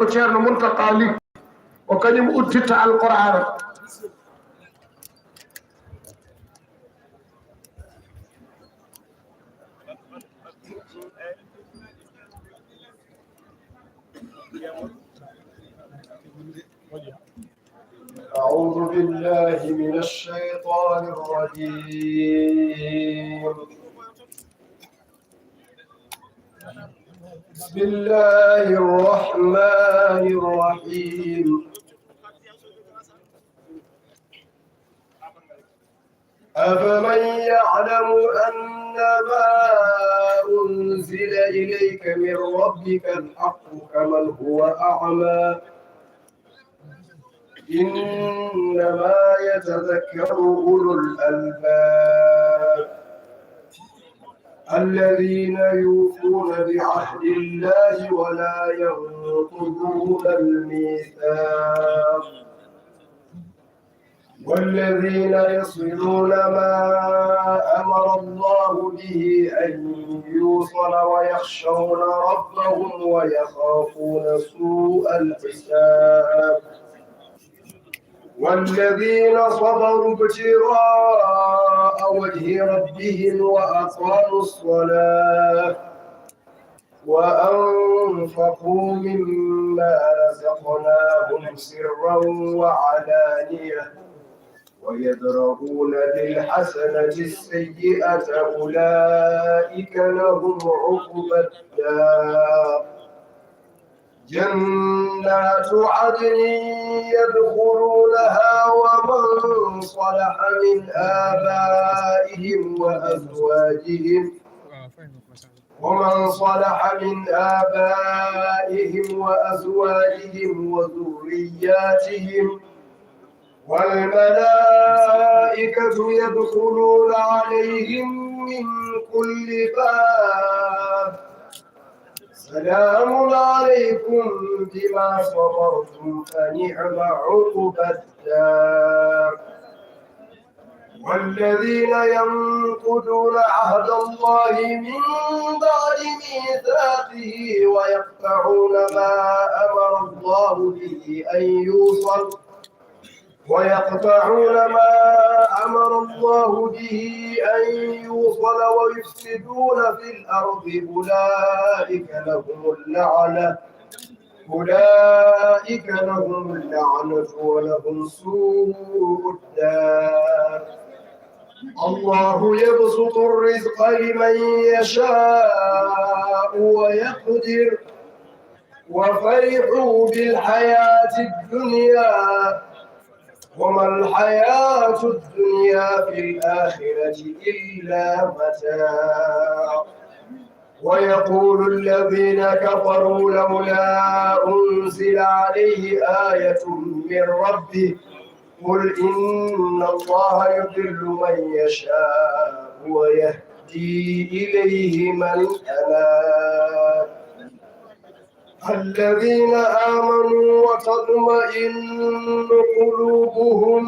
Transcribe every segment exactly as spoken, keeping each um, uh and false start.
ko Ceerno Muntaqa Ly, ko kañum udditta Alqur'aana. أعوذ بالله من الشيطان الرجيم. بسم الله الرحمن الرحيم. أفمن يعلم أنما أنزل إليك من ربك الحق كمن هو أعمى إنما يتذكر أولو الألباب الذين يوفون بعهد الله ولا ينقضون الميثاق والذين يصلون ما أمر الله به أن يوصل ويخشون ربهم ويخافون سوء الحساب والذين صبروا ابتغاء وجه ربهم وأقاموا الصلاة وأنفقوا مما رزقناهم سرا وعلانية ويدرؤون بالحسنة السيئة أولئك لهم عقبى الدار جنات عدن يدخلونها ومن صلح من آبائهم وأزواجهم ومن صلح من آبائهم وأزواجهم وذرياتهم والملائكة يدخلون عليهم من كل باب سلام عليكم بما صبرتم فنعم عقبى الدار والذين ينقضون عهد الله من بعد ميثاقه ويقطعون ما أمر الله به أن يوصل ويقطعون ما أمر الله به أن يوصل ويفسدون في الأرض أولئك لهم اللعنة أولئك لهم اللعنة ولهم سوء الدار الله يبسط الرزق لمن يشاء ويقدر وفرحوا بالحياة الدنيا وما الحياة الدنيا في الآخرة إلا متاع ويقول الذين كفروا لولا أنزل عليه آية من ربه قل إن الله يضل من يشاء ويهدي إليه من أناب الذين آمنوا وتطمئن قلوبهم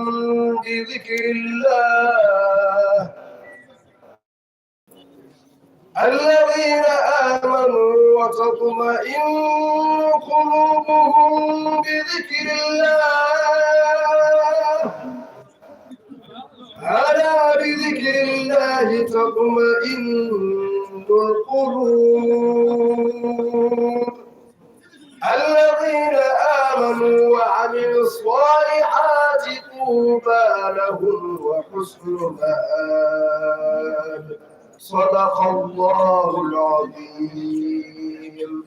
بذكر الله الذين آمنوا وتطمئن قلوبهم بذكر الله ألا بذكر الله تطمئن القلوب الذين آمنوا وعملوا الصالحات طوبى لهم وحسن مآب صدق الله العظيم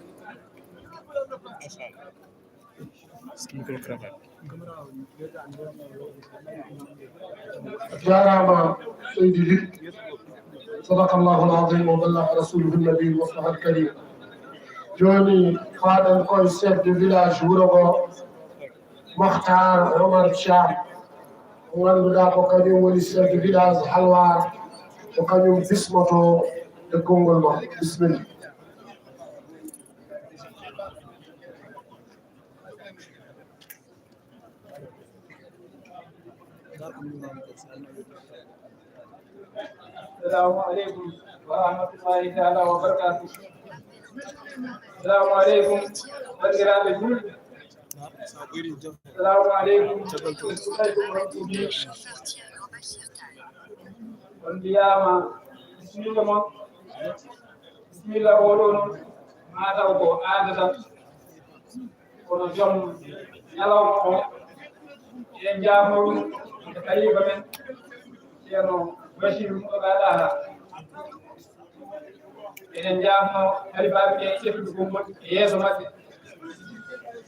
Jaaraama seydi Ly. Sadaqallahul azim wa ballaga rasuluhu nabi wa sahal karim. Jooni faaɗen koye chef de village wuro ngo, Makhtar Omar Thiam, mo ngannduɗaa ko kañum woni chef de village Halwar, ko kañum bismoto e konngol ma. Bisimilla. Assalamu aleykum wa rahmatullahi taala wa barakatuh. Assalamu aleykum, banndiraaɓe julɓe. Assalamu aleykum. On mbiyaama bisimilla mon. Bisimilla oo ɗoo noon, maa taw ko aada tan. Kono joom ñalawma o, eɗen njaafnoo ɗum e kalifa men, Ceerno Bachir Mourtada Daha. Eɗen njaafnoo kalifaaɓe ɓe e ƴettude konngol e yeeso maɓɓe.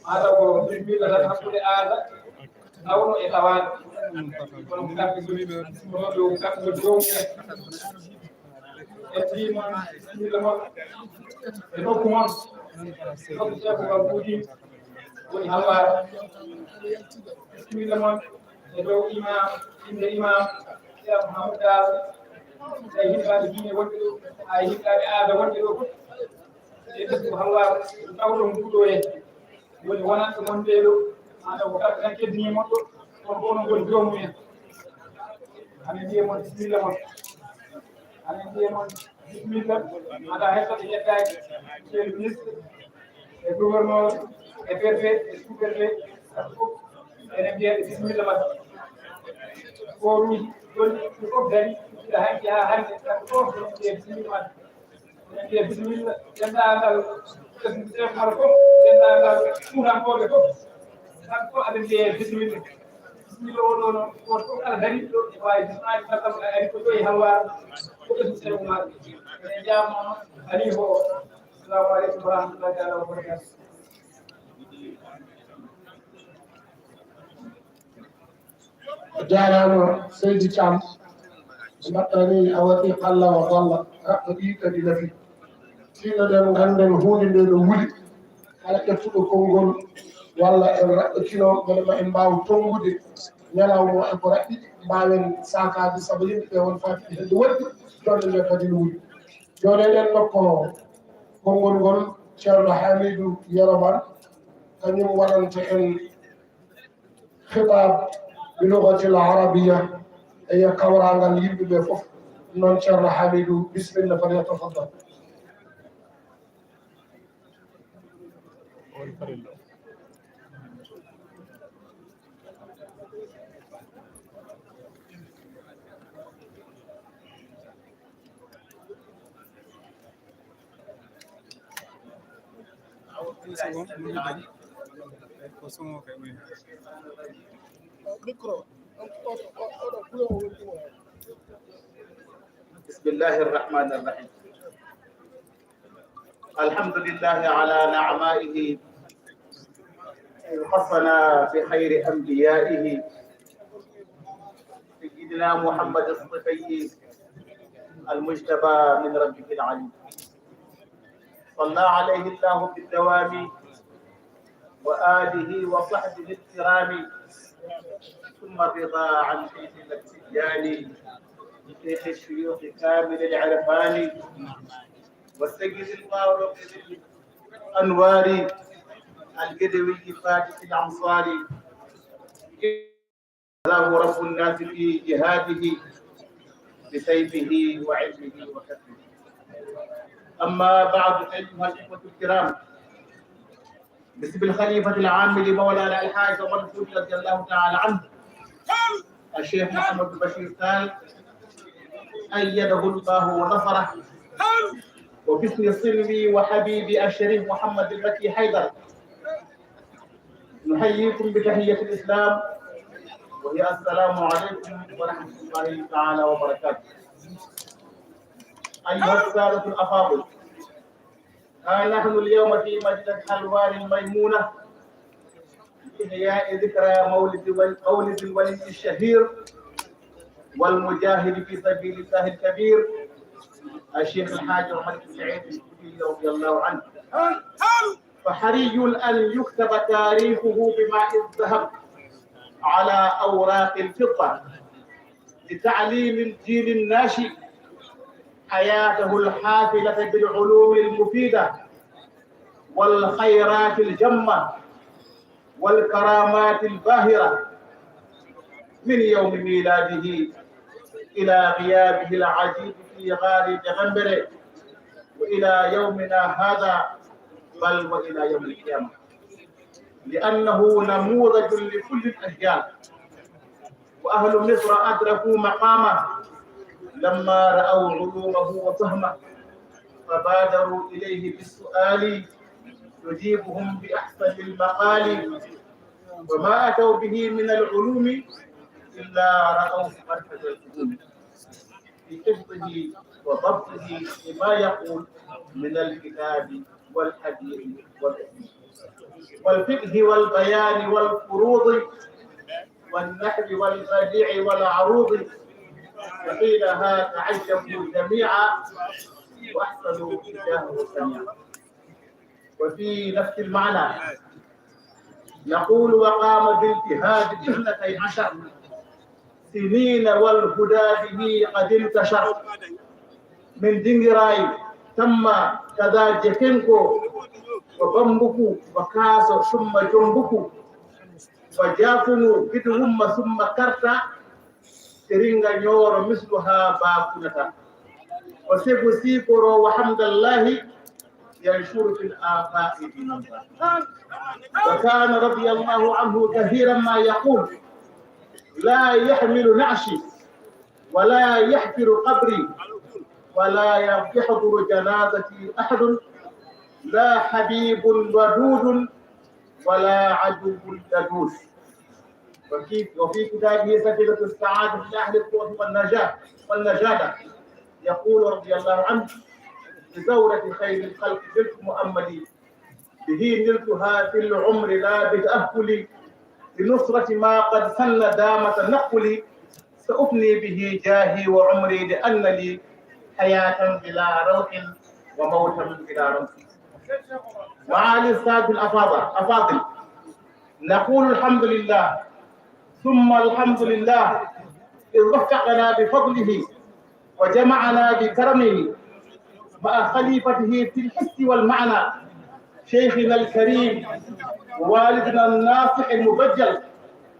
Maa taw ko bisimilla tan hakkunde aada, tawno e tawaade. Kono ko kamɓe ngoni, ko kamɓe ngoni joomumen. Ƴettii mon, bisimilla mon, e nokku mon, nokku Ceerno Umar Fuuti woni Halwaar. Bisimilla mon, e dow imam, innde imam, Cheikh Mouhamadou Tall, e yimɓe diine wonɓe ɗo, e yimɓe aada wonɓe ɗo. E ɓesngu Halwaar, tawɗo nguɗo en. Woni wonande mon ɓee ɗo, maɗa ko kamɓe tan keddini mon ɗo, kono ko onon ngoni joomumen. Amin mbiye mon bisimilla mon. Amin mbiye mon bisimilla. Maɗa hetta ɓe ƴettaaki. Monsieur le ministre, e gouverneur, e préfet, e sous-préfet, kamɓe fof enen mbiya ɓe bisimilla maɓɓe. Ko ɗum joni ɓe fof dari, ɓe hanki haa hannde, kamɓe fof enen mbiya bisimilla maɓɓe. Enen mbiya bisimilla, denndaangal ɓesngu Seex Umar fof, denndaangal Fuutankooɓe fof, kamɓe fof aɓe mbiya bisimilla. Bisimilla oo ɗoo noon, gooto fof kala dariiɗo ɗo, e waawi bismaaji, kala kam ari ko ɗo e Halwaar, ko ɓesngu Seex Umar. Eɗen njaafnoo noon, haliifa o. Assalamu aleykum wa rahmatullahi taala wa barakatuh. A jaaraama seydi Thiam. Mbaɗɗa ni a waɗi qalla wa dalla, raɓɓa ɗi kadi nafi. Tinnoɗen ngannden huunde nde no wuli. Kala ƴettuɗo konngol walla en raɓɓitino, mbele ma en mbaaw tonngude ñalawma o e ko raɓɓiɗi, mbaawen saakaade sabu yimɓe ɓe won faati hedde woɗɗi, jonde nde kadi no wuli. Jooni eɗen ndokko konngol ngol Ceerno Hamidou Yero Mane, kañum waɗanta en خطاب باللغة العربية. Eya kawraangal yimɓe ɓe fof. Noon Ceerno Hamidou, bisimilla, falyatafaddal. بسم الله الرحمن الرحيم. الحمد لله على نعمائه، إذ خصنا بخير أنبيائه، سيدنا محمد الصفي المجتبى من ربه العلي، صلى عليه الله بالدوام وآله وصحبه الكرام، ثم الرضا عن شيخنا التجاني، شيخ الشيوخ كامل العرفان، والسيد الفاروق ذي الأنوار، البدوي فاتح الأمصار، له رب الناس في جهاده بسيفه وعلمه وكفه. أما بعد، أيها الإخوة الكرام، باسم الخليفة العام لمولانا الحاج عمر الفوتي رضي الله تعالى عنه، الشيخ محمد بشير تال، أيده الله ونصره، وباسم صلوي وحبيبي الشريف محمد المكي حيدر، نحييكم بتحية الإسلام، وهي السلام عليكم ورحمة الله تعالى وبركاته. أيها السادة الأفاضل، ها نحن اليوم في مدينة حلوان الميمونة لإحياء ذكرى مولد ول-، مولد الولي الشهير والمجاهد في سبيل الله الكبير، الشيخ الحاج عمر بن سعيد الفوتي رضي الله عنه. فحري أن يكتب تاريخه بماء الذهب على أوراق الفضة لتعليم الجيل الناشئ حياته الحافلة بالعلوم المفيدة والخيرات الجمة والكرامات الباهرة من يوم ميلاده إلى غيابه العجيب في غار دغمبري وإلى يومنا هذا. بل وإلى يوم القيامة، لأنه نموذج لكل الأجيال. وأهل مصر أدركوا مقامه لما رأوا علومه وفهمه، فبادروا إليه بالسؤال يجيبهم بأحسن المقال، وما أتوا به من العلوم إلا رأوه مركز العلوم في حفظه وضبطه لما يقول من الكتاب والحديث والفقه والبيان والفروض والنحو والبديع والعروض. وحينها تعجبوا جميعا وأحسنوا تجاهه سميعا. وفي نفس المعنى نقول: وقام باجتهاد اثنتي عشر سنين والهدى به قد انتشر. Min dingiray tamma kaza jekenko wa bambuku wa kaso summa jombuku wa jafunu gidu wumma summa karta. Siringa nyoro mislu ha bakunata. Wa segu sikoro wa hamdallahi ينشر في الآفاق. وكان رضي الله عنه كثيرا ما يقول: لا يحمل نعشي ولا يحفر قبري ولا يحضر جنازتي أحد، لا حبيب ودود ولا عدو لدود. وفي، وفي كتابه سفينة السعادة في أهل الطرق والنجاة والنجادة يقول رضي الله عنه: بزورة خير الخلق زرت مؤملي، به نلتها في العمر لا بتأهلي، لنصرة ما قد سن دام تنقلي، سأفني به جاهي وعمري لأن لي حياة بلا روح وموتا بلا روح. معالي السادة الأفاضل، أفاضل، نقول الحمد لله ثم الحمد لله إذ وفقنا بفضله وجمعنا بكرمه مع خليفته في الحس والمعنى، شيخنا الكريم ووالدنا الناصح المبجل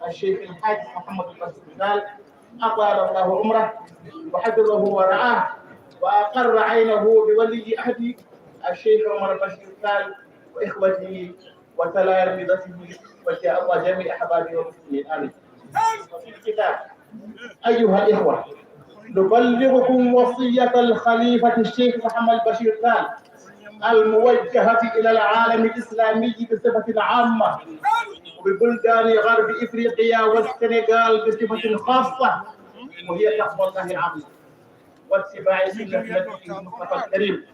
الشيخ الحاج محمد البشير تال، أطال الله عمره وحفظه ورعاه وأقر عينه بولي عهده الشيخ عمر البشير تال وإخوته وتلامذته وجميع أحبابه والمسلمين. آمين. وفي الختام، أيها الإخوة، نبلغكم وصية الخليفة الشيخ محمد بشير تال الموجهة إلى العالم الإسلامي بصفة عامة، وببلدان غرب إفريقيا والسنغال بصفة خاصة، وهي تقوى الله العظيم واتباع سنة نبيه المصطفى الكريم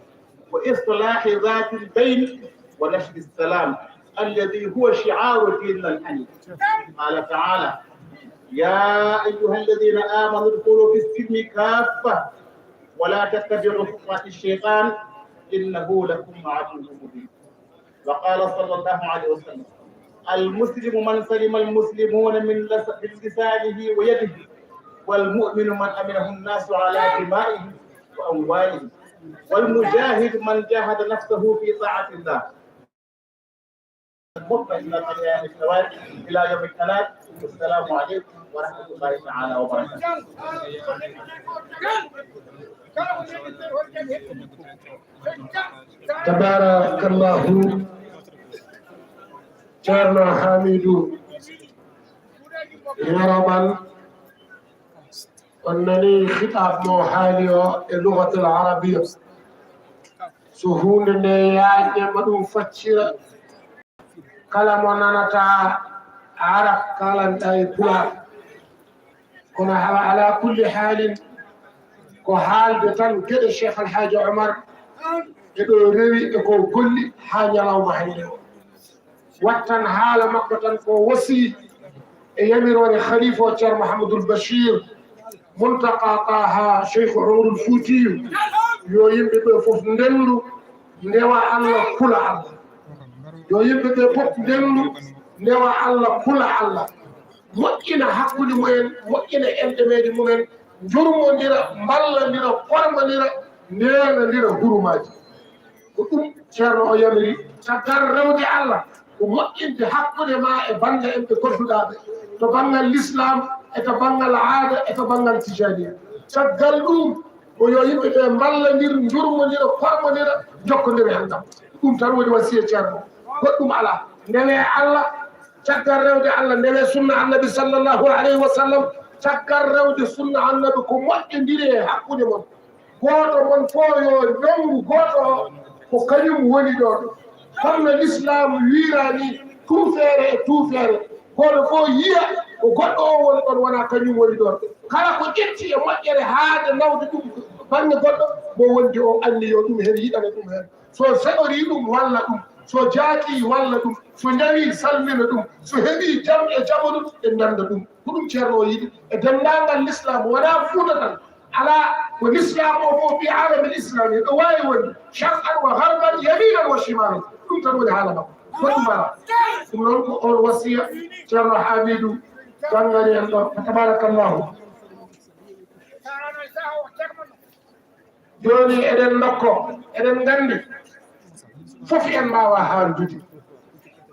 وإصلاح ذات البين ونشر السلام الذي هو شعار ديننا الحنيف. قال تعالى: يا أيها الذين آمنوا ادخلوا في السلم كافة ولا تتبعوا خطوات الشيطان إنه لكم عدو مبين. وقال صلى الله عليه وسلم: المسلم من سلم المسلمون من لس-، من لسانه ويده، والمؤمن من أمنه الناس على دمائهم وأموالهم، والمجاهد من جاهد نفسه في طاعة الله. إلى يوم التناد. السلام عليكم ورحمة الله تعالى وبركاته. Tabarakallahu. Ceerno Hamidou Yoroban, on nani khitab mo haali o e lugatul arabiya. So huunde nde yaajnama ɗum faccira, kala mo nanata arab kalanɗa e pulaar. Kono hawa ala kulli haalin, ko haalde tan geɗe Cheikh Alhaji Omar e ɗo rewi e ko golli haa ñalawma hannde o. Wattan haala makko tan ko wasiyi e yamiroore khalifa o Ceerno Mouhamadoul Bachir Mountakha Taha Cheikh Oumarul Foutiyou, yo yimɓe ɓe fof ndendu ndewa Allah, kula Allah. Yo yimɓe ɓe fof ndendu ndewa Allah, kula Allah, moƴƴina hakkunde mumen, moƴƴina enɗemeeje mumen, njurmondira, mballondira, kormondira, neenondira hurumaaji. Ko ɗum Ceerno o yamiri. Caggal rewde Allah, ko moƴƴinde hakkunde ma e bannge en ɓe kodduɗaa ɓe, to banngal Lislaam e to banngal aada e to banngal Tijaaniya. Caggal ɗum, ko yo yimɓe ɓe mballondir, njurmondira, kormondira, njokkondira enɗam. Ɗum tan woni wasiya Ceerno, goɗɗum alaa. Ndewe Allah, caggal rewde Allah, ndewe sunna Annabi sallallahu alayhi wa sallam. Caggal rewde sunna Annabi, ko moƴƴondire e hakkunde mon. Gooto mon fof yo nanngu gooto o, ko kañum woni ɗoon. Kono no Lislaam wiiraa nii, tuufeere e tuufeere, gooto fof yiya ko goɗɗo o woni ɗoon, wonaa kañum woni ɗoon. Kala ko ƴetti e moƴƴere haade nawde ɗum bannge goɗɗo, mo wondi o anni yo ɗum heen yiɗana ɗum heen. So seɓorii ɗum, walla ɗum. So jaakii, walla ɗum. So ñawii, salmina ɗum. So heɓii jam e jaɓo ɗum, ɓe ndannda ɗum. Ko ɗum Ceerno o yiɗi e denndaangal Lislaam, wonaa Fuuta tan. Alaa ko Lislaam o fof fi aalamil islaami, ɗo waawi wonde, sharqan wa gharban, yaminan wa shimalan. Ɗum tan woni haala makko. Goɗɗum alaa. Ɗum noon ko oon wasiya Ceerno Haamiidu Gangari en ɗo. Tabarakallahu. Jooni eɗen ndokko, eɗen nganndi, fof en mbaawa haaldude.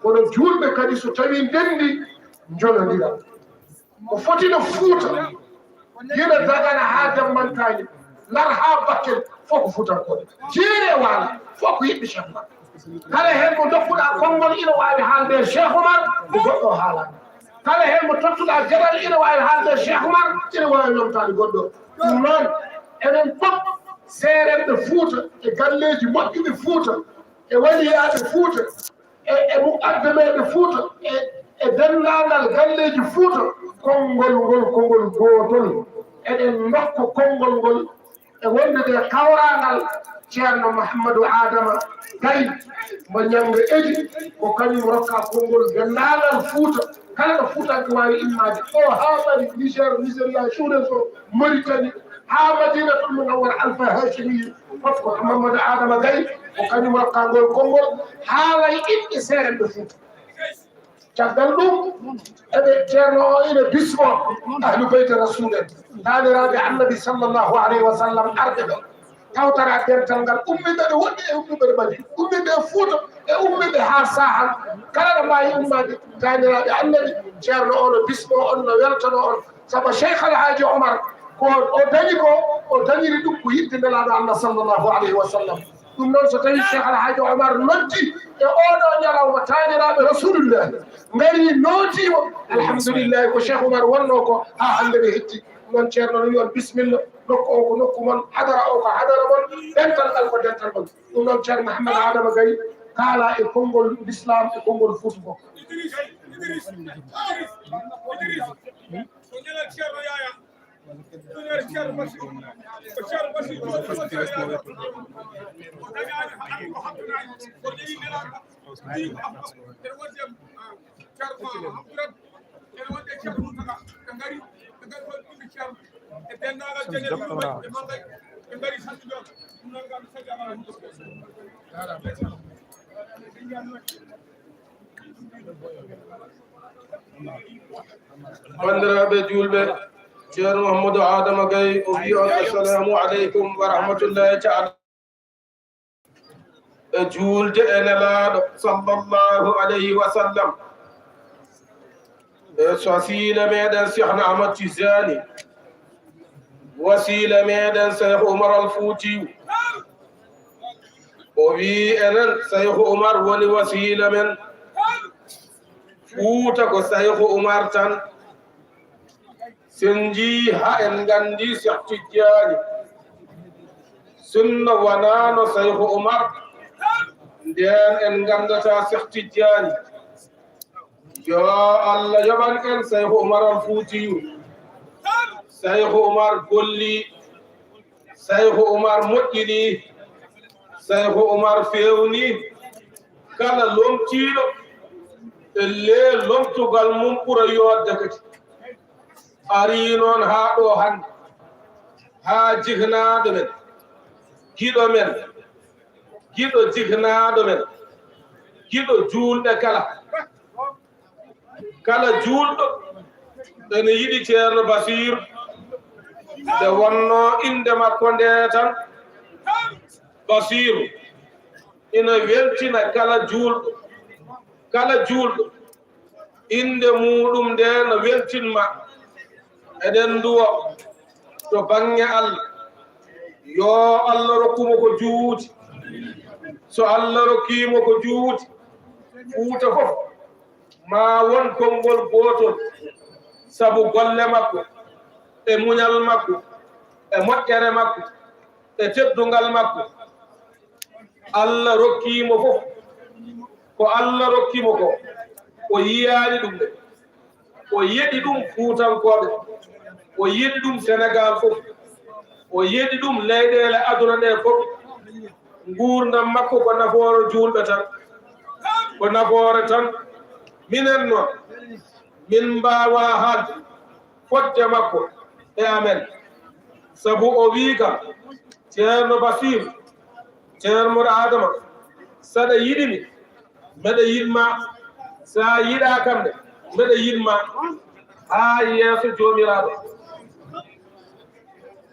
Kono juulɓe kadi, so tawii ndenndi, njonondira. Ko foti no Fuuta, gila Dagana haa Dammantaañi, Ndar haa Bakel, fof ko Fuutankooɓe. Jeeri e waalo, fof ko yiɗɓe Cheikh Oumar. Kala heen mo ndokkuɗaa konngol ina waawi haalde e Cheikh Oumar, ko goɗɗo o haalaani. Kala heen mo tottuɗaa geɗal ina waawi haalde e Cheikh Oumar, ina waawi lomtaade goɗɗo. Ɗum noon, enen fof seerenɓe Fuuta, e galleeji moƴƴuɓe Fuuta, e waliyaaɓe Fuuta, e, e muqaddameeɓe Fuuta, e, e denndaangal galleeji Fuuta, konngol ngol ko ngol gootol. Eɗen ndokka konngol ngol e wondude e kawraangal Ceerno Mouhamadou Adama Gaye mo Ñannga Eji, ko kañum rokka konngol denndaangal Fuuta. Kala ɗo Fuutanke waawi immaade, ɗo haa Mali, Niger, Nigeria, Suudan so, Mauritanie, haa Madinatul Munawwara, Alfa Hashimi, fof ko Mamadou Adama Gaye, ko kañum rokka ngol konngol, haala e inɗe seerenɓe Fuuta. Caggal ɗum, eɓe Ceerno o ina bismo Ahlu Beyti Rasul en, taaniraaɓe Annabi sallallahu alayhi wa sallam arɓe ɗo. Tawtara dental ngal, ummiiɓe ɓe woɗɗi e ummiiɓe ɓe ɓadii, ummiiɓe e Fuuta e ummiiɓe haa Sahel, kala ɗo mbaawi ummaade, taaniraaɓe Annabi, Ceerno o no bismo on, no weltono on, sabu Cheikh Al Hadji Omar, ko o dañi ko, o dañiri ɗum ko yiɗde Nelaaɗo Allah sallallahu alayhi wa sallam. Ɗum noon, so tawii Cheikh Al Hadji Omar noddi e oɗo ñalawma, taaniraaɓe Rasulullah ngarii, nootii mo, alhamdulillahi, ko Cheikh Omar wonnoo ko haa hannde ɓe hetti. Ɗum noon, Ceerno no wiy on bisimilla, nokku o ko nokku mon, hadara o ko hadara mon, dental ngal ko dental mon. Ɗum noon, Ceerno Mouhamadou Adama Gaye kaala e konngol Lislaam e konngol Fuuta fof. Banndiraaɓe juulɓe, Ceerno Mouhamadou Adama Gaye o wiy on assalamu aleykum wa rahmatullahi taala. E juulde e Nelaaɗo sallallahu alayhi wa sallam, e wasiila meɗen Cheikhna Ahmad Tijani, wasiila meɗen Cheikh Oumar Al Foutiyou. O wiy enen Cheikh Oumar woni wasiila men. Fuuta ko Cheikh Oumar tan. Sen njii haa en nganndi Cheikh Tijani, sinno wanaano Cheikh Oumar, ndeen en nganndataa Cheikh Tijani. Yo Allah yoɓan en Cheikh Oumar Al Foutiyou. Cheikh Oumar golli, Cheikh Oumar moƴƴini, Cheikh Oumar feewni. Kala lomtiiɗo e le lomtugal mum ɓura yoodde kadi. Arii noon haa ɗo hannde, haa jihnaaɗo men, giɗo men, giɗo jihnaaɗo men, giɗo juulɓe kala. Kala juulɗo ene yiɗi Ceerno Basiiru, nde wonnoo innde makko nde tan, Basiiru ina weltina kala juulɗo, kala juulɗo. Innde muuɗum nde no weltin ma. Eɗen nduwa to bannge Allah, yo Allah rokku mo ko juuti, So Allah rokkii mo ko juuti, Fuuta fof maa won konngol gootol, sabu golle makko, e muñal makko, e moƴƴere makko, e teddungal makko. Allah rokkii mo fof ko Allah rokki mo ko, o yiyaani ɗum de. O yeɗi ɗum Fuutankooɓe, o yeɗi ɗum Senegaal fof, o yeɗi ɗum leyɗeele aduna ɗe fof. Nguurndam makko ko nafoore juulɓe tan, ko nafoore tan. Minen noon, min mbaawaa haalde fodde makko e amen, sabu o wii kam, Ceerno Basiiru, Ceerno Moɗo Aadama, saɗa yiɗi mi, mbeɗa yiɗ ma. So a yiɗaa kam de, mbeɗa yiɗ ma haa yeeso Joomiraaɗo.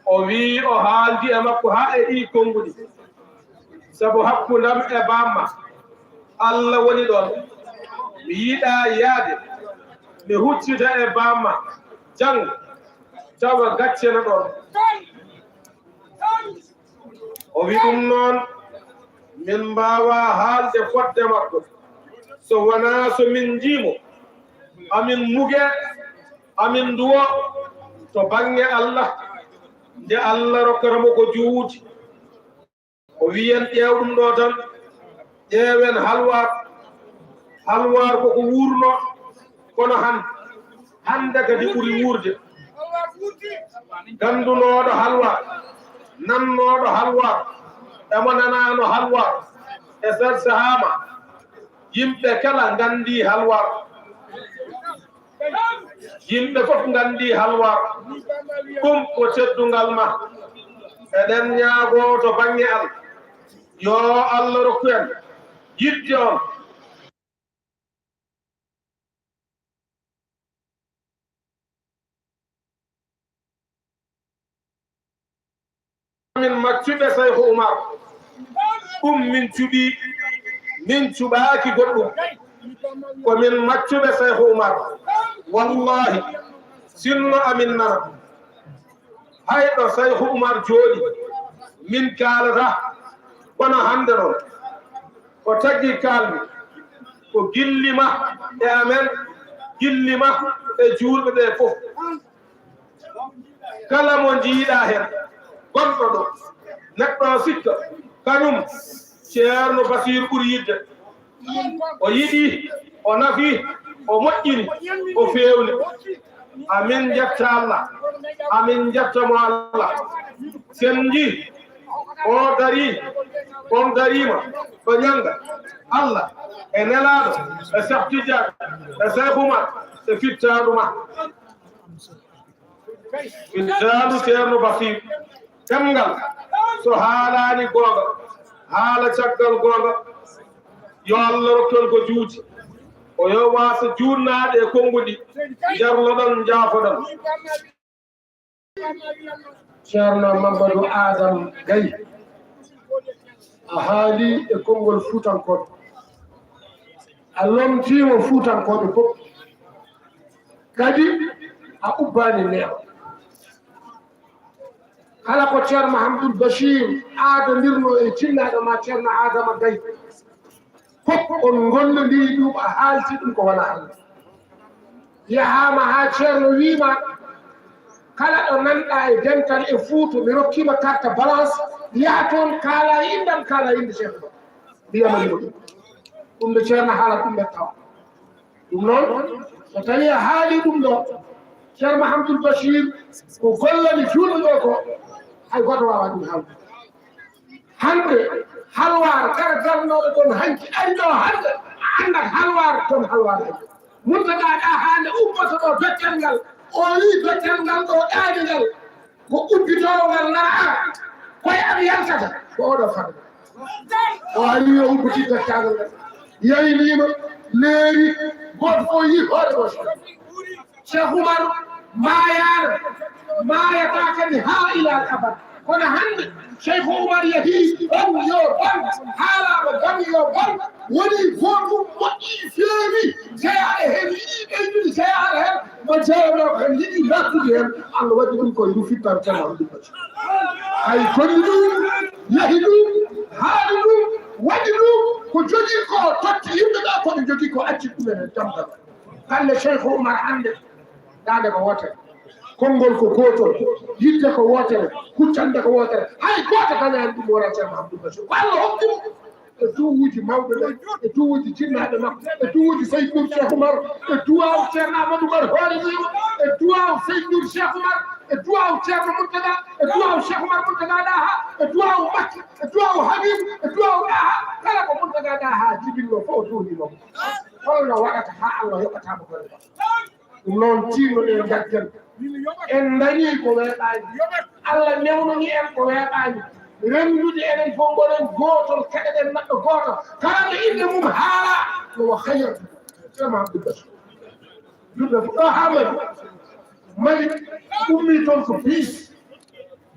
O wii o haaldi e makko haa e ɗii konnguɗi, sabu hakkundam e baamma, Allah woni ɗoon. Mi yiɗaa yahde, mi huccita e baamma, janngo, tawa gacce no ɗoon. O wi ɗum noon, min mbaawaa haalde fodde makko, so wonaa so min njii mo, amin muge, amin nduwo to bannge Allah, nde Allah rokkata mo ko juuti. O wi en, ƴeew ɗum ɗo tan, ƴeewen halwaar. Halwaar ko ko wuurno, kono han-, hannde kadi ɓuri wuurde. Ganndunooɗo halwaar, nannooɗo halwaar, e mo nanaano halwaar, e Sar Sahama, yimɓe kala nganndi halwaar. Yimɓe fof nganndi halwaar. Ɗum ko teddungal ma. Eɗen ñaagoo to bannge Allah, yo Allah rokku en yiɗde on. Min maccuɓe Sayhu Umar, ɗum min cuɓii, min cuɓaaki goɗɗum. Ko min maccuɓe Sayhu Umar. Wallahi, sinno amin nana, hay ɗo Sayhu Umar jooɗi, min kaalata, kono hannde noon, ko tagi kaalmi, ko gilli ma e amen, gilli ma e juulɓe ɓe fof. Kala mo njiiɗaa heen, gonɗo ɗo, neɗɗo o sikka, kañum Ceerno Basiiru ɓuri yiɗde. O yiɗi, o nafi, o moƴƴini, o feewni. Amin njetta Allah, amin njetta mo Allah. Sen njii, o darii, on dariima, ɗo ñannga Allah, e Nelaaɗo, e Seex Tijaan, e Seex Umar, e fittaandu ma. Fittaandu Ceerno Basiir, ɗemngal, so haalaani goonga, haala caggal goonga, yo Allah rokku en ko juuti. O yo waasa juutnaade e konnguɗi, njarloɗon, njaafoɗon. Ceerno Mamadou Adam Gaye, a haali e konngol Fuutankooɓe, a lomtiima Fuutankooɓe fof, kadi a ubbaani neema. Kala ko Ceerno Mahamadul Bachir aadondirnoo e jinnaaɗo ma Ceerno Adama Gaye, fof on ngollondiri ɗum, a haalti ɗum ko wonaa hannde. Yahaama haa Ceerno wiima, kala ɗo nanɗaa e dental e Fuuta, mi rokkiima carte blanche, yaha toon, kaalaa innde am, kaalaa innde Ceerno Bachir. Mbiyama mo ɗum. Ɗum nde Ceerno haala ɗum ɓe tawa. Ɗum noon, so tawii a haali ɗum ɗo, Ceerno Mahamadul Bachir, ko gollani juulɓe ɓe ko, hay gooto waawaa ɗum haalde. Hannde, halwaar, kala darnooɗo ɗoon hanki, ari ɗo hannde, a anndat halwaar, toon halwaar ari. Muntaga Ɗaha nde ummoto ɗo, bettel ngal, o wii bettel ngal ɗo, ɗaani ngal, ko ubbitoowo ngal nana ara, koye am yaltata, ko oɗo farde. O ari, o ubbiti bettangal ngal, yayniima, leeri, gooto fof yii hoore gooto. Cheikh Oumar maayaano, maayataa kadi haa ilal abad. Kono hannde, Cheikh Oumar yahii, bam yo bam, haalaama bam yo bam, wonii gootum, moƴƴii, feewi, jeyaaɗo heen, yiɗii ɓeydude jeyaaɗo heen, mo jeyaaɗo heen yiɗii naattude heen, Allah waɗi ɗum ko ndu fittan tan, Abdoul Bachir. Hay konni ɗum, yahi ɗum, haali ɗum, Waɗi ɗum ko jogii ko o totti yimɓe ɓe, ko ɓe jogii ko acci ɗum en e jam tan. Galle Cheikh Oumar hannde, daande ko wootere, konngol ko gootol, yiɗde ko wootere, huccande ko wootere. Hay gooto dañaani ɗum wona Ceerno Abdoul Bachir. Ko Allah hokki mo e duwuuji mawɓe ɓe, e duwuuji jinnaaɓe makko, e duwuuji Seydi Nour Cheikh Oumar, e duwaawu Ceerno Amadou Oumar Hoore Ñiiwa, e duwaawu Seydi Nour Cheikh Oumar, e duwaawu Ceerno Mountaga, e duwaawu Cheikh Oumar Mountaga Daha, e duwaawu Makki, e duwaawu Habib, e duwaawu Daha, kala ko Mountaga Daha jibinno fof o duwninoo. Holno waɗata haa Allah yoɓata mo golle makko? Ɗum noon, tiinno-ɗen, ngajjen. En ndañii ko weeɓaani. Allah newnani en ko weeɓaani. Renndude enen fof mboɗen gootol, keɗoɗen neɗɗo gooto. Kala ɗo innde mum haalaa, no wa hayrata. Ceerno Abdoul Bachir. Julɓe fof ɗo haa Mali. Mali ummii toon ko biis.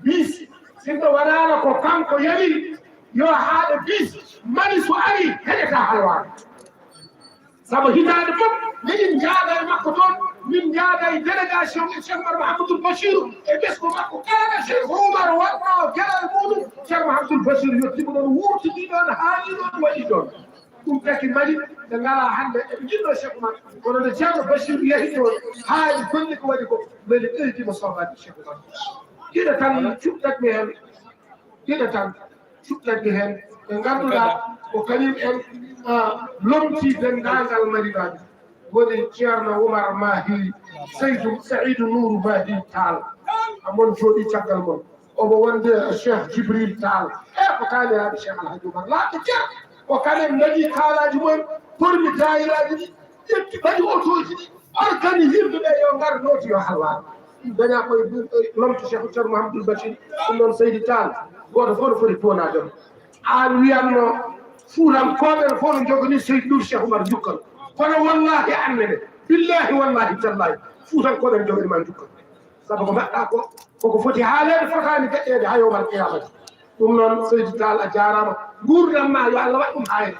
Biis. Sinno wanaano ko kanko yari, yo haaɗe biis. Mali so ari, heƴataa halwaar. Sabu hitaande fof, miɗen njaada e makko toon, min njaada e délégation e Cheikh Oumar Mahamadou Bachirou e ɓesngu makko kala ɗo Cheikh Oumar waɗnoo geɗal muɗum, Cheikh Mahamadou Bachirou yettii mo ɗoon, wuurtidii ɗoon, haalii ɗoon, waɗii ɗoon. Ɗum taki Mali, ɓe ngalaa hannde, eɓe njiɗnoo Cheikh Oumar, kono nde Ceerno Bachirou yehi toon, haali, golli ko waɗi ko, Mali ɓeydiima soobaade Cheikh Oumar. Ɗiɗo tan cuɓtat mi heen, ɗiɗo tan cuɓtat mi heen, ɓe ngannduɗaa ko kañum en, ah, lomtii denndaangal Mali naaɓe. Woni Ceerno Oumar Mahi, Seydou Saïdou Nourou Mahi Tall. Amon jooɗii caggal mon. Omo wonde Cheikh Djibril Tall. E ko taaniraaɓe Cheikh Alhaji Oumar. Laaɓɓe ceer. Ko kamɓe mbaɗi kaalaaji mumen, pormi daayiraaji ɗi, ƴetti, mbaɗi otooji ɗi, organise yimɓe ɓe yo ngar nooti yo halwar. Ɗum dañaa koye lomto Cheikh Ceerno Mouhamadoul Bachir. Ɗum noon Seydi Tall, gooto fof no foti tuwanaade mo. Aan wiyatno Fuutankooɓe no fof no njoganii Seydi Nour Cheikh Oumar njukkal. Kono wallaahi annene, billaahi wallaahi tallaahi, Fuutankooɓe no njoganii ma njukkal. Sabu ko mbaɗɗaa ko, koko foti haaleede, fotaani deƴƴeede haa yawmal qiyaamati. Ɗum noon, Seydi Tall, a jaaraama. Nguurndam ma, yo Allah waɗ ɗum haayre.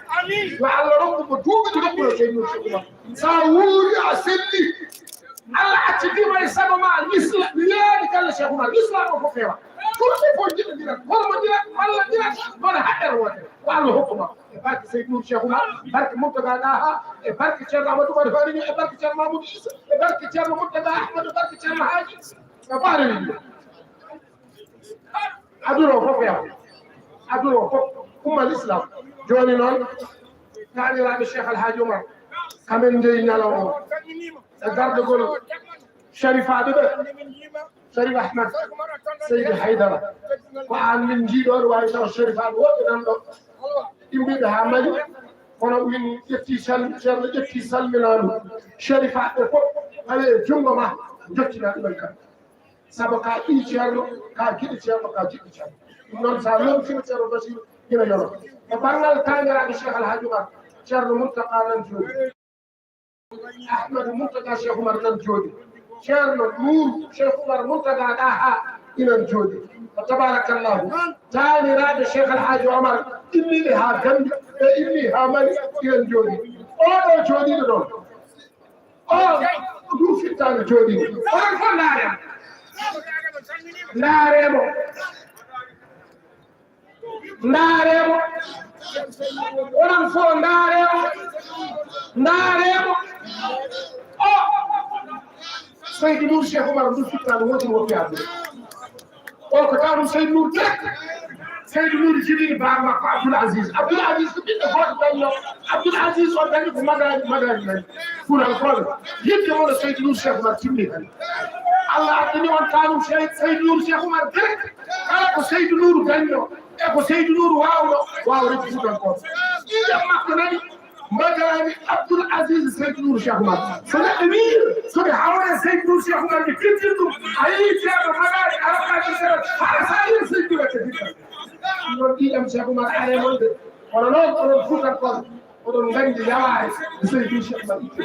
Yo Allah rokku ko duuɓi ɗi rokkuno Seydi Nour Cheikh Oumar. So a wuuri, a selli, Allah accidiima e sago ma, Lisla-, mi yeeyaani galle Cheikh Oumar, Lislaam o fof feewa. Fulɓe fof njiɗondirat, hormondirat, ballondirat, wona haɓɓere wootere. Ko Allah hokku ma. E barke Seydi Nour Cheikh Oumar, barke Mourtaga Daha, e barke Ceerno Amadou Oumar Hoore Ñiiwa, e barke Ceerno Mamadou Issa, e barke Ceerno Mourtaga Ahmad, e barke Ceerno Haaji, e barke Rewmi. Aduna o fof yawa. Aduna o fof. Umma l'islam. Jooni noon, taaniraaɓe Cheikh Alhaji Oumar, kamen njeyi ñalawma o. E gardagol Sharifaaɓe ɓe, Sharif Ahmad, Seydi Haydara. Ko aan min njiiɗo, ɗo waawi taw Sharifaaɓe woɓɓe nan ɗo. Immiiɓe haa Mali, kono min ƴetti sal-, Ceerno ƴetti salminaandu. Sharifaaɓe fof, tawi e junngo ma, njottinaa ɗumen kam. Sabu ka ɓii Ceerno, ka giɗo Ceerno, ka jiɗɗo Ceerno. Ɗum noon, so a lomtiima Ceerno Basiru, ina yolo. E banngal taaniraaɓe Cheikh Alhaji Oumar, Ceerno Mountakha nan jooɗi. Ahmadu Mountakha Cheikh Oumar nan jooɗi. Ceerno Nour Cheikh Oumar Mountakha Daha inan jooɗi. Fa tabarakallahu. Taaniraaɓe Cheikh Alhaji Oumar immiiɓe haa Gambie, ɓe immii haa Mali inan jooɗi. Oɗo jooɗiiɗo ɗoon. O, ɗum fittaande jooɗii. Oɗon fof ndaaree mo. Ndaaree mo. Ndaaree mo. Oɗon fof ndaaree mo. Ndaaree mo. O, Seydi Nour Cheikh Oumar, ɗum fittaande wootere woppi aduna. O ko taw ɗum Seydi Nour direct. Seydi Nour jibini baa makko Abdoul Aziz. Abdoul Aziz ko ɓiɗɗo gooto dañno. Abdoul Aziz o dañi ko Madani, Madani nani. Fuutankooɓe. Yiɗde mon e Seydi Nour Cheikh Oumar timmi tan. Allah addani on kanum Sey-, Seydi Nour Cheikh Oumar direct. Kala ko Seydi Nour dañno, e ko Seydi Nour waawno, waawa rewde Fuutankooɓe. Ƴiiƴam makko nani. Mbagani Abdoul Aziz Seydi Nour Cheikh Oumar. So neɗɗo wii, so mi hawre Seydi Nour Cheikh Oumar, mi firtin ɗum. A yii ceerno Magani, Arabaaji Sere, hara sa yii Seydi Nour Cheikh Oumar. Noon ƴiiƴam Cheikh Oumar are mon de. Kono noon, oɗon Fuutankooɓe, oɗon nganndi yawaare ko Seydi Nour Cheikh Oumar itte.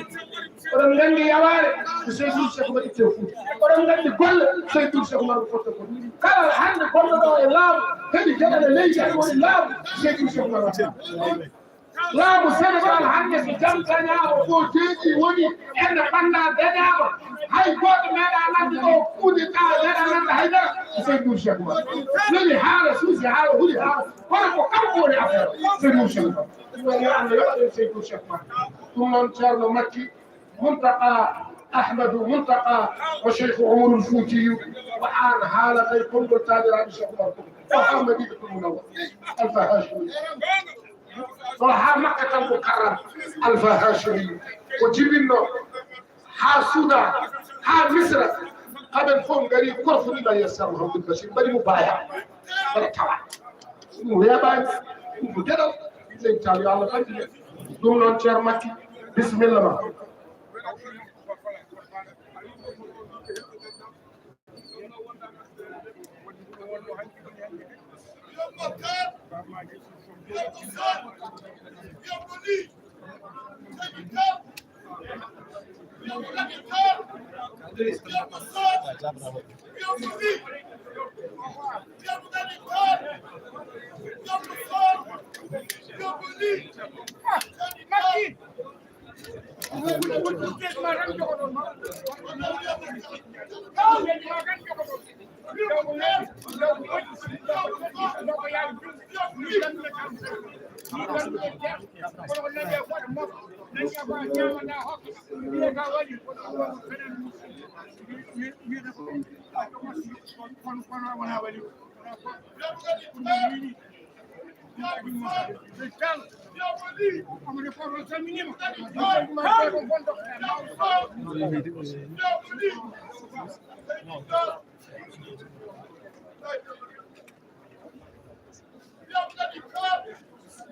Oɗon nganndi yawaare ko Seydi Nour Cheikh Oumar itte Fuuta. Oɗon nganndi golle Seydi Nour Cheikh Oumar ko fotto ko. Kala hannde gonɗo ɗo e laamu, heɓi geɗal e leydi, aɗa woni laamu, Seydi Nour Cheikh Oumar waɗa. Laamu Senegaal hannde, so jam dañaama, ko deeƴi woni, ene ɓannda dañaama, hay gooto meeɗaa nande ɗo, coup d'État meeɗaa nande hay dara, ko Seydi Nour Cheikh Oumar. Weli haala, suusi haala, huli haala, kono ko kanko woni affaire, Seydi Nour Cheikh Oumar. Ɗum noon, yo Allah yoɓ en Seydi Nour Cheikh Oumar. Ɗum noon, Ceerno Makki, Muntaqa Ahmadu Muntaqa, o Cheikh Umarul Fuutiyu, ko aan haalata e konngol taaniraaɓe Cheikh Oumar fof. O haa Madinatul Munawwara. Alfa Hashimi. O haa Makkatal Mukarram. Alfa Hashimi. Ko jibinno haa Sudan, haa Misra. Kamɓe fof ngari korfo ɗiɗo e Cheikh Mouhamadou Bachir, mbaɗi mo baaya. Mbaɗa tawa. Ɗum weeɓaani. Ɗum ko geɗal. Ley taw yo Allah ɓangi. Ɗum noon, Ceerno Makki, bisimilla ma.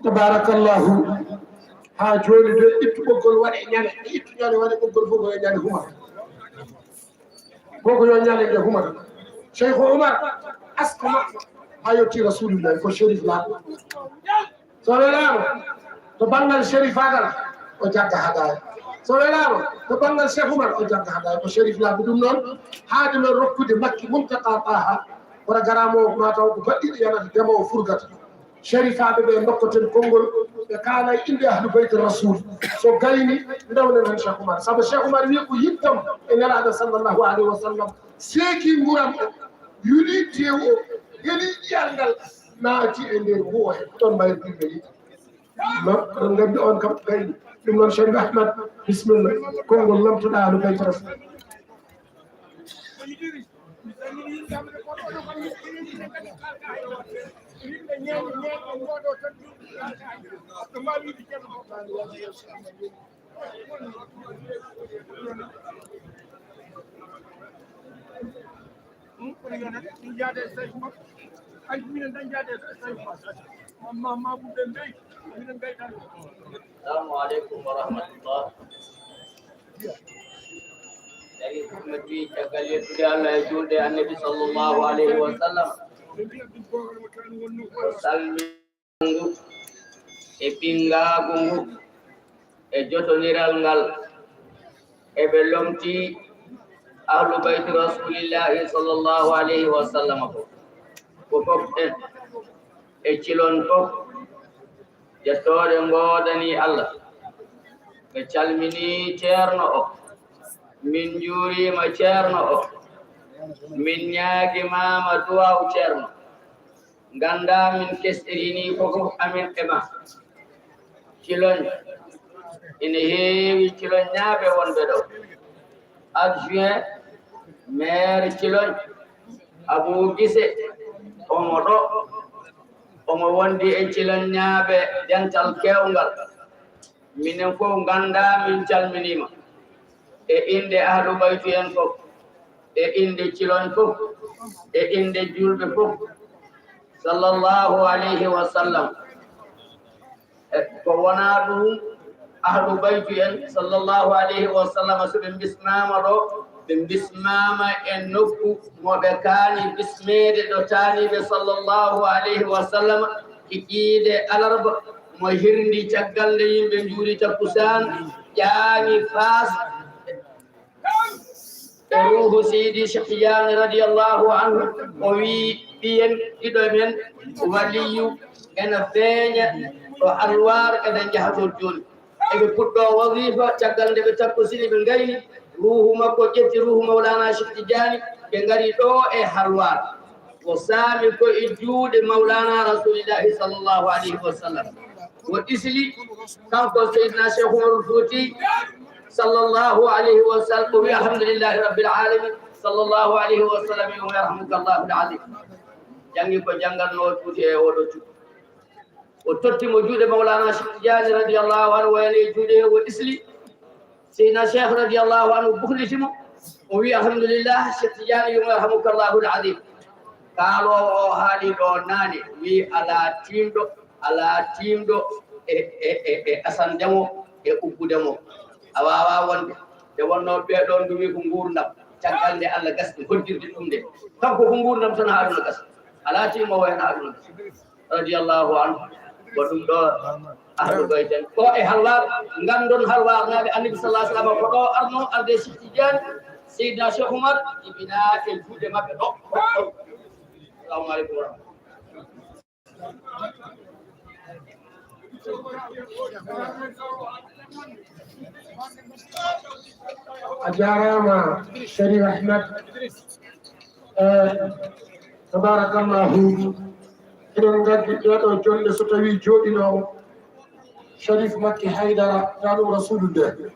Tabarakallahu. Haa jooni de, ittu ɓoggol waɗe ñale, ittu ñale waɗe ɓoggol fof ko e ñale humata. Koko yo ñale nde humata. Cheikh Oumar, asko makko, haa yotti Rasulullah, ko Sherif laaɓo. So welaama, to banngal Sherifaagal, o jagga hadaaya. So welaama, to banngal Cheikh Oumar, o jagga hadaaya. Ko Sherif laaɓo. Ɗum noon, haade men rokkude Makki Muntaqa Taha, wota garaamoo ma taw ko baɗɗiiɗo yanata, ndema o furgata. Sherifaaɓe ɓe ndokkoten konngol, ɓe kaala e innde Ahlu Bayti Rasul. So gayni, ndewnen heen Cheikh Oumar. Sabu Cheikh Oumar wiyi ko yiɗtam e Nelaaɗo sallallahu alayhi wa sallam. Seeki nguuram o, yuli teewu o, heli ƴiyal ngal, naati e nder nguuo he. Ɗoon mbayri ɗum ɓe yiɗi. No, oɗon nganndi on kam gayni. Ɗum noon, Cheikh Ahmad, bisimilla. Konngol lomtoɗaa Ahlu Bayti Rasul. Hmm, kono yo nat, ɗum yaade e sayfu makko. Hay ko minen dañde yaade e sayfu makko. Ma, ma, ma, ɗum ɓe mbeyi, minen ngaytan. Assalamu aleykum wa rahmatullah. Tawi ko mi wi caggal yettude Allah e juulde Annabi sallallahu alayhi wa sallam. O salmi ngu e ɓingaagu ngu e jotoniral ngal, eɓe lomti Ahlu Bayti Rasulillahi sallallahu alayhi wa sallam fof, ko fof en e cilon fof, jettooɗe ngoodani Allah. Ɓe calmini ceerno o, min njuuriima ceerno o, min ñaagimaama duwaaw ceerno. Nganndaa min kesɗirini ko fof amin e ma. Ciloñ ina heewi, Ciloñnaaɓe wonɓe ɗo. Adjoint maire Ciloñ, Abou Gise, omo ɗo, omo wondi e Ciloñnaaɓe dental keewngal. Minen fof nganndaa min calminiima. E innde Ahlu Bayti en fof, e innde Ciloñ fof, e innde juulɓe fof, sallallahu alayhi wa sallam. E ko wonaa ɗum, Ahlu Bayti en, sallallahu alayhi wa sallam, so ɓe bismaama ɗo, ɓe bismaama e nokku mo ɓe kaani bismeede, ɗo taaniiɓe, sallallahu alayhi wa sallam, kikiiɗe alarba, mo hirndi caggal nde yimɓe njuuri takkusaan, ƴaami Faas. E ruuhu Seydi Cheikh Tidiane radiyallahu anhu, o wi ɓiyen ɗiɗo men, waliyu ena feeña Ɗo Halwar eɗen njaha toon jooni. Eɓe puɗɗoo wazifa, caggal nde ɓe takkusini, ɓe ngayni. Ruuhu makko ƴetti ruuhu Mawlana Cheikh Tidiane, ɓe ngari ɗo e Halwar. O saami ko e juuɗe Mawlana Rasulillahi sallallahu alayhi wa sallam. O isli kanko Seydina Cheikh Umarul Fouti sallallahu alayhi wa sallam, o wi: "Alhamdulillahi rabbil alamin, sallallahu alayhi wa sallam, yarhamuka Allahu al-azim." Janngi ko janngatnoo Fouti e oɗo cuɗɗo. O totti mo juuɗe Mawlana Cheikh Tidiane radiyallahu anhu, o yani e juuɗe he, o isli. Seydina Cheikh radiyallahu anhu buhliti mo. O wi: "Alhamdulillah, Cheikh Tidiane, yo yarhamuka Allahu al-azim." Kaaloowo o haali ɗo naane, wi: "Alaa tiimɗo, alaa tiimɗo e, e, e, e asande mo, e ubbude mo. A waawaa wonde." Nde wonnoo ɓee ɗoon ɗum wi ko nguurndam. Caggal nde Allah gasni hoddirde ɗum nde. Kanko ko nguurndam tan haa aduna gasa. Alaa tiimoowo heen haa aduna gasa. Radiyallahu anhu. Ko ɗum ɗo ahlu bayt en. Ɗo e Halwar, nganndon Halwarnaaɓe, Annabi sallallahu alaihi wasallam ko ɗo arno, arde Cheikh Tidiane, Seydina Cheikh Oumar, ibina e juuɗe maɓɓe ɗo. Assalamu alaikum wa rahmatullah. A jaaraama, Sharif Ahmed. Eh, tabarakallahu. Eɗen ngaddi ɗeɗo jonde, so tawi jooɗinoomo Sharif Makki Haydara, taanum Rasulu nde.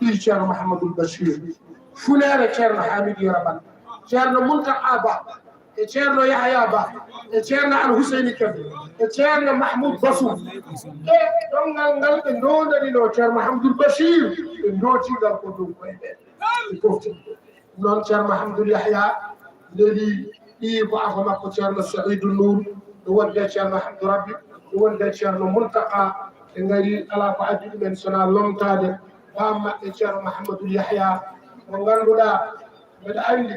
Ɓii Ceerno Mahamadul Bachir. Funeere Ceerno Hamidou Yero Bah. Ceerno Muntaka Bah. E Ceerno Yahaya Bah, e Ceerno Al Huseyni Kebe, e Ceerno Mahmoud Basou, e ɗonngal ngal ɓe ndoondaninoo Ceerno Mahamadul Bachir, ɓe ndooti ngal ko dow koye ɓe. Ɓe pofti. Noon Ceerno Mahamadul Yahaya neli ɗii ko afo makko Ceerno Saïdou Nour, ɗo wonde Ceerno Hamdou Rabbi, ɗo wonde Ceerno Muntaka, ɓe ngari alaa ko addi ɗumen so wonaa lomtaade baam maɓɓe Ceerno Mahamadul Yahaya, mo ngannduɗaa mbeɗa anndi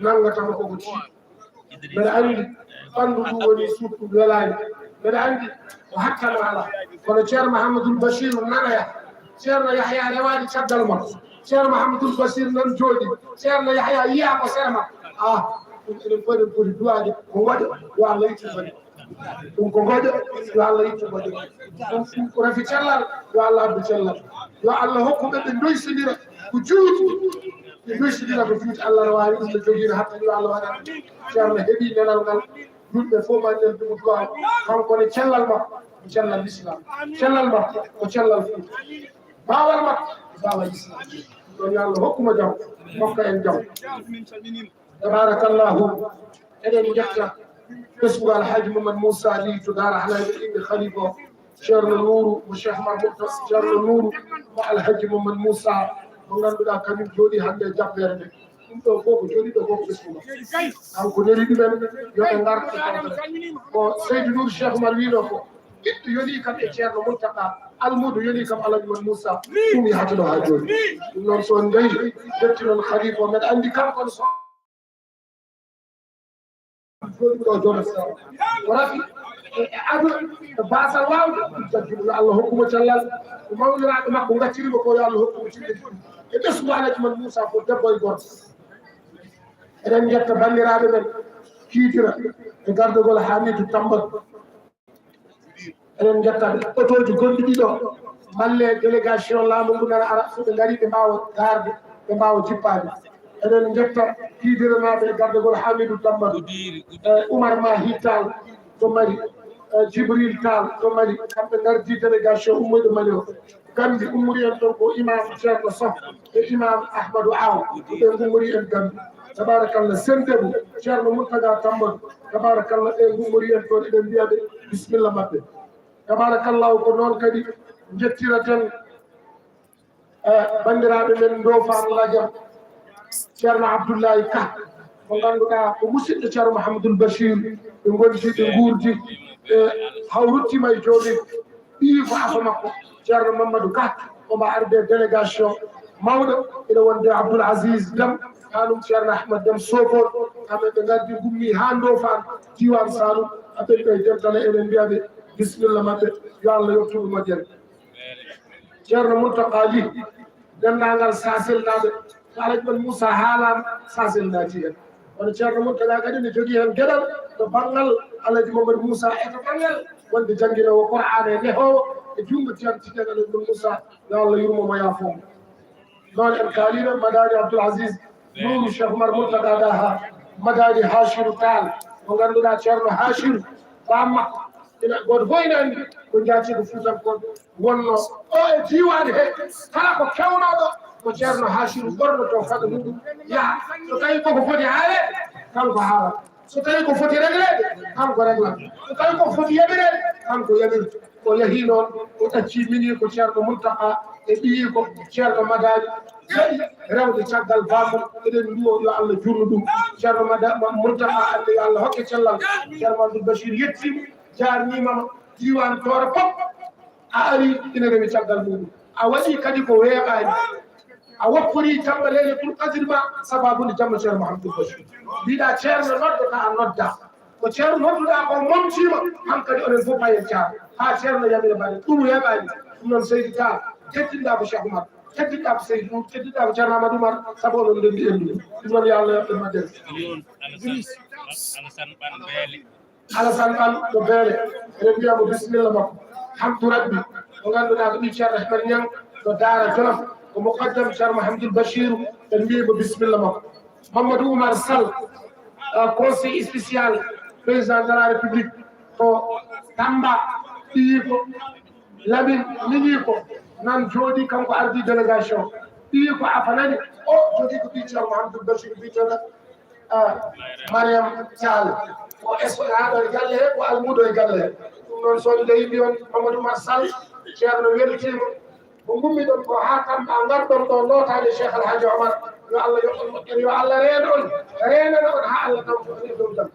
nanngatama koko tiiɗi. Mbeɗa anndi ɓanndu ndu woni suuɗ ɗum welaani. Mbeɗa anndi o hakkano alaa. Kono Ceerno Mahamadul Bachir nanaya. Ceerno Yahya rewaani caggal makko. Ceerno Mahamadul Bachir nan jooɗi. Ceerno Yahya yiya ko sera makko. Ah, ɗum enen fof eɗen poti duwaade ko waɗa yo Allah ittu bone. Ɗum ko ngoƴa yo Allah ittu ngoƴa. Ɗum ɗum ko rafi cellal yo Allah addu cellal. Yo Allah hokku ɓe ɓe ndoysindira ko juuti. Ɓe ndoysindira ko juuti Allah no waawi ɗum no jogiino hatta yo Allah waɗa. Ceerno heɓi nelal ngal. Yimɓe fof ma nder dugu duwa kanko ne cellal makko ko cellal l'islam. Cellal makko ko cellal Fuuta. Baawal makko ko baawal islam. Ɗon yo Allah hokku mo jam hokka en jam. Tabarakallahu. Eɗen njetta ɓesngu Alhaji Mamadou Moussa Ly to Daara Halayɓe, innde khalifa o, Ceerno Nouru mo Cheikh Mahmoud, Ceerno Nouru mo Alhaji Mamadou Moussa, mo ngannduɗaa kañum jooɗii hannde e jabbere nde. Ɗum ɗo fof ko jooɗii ɗo fof ko ɓesngu makko. Kanko neli ɗumen yo ɓe ngar e kanko. Ko Seydou Nour Cheikh Oumar wiino ko ɓiɗɗo yoni kam e Ceerno Mountakha, almuudo yoni kam Alhaji Mamadou Moussa, ɗum yahata ɗo haa jooni. Ɗum noon so on njahi, njetti noon khalifa o, mbeɗa anndi kanko ne so jooɗi ɗo jooɗo seeɗa. Ko rafi e, e ado e baasal waawde jaggude yo Allah hokku mo cellal. Ko mawniraaɓe makko ngacciri mo ko yo Allah hokku mo cellal. E ɓesngu Alhaji Mamadou Moussa ko debbo e gorko. Eɗen njetta banndiraaɓe men Kiitira e gardagol Hamidou Tambal. Eɗen njetta ɓe otooji gonɗi ɗiɗo malle délégation laamu ngu nana ara so ɓe ngari ɓe mbaawa daarde ɓe mbaawa jippaade. Eɗen njetta Kiidiranaaɓe e gardagol Hamidou Tambal, e Oumar Mahi Tall to Mali, e Djibril Tall to Mali, kamɓe ngardi délégation ummoyɗo Mali o. Gambie ummori en toon ko imam Ceerno Soh e imam Ahmadou Aw, ko ɓe ngummori en Gambie. Tabarakallah, Sendebu, Ceerno Mourtaga Tambal, tabarakallah, ɓe ngummori en toon, eɗen mbiya ɓe bisimilla maɓɓe. Tabarakallahu, ko noon kadi njettiraten, eh, banndiraaɓe men Ndofaan Lajam, Ceerno Abdullahi Ka, mo ngannduɗaa ko musidɗo Ceerno Mahamadul Bachir, ɓe ngondi, ɓe nguurdi, ɓe hawruttima e joomi. Ɓii ko afo makko, Ceerno Mamadou Ka, omo arde délégation mawɗo, ina wonde Abdoul Aziz Dem, kanum Ceerno Ahmad Dem Sokone, kamɓe ɓe ngardi ngummi haa Ndofaan, diiwaan Saalum, aɓen ɓe dentale, eɗen mbiya ɓe bisimilla maɓɓe, yo Allah yottu ɓe moƴƴere. Ceerno Mountakha Ly, denndaangal Saaselnaaɓe, ko Alhaji Mamadou Moussa haalaama, Saasel naati heen. Kono Ceerno Mountakha kadi ne jogii heen geɗal to banngal Alhaji Mamadou Moussa e to banngal wonde jannginoowo Qur'aana e nehoowo e junngo Ceerno Tijaan Alhaji Moussa, yo Allah yurmo mo, yaafoo mo. Noon en kaaliino Madani Abdoul Aziz, Nuuru Cheikh Oumar Mourtada Daha, Madani Hachiru Tall, mo ngannduɗaa Ceerno Hachiru, baam makko, ina gooto fof ina anndi ko njaati ko Fuutankooɓe wonnoo ɗo e diiwaan he, kala ko kewnooɗo ko Ceerno Hachiru ɓornotoo fado muɗum yaha. So tawii koko foti haaleede, kanko haalata. So tawii ko foti regleede, kanko reglata. So tawii ko foti yamirede, kanko yamirta. O yahii noon, o ɗaccii mini ko Ceerno Muntaka e ɓiyi ko Ceerno Madani, waɗi rewde caggal bammum. Eɗen nduwo yo Allah juurnu ɗum. Ceerno Mada-, Ma-, Muntaka, Allah, yo Allah hokke cellal. Ceerno Abdoul Bachir yettiima, jaarniima ma, diiwaan Tooro fof. A ari ina rewi caggal muɗum. A waɗi kadi ko weeɓaani. A woppori jamma Laylatul Qadri ma, sababu nde jamma Ceerno Mouhamadou Bachir. Mbiɗa Ceerno noddata, a nodda. Ko Ceerno nodduɗa ko momtiima, hankadi oɗon fof payen caar. Ha Ceerno yamira mbaɗen. Ɗum weeɓaani. Ɗum noon Seydi Tall, teddinɗa ko Cheikh Oumar, teddinɗa ko Seydi Nour, teddinɗa ko Ceerno Amadou Oumar, sabu oɗon ndenndi en ɗum. Ɗum noon yo Allah yoɓ en majjere. Alassane Ɓan Beele. Alassane Ɓan to Beele, eɗen mbiya mo bisimilla makko. Hamdou Rabbi, mo ngannduɗaa ko ɓii Ceerno Ahmed Niang to Daara Jolof, ko muqaddam Ceerno Mahamadou Bachirou, en mbiyi mo bisimilla makko. Mamadou Oumar Sall, euh, conseil spécial président de la République to Tamba, ɓiyi ko Lamine, mini ko nan jooɗi, kanko ardi délégation. Ɓiyi ko a fanani, o jogii ko ɓii Ceerno Mahamadou Bachirou biyeteeɗo Ah, Mariam Thial, ko S P A ɗo e galle he, ko almuudo e galle he. Ɗum noon, so on nde yimɓe on, Mamadou Oumar Sall, Ceerno weltiima. Ko ngummiɗon ko haa Tamba, ngarɗon ɗo nootaade Cheikh Alhaji Omar. Yo Allah yoɓ on moƴƴere, yo Allah reeno on, reenana on haa Allah tawta on e dow jam.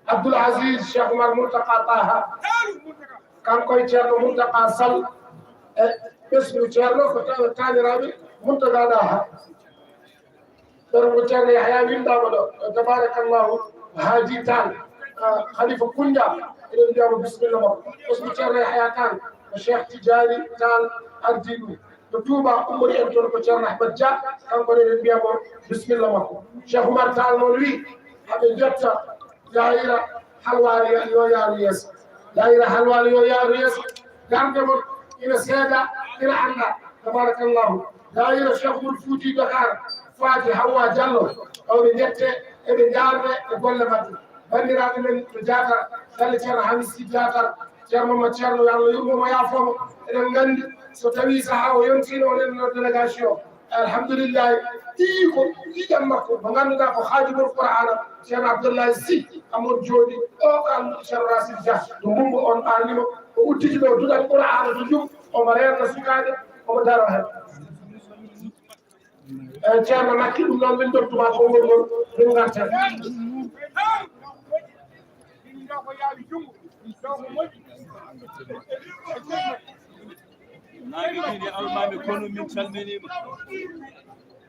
Abdoul Aziz Cheikh Oumar Mountakha Taha, kanko e Ceerno Mountakha Sall e ɓesngu Ceerno ko taw taaniraaɓe Mountakha Daha. Ɗon ko Ceerno Yahya winndaama ɗo, tabarakallahu, Haaji Tall, ah, Khalifa Koundia, eɗen mbiya mo bisimilla makko. Ɓesngu Ceerno Yahya Tall, ko Cheikh Tidiane Tall ardii ɗum. To Touba, ummori en toon ko Ceerno Ahmed Dia, kanko ne eɗen mbiya mo bisimilla makko. Cheikh Oumar Tall noon wi, haɓe njetta daayira halwaari yo yaaru yeeso. Daayira halwaari yo yaaru yeeso. Darnde mon ina seeda, ina annda. Tabarakallahu. Daayira Cheikh Oumar Fouti Dakar, Fati Hawa Diallo, ɗo ɓe njette, eɓe njaarne e golle maɓɓe. Banndiraaɓe men to Diatar, galle Ceerno Hamis Sy Diatar, Ceerno mo Ceerno, yo Allah yurmo mo, yaafoo mo. Eɗen nganndi so tawii sahaa o yontiino, o nenno délégation. Alhamdulillahi, ɓiyi ko ƴiƴam makko, mo ngannduɗaa ko haajugol Qur'aana, Ceerno Abdullahi Sy, amon jooɗi o, ko almuɗo Ceerno Racine Dia, to Mbumbo on ɓaarnimo, o udditi ɗo duɗal Qur'aana to Njum, omo reenna sukaaɓe, omo daro heen. Eh, Ceerno Makki, ɗum noon min ndottuma konngol ngol, min ngarta. Naange diine almaami kono min calminiima.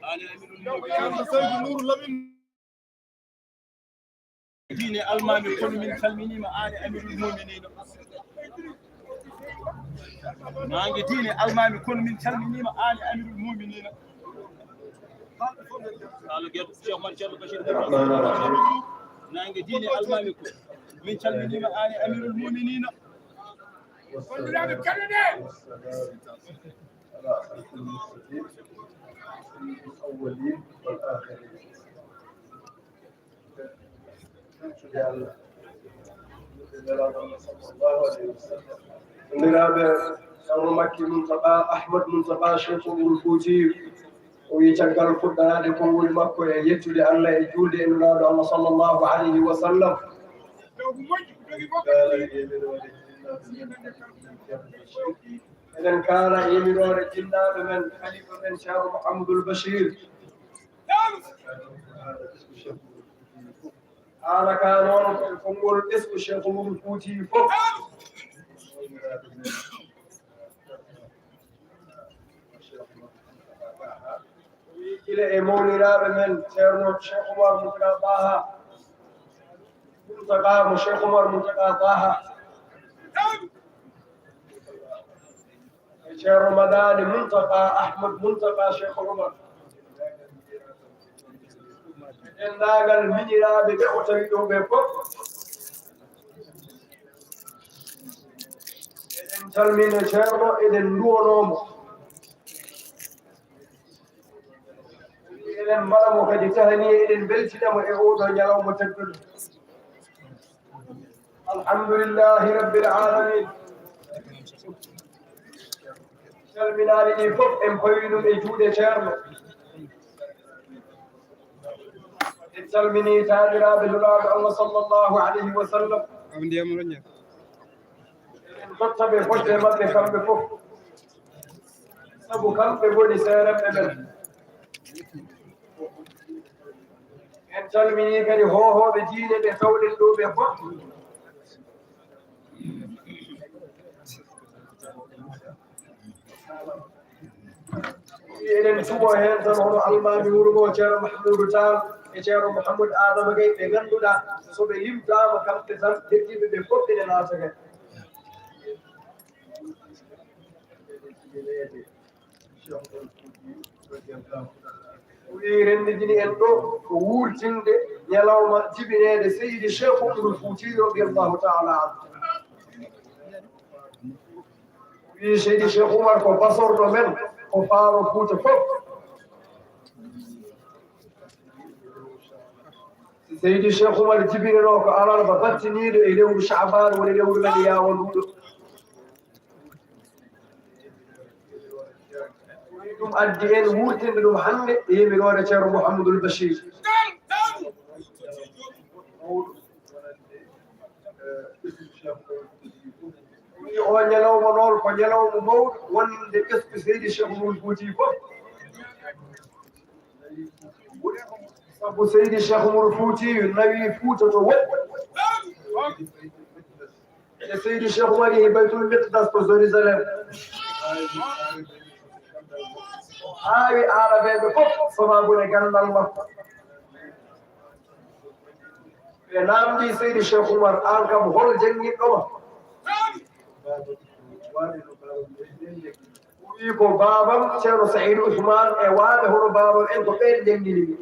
Aali Amirul Mu'miniin. Diine almaami kono min calminiima, aali Amirul Mu'miniina. Naange diine almaami kono min calminiima, aali Amirul Mu'miniina. Haala gerte Cheikh Oumar Ceerno Bachir. Naange diine almaami ko min calminiima, aali Amirul Mu'miniina. Banndiraaɓe, kadi ne. على أشرف المرسلين، سيد الأولين والآخرين. Banndiraaɓe, Ceerno Makki Muntaka, Ahmad Muntaka, Cheikh Oumar Fouti, o wi caggal fuɗɗanaade konngol makko e yettude Allah e juulde e Nulaaɗo Allah sallallahu alayhi wa sallam. Eɗen kaala yamiroore jinnaaɓe men, Khalifa men Ceerno Mouhamadoul Bachir. Haala ka noon ko e konngol ɓesngu Cheikh Oumar Fouti fof. Gila e mawniraaɓe men, Ceerno Cheikh Oumar Mountakha Taha. Mountakha mo Cheikh Oumar Mountakha Taha. E Ceerno Madani Mountakha Ahmad Mountakha Cheikh Oumar. E denndaangal miñiraaɓe ɓe o tawi ɗo ɓe fof. Calmina ceerno, eɗen nduwanoo mo. Eɗen mbaɗa mo kadi tahaniya, eɗen mbeltina mo e oo ɗoo ñalawma tedduɗo. Alhamdulillahi Rabbil Alamin. Calminaali ɗi fof, en pawi ɗum e juuɗe ceerno. En calminii taaniraaɓe Nulaaɗo Allah sallallahu alayhi wa sallam. Awa ndiyam roña. En totta ɓe fodde maɓɓe kamɓe fof. Sabu kamɓe ngoni seeremɓe men. En calminii kadi hoohooɓe diine ɓe tawɗen ɗo ɓe fof. Eɗen cuɓoo heen tan hono almaami wuro ngo, Ceerno Mahmuudu Taal e Ceerno Mouhamadou Adama Gaye, ɓe ngannduɗaa so ɓe limtaama kamɓe tan, heddiiɓe ɓe fof ene naata heen. O wii renndijini en ɗo ko wuurtinde ñalawma jibineede Seydi Cheikh Oumarul Fouti radiyallahu taala anhu. Wii Seydi Cheikh Oumar ko basorɗo men, ko faaro Fuuta fof. Seydi Cheikh Oumar jibinanoo ko alarba battiniiɗo e lewru Chaabaan, woni lewru men yaawanduɗo. Ɗum addi en wuurtinde ɗum hannde e yamiroore Ceerno Mouhamadoul Bachir. Woni o ñalawma noon ko ñalawma mawɗo wonde ɓesngu Seydi Cheikh Oumar Fouti fof. Sabu Seydi Cheikh Oumar Fouti nawi Fuuta to woɗɗi. E Seydi Cheikh Oumar yehi Baytul Miqdas to Jérusalem. Aawi Aarabeeɓe fof sababu ne ganndal makko. Ɓe naamndii Seydi Cheikh Oumar, aan kam hol jannginɗo ma? O wii ko baabam Ceerno Saïd Ousmane e waaɓe hono baabam en ko ɓeen njanngini mi.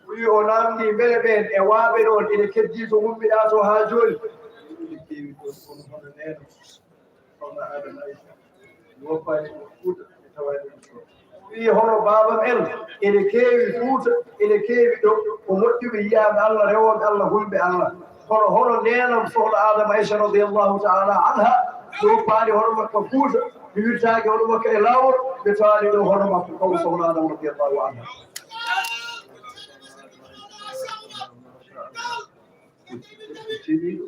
O wii o naamndii mbele ɓeen e waaɓe ɗoon ene keddii to ngummiɗaa to haa jooni. Sokhna Adama Aïcha, mi woppaani ɗum Fuuta, mi tawaani ɗum ɗo. Wii hono baabam en ene keewi Fuuta, ene keewi ɗo, ko moƴƴuɓe yiyaaɓe Allah, rewooɓe Allah, hulɓe Allah. Kono hono neenam Sokhna Adama Aïcha radiyallahu taala anha, mi woppaani hono makka Fuuta, mi wirtaaki hono makka e laawol, mi tawaani ɗo hono makko, kanko Sokhna Adama radiyallahu anha. Ceniiɗo,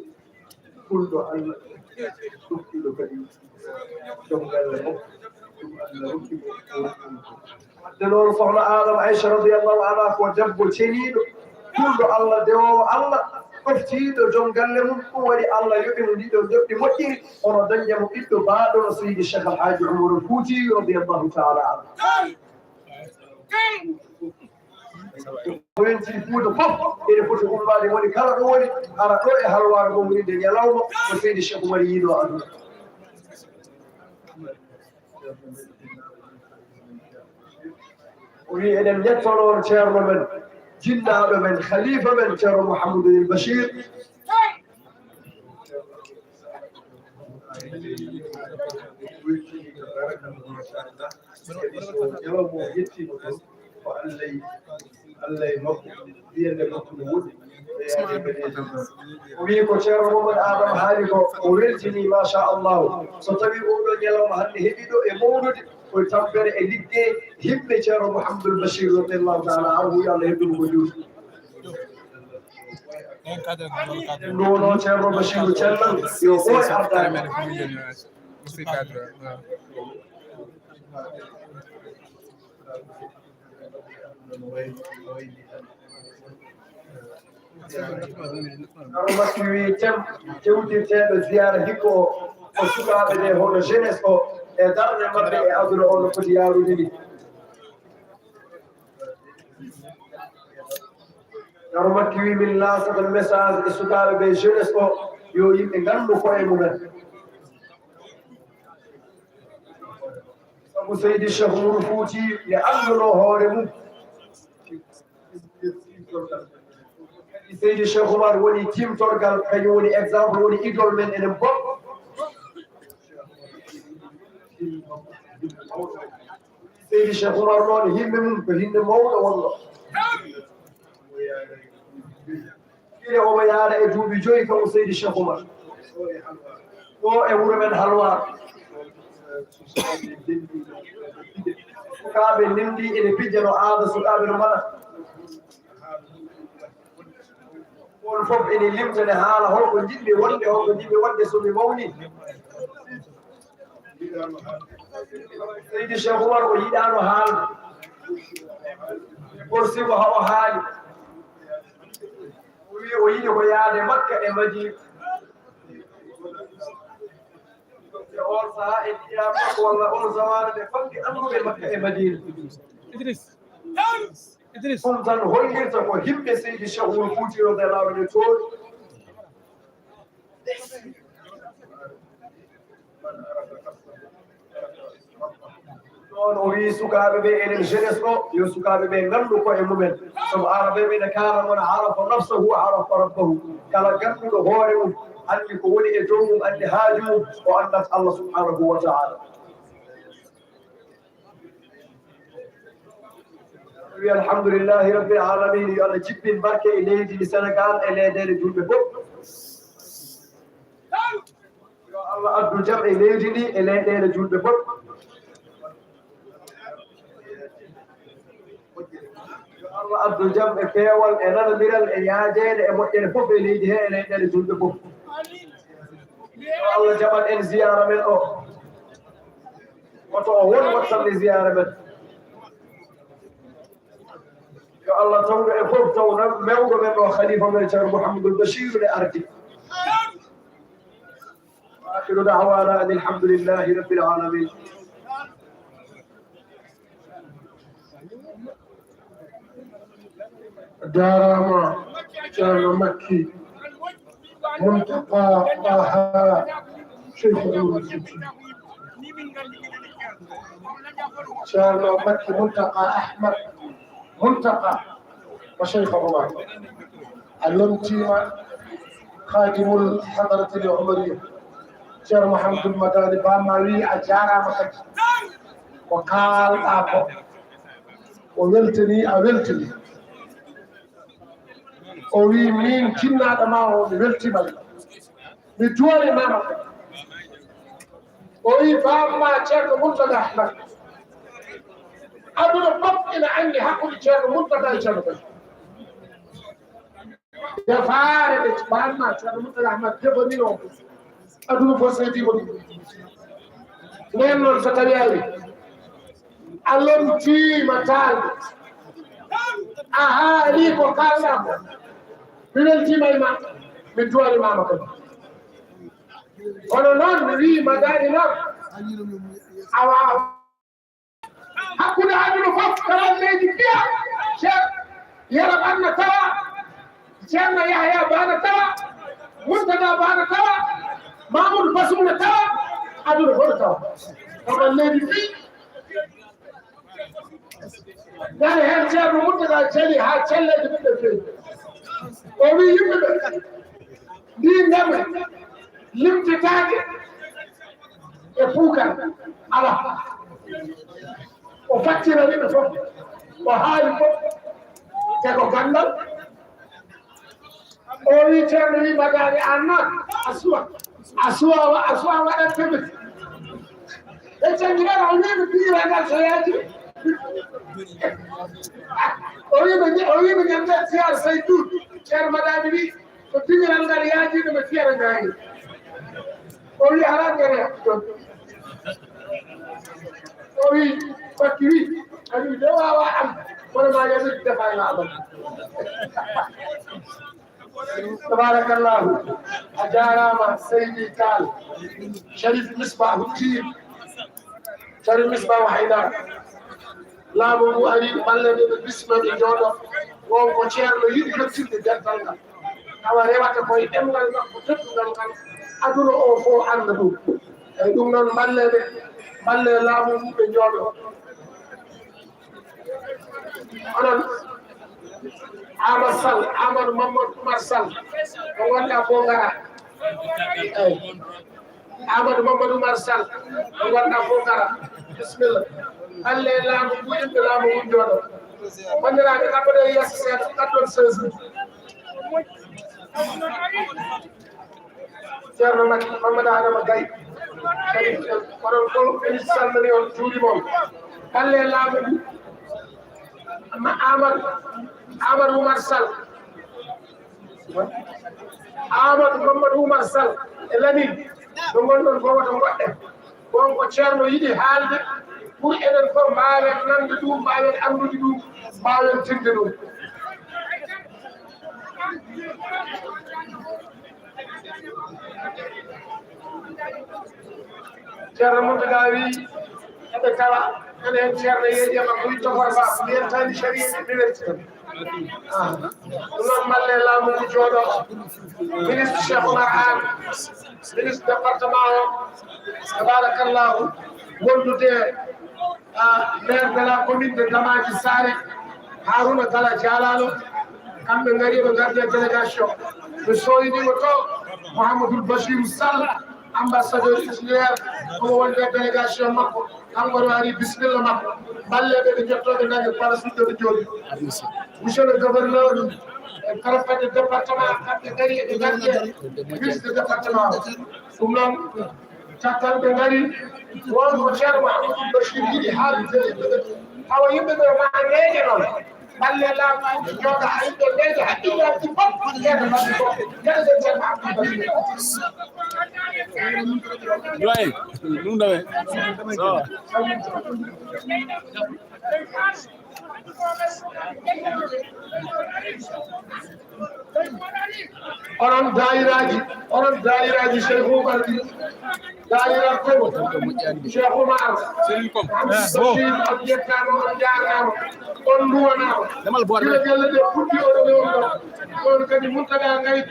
kulɗo Allah, duttuɗo kadi joom galle makko, ɗum Allah rokki mo, o rokki mo. Wadde noon, Sokhna Adama Aïcha radiyallahu anha ko debbo ceniiɗo, kulɗo Allah, dewoowo Allah, ɗoftiiɗo joom galle mum. Ɗum waɗi Allah yoɓi mo ndiɗo njoɓdi moƴƴiri, kono dañde mo ɓiɗɗo baaɗo no Seydi Cheikh Al Hadji Oumar Fouti radiyallahu taala anhu. Ko wonti Fuuta fof ene foti ummaade, woni kala ɗo woni, ara ɗo e halwaar mawnin'de ñalawma mo Seydi Cheikh Oumar yiinoo aduna. O wii eɗen njettonoo ceerno men, jinnaaɗo men, khalifa men, Ceerno Mouhamadoul Bachir. Ko Allah e, Allah e makko, yiyannde makko no woɗɗi. O wii ko Ceerno Mamadou Adama haali ko, o weltinii, machallah. So tawii oo ɗoo ñalawma hannde heɓii ɗo e mawnude, ko e tampere e liggey himme Ceerno Mouhamadoul Bachir radiyallahu taala anhu, yo Allah heɓnu mo ko juuti. Ɗum ɗo noon Ceerno Bachir Cellal, yo ɓooy ardaade. Ceerno Makki wii tem tewtirteeɗo ziyaara hikka o, ko sukaaɓe ɓe, hono jeunesse o, e darnde maɓɓe e aduna o no foti yaarude ni. Ceerno Makki wii min laasata message e sukaaɓe ɓe, jeunesse o, yo yimɓe nganndu koye mumen. Sabu Seydi Cheikh Oumar Fouti ne anndunoo hoore mum. Kadi Seydi Cheikh Oumar woni cimtorgal, kañum woni exemple, woni idole men enen fof. Seydi Cheikh Oumar noon, himɓe mum ko himɓe mawɗo wonno. Ine omo yaada e duuɓi joyi, kanko Seydi Cheikh Oumar. Ɗo e wuro men Halwar, sukaaɓe ndenndi ene pijja no aada, sukaaɓe no mbaɗa. On fof ene limtane haala holko njiɗmi wonde, holko njiɗmi waɗde so mi mawni. Seydi Cheikh Oumar o yiɗaano haalde. Kono sibu haa o haali. O wi o yiɗi ko yaade Makka e Madina. E on sahaa en njiyaa Makka walla on zamaanu nde famɗi annduɓe Makka e Madina. Idriss. Idriss. Ɗum tan hollirta ko himɓe Seydi Cheikh Oumar Fouti radiyallahu anhu toon. Ɗoon o wii sukaaɓe ɓe, enen jeunesse o, yo sukaaɓe ɓe nganndu koye mumen. Sabu Aarabeeɓe ene kaala, "من عرف نفسه عرف ربه." Kala gannduɗo hoore mum, anndi ko woni e dow mum, anndi haaju mum, o anndat Allah subhanahu wa ta'ala. Wi alhamdulillahi rabbil alamin, yo Allah jippin barke e leydi ndi Sénégal, e leyɗeele julɓe fof. Yo Allah addu jam e leydi ndi e leyɗeele julɓe fof. Yo Allah addu jam e peewal e nanondiral e yaajeede e moƴƴere fof e leydi he e leyɗeele julɓe fof. Yo Allah jaɓan en ziyaara men o. Woto o won wattanɓe ziyaara men. Yo Allah tawnu en fof, tawna mawɗo men o, khalifa men Ceerno Mouhamadoul Bachir ne ardi. Wa akhiru da'wana anil hamdulillahi rabbil alamin. Jaaraama Ceerno Makki Muntaqa Taha Cheikhul Umarul Fouti. Ceerno Makki Muntaqa Ahmad Muntaqa wa Cheikh Oumar. A lomtiima Khadimul Hadratil Oumariya. Ceerno Mouhamadoul Madani Ba ma wi a jaaraama kadi. Ko kaalɗaa ko, o weltanii a weltanii. O wi min kinnaaɗo ma o mi weltiima. Mi duwaniima ma. O wi bamma Ceerno Muntaga Ahmad. Aduna fof ina anndi hakkunde Ceerno Muntaga e Ceerno Bachir. Defaare ɗe bamma Ceerno Muntaga Ahmad defanino aduna fof seedii mo ɗum. Nden noon so tawi ari a lomtiima taalde, a haali ko kaalɗaa ko, mi weltiima e ma, mi duwaniima ma kadi. Kono noon mi wii Madani noon, awa hakkunde aduna fof kala leydi mbiya Cheikh Yero Anna tawa, Ceerno Yahya Ba na tawa, Muntaga Ba na tawa, Mamoudou Bassum na tawa, aduna fof na tawa. Kala leydi mbi Ngari heen Ceerno Muntaga celi haa celleeje mum ɗe feewi. O wii yimɓe ɓe, ndii ndema limtetaake e puukar alaa. O faccirani ɓe fof, o haali fof, te ko ganndal. O wi Ceerno wi mbaɗaani aan noon a suwa, a suwa, a suwa waɗat tamit. Ɓe janngi ɗon o wiimi piirangal so yaaji. O wiimi o wiimi ñande siyar Seydu. Ceerno mbaɗaani wi ko piirangal yaaji no ɓe fiyara ngaari. O wi haran ngere toon. O wi Makki wi a wi de wawa am. Kono ma yamir defa e ma abada. Tabarakallahu. A jaaraama Seydi Tall. Sharif Misbahu Tall. Sharif Misbahu Haydara. Laamu ngu ari, balleeɓe ɓe bisma ɓe njooɗo. Won ko ceerno yiɗi yettirde dental ngal. Tawa rewata koye ɗemngal makko teddungal ngal. Aduna o fof annda ɗum. Eyi ɗum noon balleeɓe, balle laamu ngu ɓe njooɗo. Onon Amadou Sall, Amadou Mamadou Oumar Sall, ko wonɗa fof ngara. Eyi. Amadou Mamadou Oumar Sall, ko wonɗa fof ngara. Bisimilla. Alle laamu ngu, yimɓe laamu ngu jooɗo. Banndiraaɓe, ɗaɓɓoɗe yeeso seeɗa, ɗaɓɓon seize. Ceerno Makki Mamadou Adama Gaye, Sharif, onon fof, en calmini on, juurima on. Alle laamu ngu, Amadou, Amadou Oumar Sall, Amadou Mamadou Oumar Sall e Lamine, no ngonɗon fof, woto ngoɗɗen. Bon, ko Ceerno yiɗi haalde, pour enen fof mbaawen nande ɗum, mbaawen anndude ɗum, mbaawen tinde ɗum. Ceerno Mountaga wi, eɓe tawa, ene heen Ceerno yeeƴe makko wi tofar ba, mbiyen tani sariya université. Ah, ɗum noon, malle laamu ngu jooɗo, ministre Cheikh Oumar Anne, ministre département o, tabarakallahu, wondude, ah, maire de la commune de Damaji Sare, Harouna Gala Dialalo, kamɓe ngari, ɓe ngardi e délégation. Ɓe soyniima to Mouhamadoul Bachirou Sall, ambassadeur Israël, omo wonde délégation makko. Kanko no ari bisimilla makko. Balleeɓe ɓe njettooɓe nange parasuuɗe ɓe jooɗi. Monsieur le gouverneur, e préfet de département, kamɓe ngari eɓe ngardi e ministre de département o. Ɗum noon, caggal ɓe ngari, won ko Ceerno Mouhamadou Bachir yiɗi haalde e yimɓe ɓe. Tawa yimɓe ɓe ma neeƴe noon. Balle laamu jooɗa hay ɓe neeƴe hakkillaaji fof. Ceerno Mouhamadou fof. Jërëjëf Ceerno Abdoul Bachir. Joy, ɗum ɗo ɓe. So. Onon daayiraaji, onon daayiraaji Cheikh Oumar ɗi, daayira Kobo, Cheikh Oumar, Abdou Bachir, on yettaama, on njaaraama, on nduwanaama. Gila gelle ɗe puɗɗi oɗo wewndo, on kadi Mountaga Gaye,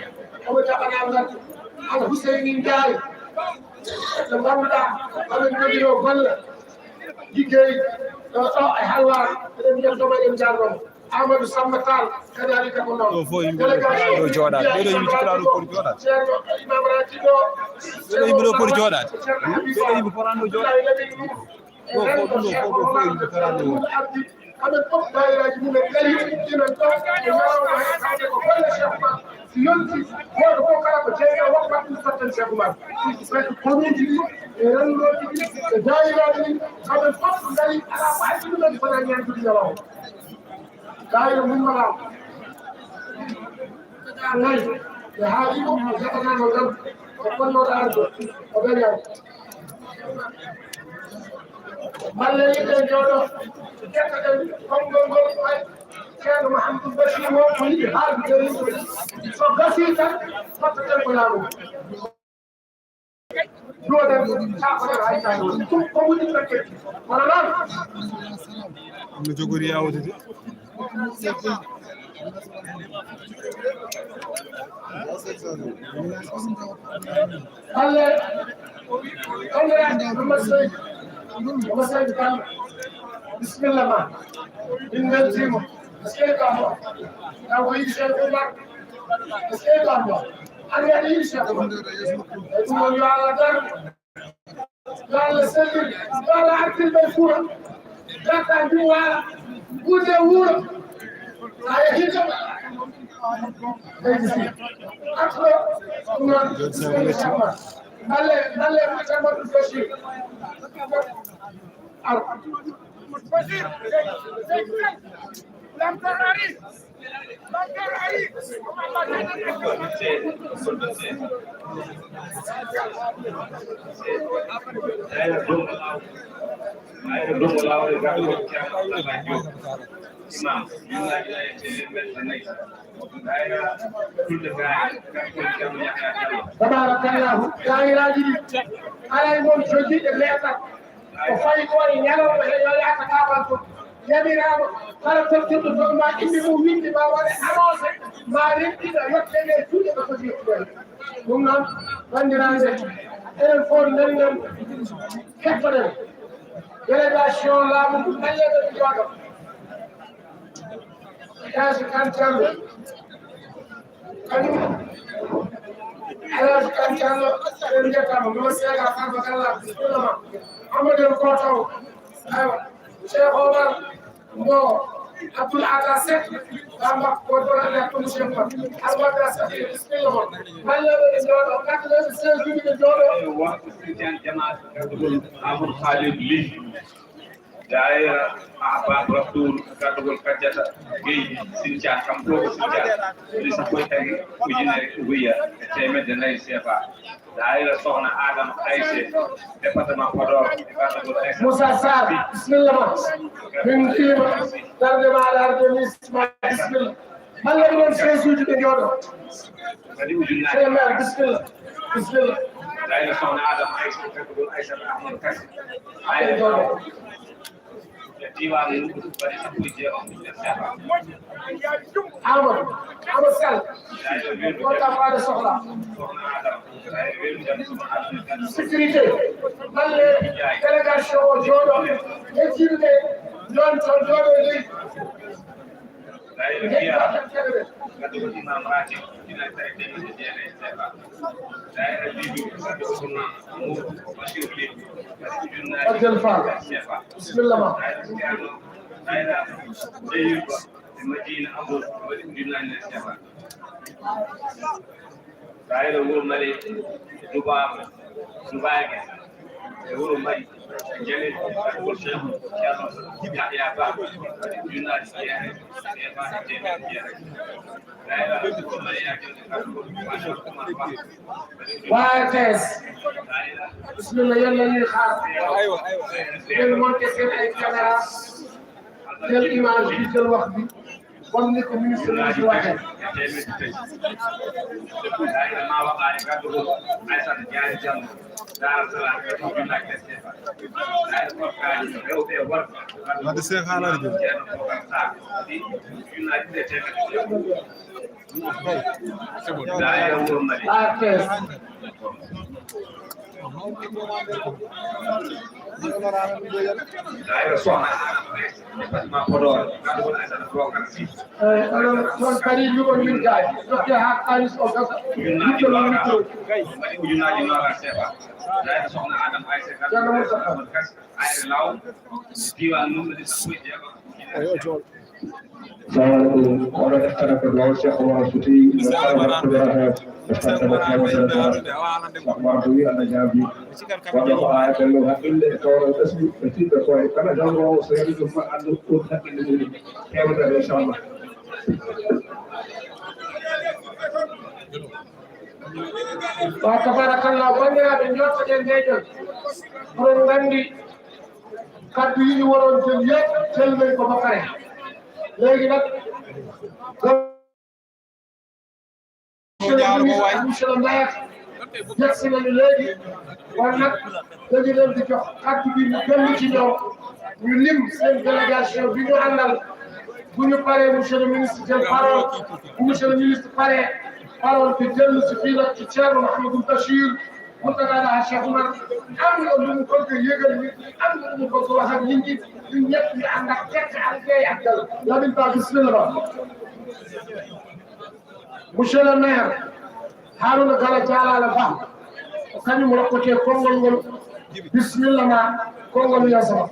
omo jaɓanaa ngal. Al Huseyni Ndiaye, ɓe ngannduɗaa, amin jogino golle, liggey, ɗo, ɗo e Halwar, eɗen njettoma, eɗen njaarnoma. Amadou Samba Tall, kadi ari ka ko noon. Ɗo fof yimɓe ɗo potano ɗo jooɗaade. Ɓeɗo yimɓe potano ɗo poti jooɗaade. Ceerno Imam Raji ɗo. Ɓeɗo yimɓe ɗo poti jooɗaade. Ɓeɗo yimɓe potano ɗo jooɗaade. Ɗo fof, ɗum ɗo fof, ɗo fof yimɓe potano ɗo wonde. Amen fof daayiraaji mum en ngari, ina ɗo, e ñalawma he, kayde ko golle Cheikh Oumar. Si yonti, gooto fof kala ko jeeya, woppat ɗum totten Cheikh Oumar. Presque commune ji ɗi, e renndooji ɗi, e daayiraaji ɗi, amen fof ngari, alaa ko addi ɗumen, wonaa ñaandude ñalawma. Daayira Mumma Law. Nayi. Ɓe haali ɗum, o jaɓanaama ngam o fonnooɗo arde, o dañaani. Malle yimɓe njooɗo, ƴettaɗen konngol ngol, ay, Ceerno Mouhamadou Bachir o, ko yiɗi haaldude e yimɓe. So gasii tan, tottaten ko laamu. Ɗum no jogori yawtude. Alle, Honorable Mamadou Seydi, Mamadou Seydi Kane, bisimilla ma. Min mbeltiima. Seydi Kane, kanko yiɗi Seydi Oumar. Seydi Kane, an yaɗa yiɗi Seydi Oumar. E ɗum woni yo Allah darnu. Yo Allah sellin, yo Allah artin ɓe Fuuta. Darta mbi waala, ɓurde wuuro. Sa yehi to. Leydi si. Artuɗo, ɗum noon, bisimilla. Balle, balle, Mouhamadou Bachir. Ar. Bachir, Lamtoor ari. Tabarakallahu, daayiraaji ɗi, alaa e mon jogiiɗe leetar. O fayi ko e ñalawma he yo yaaka kaabal to. Yamiraama kala tottirɗo toon ma inde mum winndi ma waɗe annoncé ma renɗina yotte nde juuɗe ɓe foti yettude. Ɗum noon, banndiraaɓe, enen fof ndenden, kettoɗen. Délégation laamu ndu, ngalleɗen jooɗo. Elhadji Kane Diallo. Kañum, Elhadji Kane Diallo, en njettaama, Mama Sega Farba Galla, bisimilla ma. Amadou Koto, aywa, Cheikh Omar Mbow, Abdoul Atta Seck, Bamba, ko ɗon ande hakkunde Cheikh Omar. Abdoul Atta Seck, bisimilla ma. Malleeɓe ɓe njooɗo, quatre-vingt-seize ɓe njooɗo. Ewa, Christian Jamas, Amadou Khalid Ly. Daayira Ahbab Rasul, gaddugol Kajjata Gueye, Sinthia, kam ɗo ko Sinthia, ɗi sappo e tati ujunere uwiya e teemedde nayi sefa. Daayira Sohna Adama Aysé, département Podor, e gaddugol Aysata. Moussa Sarr, bisimilla ma. Min njiima darnde maaɗa, arde Nice ma, bisimilla. Malla ɗum en chaise uji ɓe njooɗo. Kadi ujunnaji. Monsieur le maire, bisimilla. Bisimilla. Daayira Sohna Adama Aysé, gaddugol Aysata Ahmadou Kassi. Ɓe njooɗo. E diiwaan Luuɓe, mbaɗi sappo e jeegom e sefa. Amadou, Amadou Sall. Daayira Weldu. Wonta faade sohla. Sohna Adama. Daayira Weldu Jam. Sécurité. Balle délégation o jooɗo. Hettiiɓe ɓe. Yon to jooɗo e leydi. Daayira Fiya, gaddugol Imam Ratib, ujunnaji tati e teemedde jeenayi e sefa. Daayira Lidu, gaddugol Imam Amadou Bachir Ly, ujunnaji tati e sefa. Bisimilla ma. Daayira Siyano, daayira Jeeyirba e Madina Abou, waɗi ujunnaji nayi e sefa. Daayira Wuro Male, Dubaaba, Dubaage, e Wuro Mbayi, e Jale, gaddugol Cheikh Thierno Yahya Ba, ujunnaji jeetati e teemedde jeetati. Daayira Wuro Male, waa R T S. Bisimilla, yalla ni xaar. Ngeen monté seen ay caméra, jël image bi, jël wax bi. Comme ni ko ministre bi waxee. Wadde Cheikh haalani ɗum. Daayira Sohna, département Podor, gaddugol Aysata Bokar Sy. Eyi, onon toon kadi, luɓon min gaaji. Dokke haa kaalis o gasa. Ujunnaji nogas, mbaɗi ujunnaji nogas sefa. Daayira Sohna Adama Aysata, Ceerno Moustapha. Ayre Law, diiwaan Luuɓe, mbaɗi sappo e jeegom. Eyi, o jool. Salamu aleykum. Oɗo hettata ko Law Cheikh Omar Fouti, no Farba Fouti, no Farba Fouti, Cheikh Omar Fouti, Allah jaabi. Wonno ko aya ɓe ɗum haqqille e tawral ɓesngu, ɓe tiɗɓe koye. Kala janngo o, so heɓi ɗum, ma anndu ɗum haqqille mum. Heɓata, inchallah. Wa tabarakallah, banndiraaɓe, njooɗoɗen ndeeƴol. Oɗon nganndi, kaddu yi ñu waroon jël yëpp, jël nañ ko ba pare. Léegi nag, monsieur le ministre ak monsieur le maire, yegsi nañu léegi. Kon nag, dañu leen di jox kaddu gi, ñu dellu ci ñoom, ñu lim seen délégation bi ñu àndal. Bu ñu paree, monsieur le ministre jël parole. Bu monsieur le ministre paree, parole bi dellu si fii nag ci Thierno Mouhamadou Bachir Mountaga Daha Cheikh Oumar. Am na lu mu bëgg a yëgal nit ñi, am na lu mu bëgg a wax ak nit ñi. Ñun ñëpp ñu ànd ak tekk ak tey ak dal. Lamine Ba, bismillah. Monsieur le maire, Harouna Gala Jalala Ba, ko kañum rokkete konngol ngol. Bismillah ma, konngol yeeso ma.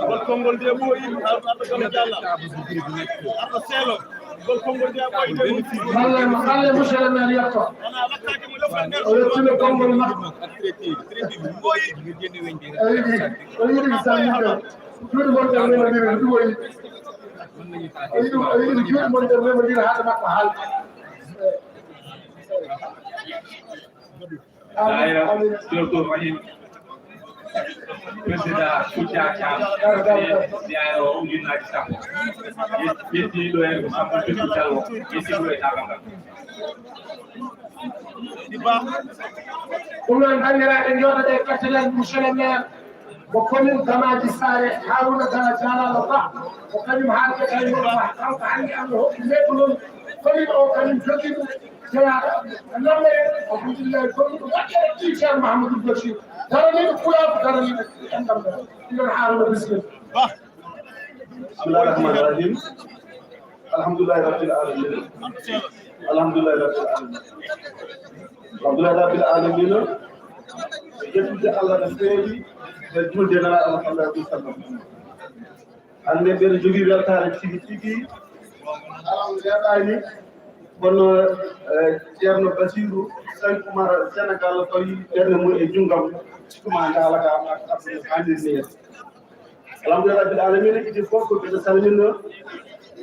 Ngol konngol nde ɓooyi, Arɗo Galo Diallo. Arɗo Seelo. Ngol konngol nde ɓooyi nde ɓooyi. Balle, balle, monsieur le maire yetto. O yettino konngol makko. O yiɗi, o yiɗi salminde. Juuɗe mon ɗe remondire, ɗum o yiɗi. O yiɗi, o yiɗi juuɗe mon ɗe remondire haade makko haalde. Daayira Docteur Rahim, Président Kouthia Thiam, siyaare o ujunnaaji sappo. Yettiiɗo en ko Samba Teddu Diallo, yettiiɗo e dagal ngal. Ɗum noon, banndiraaɓe, njooɗoɗe, kettoɗen monsieur le maire. Ko commune Gamaaji Saare, Haruna Gana Jalalo Ba, ko kañum haalde kay won ma, kanko hannde am no hokki lebbo noon, commune o kañum jogiiɗo jeyaa lammere, alhamdulillahi, commune ko moƴƴere ɗi Ceerno Mahamadou Bachir, daraniiɗo Pulaar, daraniiɗo enɗam ɗam, ɗiɗon Haruna bisimilla. Bismillahir Rahmanir Rahim. Alhamdulillahi Rabbil Alamin. Alhamdulillahi Rabbil Alamin. Alhamdulillahi Rabbil Alamin. Yettude Allah no feewi e julde Nelaaɗo Muhammad sallallahu alaihi wasallam. Hannde mbeɗa jogii weltaare tigi tigi. Alhamdulillahi. Kono, eh, Ceerno Basiru Sey Umar Senegal fawi ɓernde mum e junngam. Tuma ngaala ka, ka, ka, ka, ka, Alhamdulillahi Rabbil Alamina, idii fof ko ɓe salmina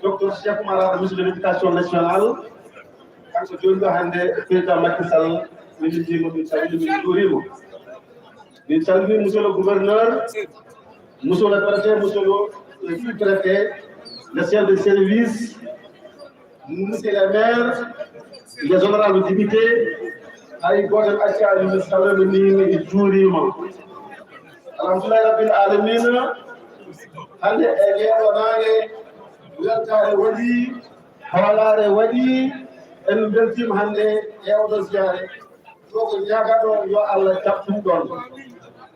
docteur Cheikh Oumar Anne, ministre de l'éducation nationale. Kanko jooni ɗo hannde, président Macky Sall, min njiima, min calmina, min njuuriima. Min calmini monsieur le gouverneur, monsieur le préfet, monsieur le sous-préfet, le chef de service, monsieur le maire, les honorables députés, hay gooto accaali, mi salminiima, mi juuriima. Alhamdulillahi Rabbil Alamina, hannde e ngeeɗo naange weltaare waɗii, hoolaare waɗii, en mbeltiima hannde e oɗo ziyaare. Ɗo ko ñaagaɗo yo Allah jaɓ ɗum ɗon.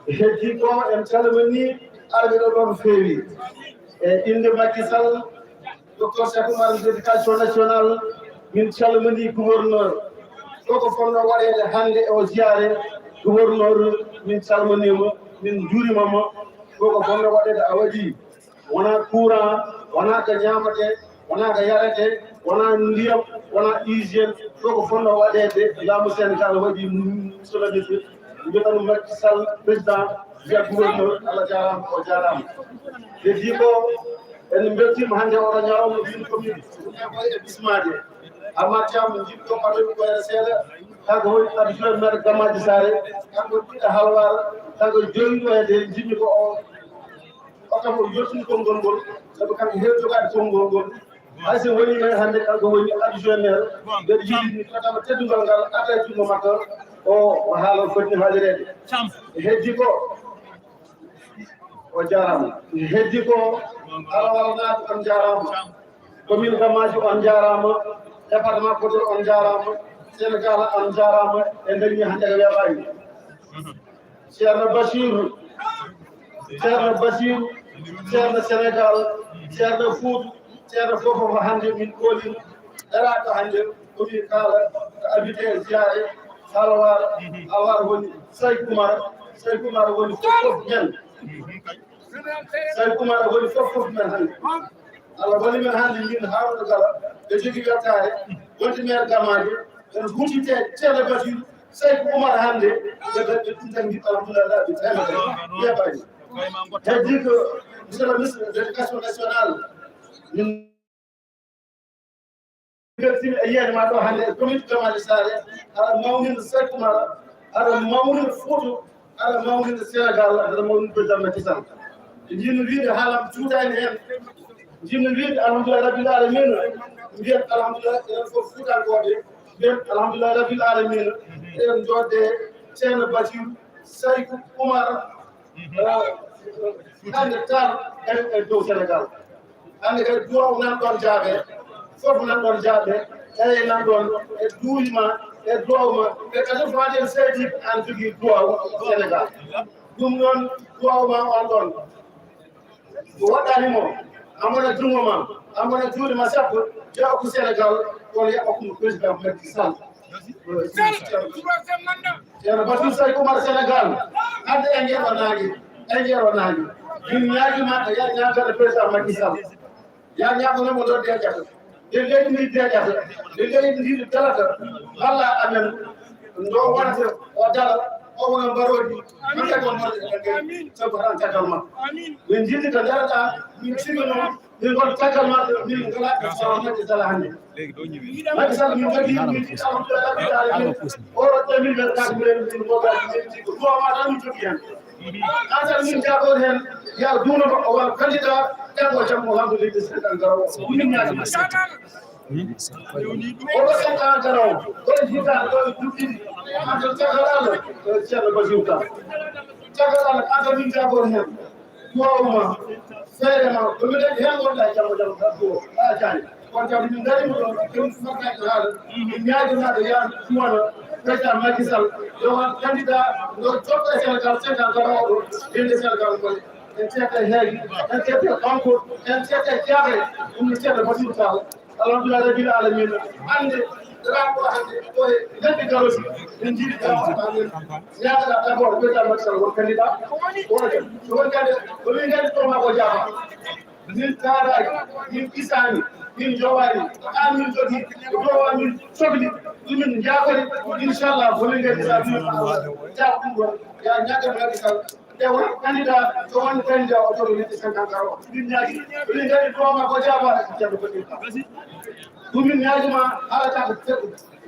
Heddi ko en calmini arɓe ɗo ɗon feewi. E innde Macky Sall, docteur Cheikh Oumar, ministre de l'éducation nationale, min calmini gouverneur. Ɗo ko fotnoo waɗeede hannde o ziyaare, gouverneur, min calminiima, min njuuriima ma. Ɗo ko fotnoo waɗeede a waɗii. Wonaa courant, wonaa ko ñaametee, wonaa ko yaretee, wonaa ndiyam, wonaa hygiène. Ɗo ko fotnoo waɗeede, laamu Senegal waɗi, monsieur le ministre, mbiyata ɗum Macky Sall, président, mbiya gouverneur, Allah jaaraama, o jaaraama. Heddi ko, en mbeltiima hannde oɗo ñalawma, min commune, e bismaaje. Amath Thiam, jiɗɗo ɓaɗoyi ko ene seeɗa, kanko woni adjoint maire Gamaaji Saare, kanko ɓiɗɗo Halwaar, kanko jogiiɗo e nde njiɗmi ko o, o kam o yettude konngol ngol, sabu kanko heewi jogaade konngol ngol. Hay so woni maire hannde, kanko woni adjoint maire, mbeɗa yiɗi ni fotama teddungal ngal adda e junngo makko, o, o haala o foti haajireede. Heddi ko, o jaaraama. Heddi ko, Halwaar naaɓe, on njaaraama. Commune Gamaaji, on njaaraama. Département Podor, on njaaraama. Senegal, on njaaraama. En dañi hannde ko weeɓaani. Ceerno Basiru, Ceerno Basiru, Ceerno Senegal, Ceerno Fuuta, Ceerno fof ko hannde min koolii. Daraaɗo hannde ko min kaala ko invité ziyaare Halwaar, Halwaar woni Sey Kumar, Sey Kumar woni fof fof men. Sey Kumar woni fof fof men hannde. Allah woni men hannde min Haruna Gala, ɓe jogii weltaare, wonde maire Gamaaji, en huccite Ceerno Basiru, Sey Umar hannde, ɓe, ɓe, ɓe ɗum tan njiɗ, alhamdulillah, laabi teemedere. Yeɓani. Heddi ko, monsieur le ministre de l'éducation nationale, min mbeltiima e yiyaade ma ɗo hannde e commune Gamaaji Saare, aɗa mawnina Sey Umar, aɗa mawnina Fuuta, aɗa mawnina Senegal, aɗa mawnina président Macky Sall. En njiɗno wiide haalam juutaani heen. Njiɗno wiide alhamdulillah rabbil alamina. Mbiyen alhamdulillah enen fof Fuutankooɓe. Mbiyen alhamdulillah rabbil alamina. Eɗen njooɗde Ceerno Basiru, Sayku Umar, eh, hannde tan e, e dow Senegal. Hannde kadi duwaaw nan ɗon jaabe, fof nan ɗon jaabe, eɗen nan ɗon e duuji ma, e duwaaw ma, ɓe kadi fof hannde en seedi an jogii duwaaw Senegal. Ɗum noon duwaaw ma on ɗon. Ko waɗɗani mo, amana junngo ma, amana juuɗe ma sappo, yaɓa ko Senegal, kono yaɓa ko président Macky Sall. Ceerno Basiru Sey Umar Senegal, hannde e ngeɗo naange, e ngeɗo naange. Min ñaagi ma, ya ñaagata président Macky Sall. Ya ñaago noon mo ɗo deƴata. Nde leydi ndi deƴata, nde leydi ndi dalata, balla amen. Ndo wonata o dala, o wona mbaroodi. Min kadi on mbaroodi, sabu tan caggal makko. Min njiɗi ko darata, min cigano, min ngon caggal makko, min ngala ko sawa majje dala hannde. Macky Sall min kadi, min njiɗi alhamdulillah rabbil alamin. Oro deux mille vingt-quatre min, min ngoga, min njiɗi ko duwa ma tan min jogii hen. An tan min jaaboto heen, yo Allah duuno mo, o waɗa candidat, janngo e jam, o lamdo leydi Senegal, ngara o, min ñaagii. Oɗo candidat ngara o, ɗo e hitaande, ɗo e duuɓi ɗiɗi, an tan caggal Allah, Ceerno Basiru Tall. Caggal Allah, an kam min jagoro heen. Duwaawu ma, feere ma, ko mbiɗen heen wonɗa e janngo janngo tan ko a jaani. Kono kadi min ngari mo ɗo, min mbaɗɗaaki haala. Min ñaagimaade yaan duwana président Macky Sall. Yo waɗ candidat, yo jokka e Sénégal cinquante garoowo ɗo, yimɓe Sénégal ngoni. En ceetta e heege, en ceetta e kanko, en ceetta e jaaɓe, ɗum no ceetta Basiru Sall. Alhamdulillah rabbil alamin. Hannde, drapeau hannde, ko e lebbi garooji, min njiɗi drapeau hannde. Yaakaar d'abord, président Macky Sall won candidat. Won, won candidat. Ko min ngari ko ma ko jaaba. Min taaraaki, min kisaani, min jowaani. An min jogii, ko ɗo wa min sogli. Ɗum min njaakori. Inchallah, ko min ngari sa min jaaba ɗum ɗon. Ya ñaagal Macky Sall. Nde won candidat, so won candidat o jogii neɗɗo cinquante ans o. Min ñaagi, min ngari ko ma ko jaaba, Ceerno Basiru. Ɗum min ñaagi ma, haala ka ko seɗɗa.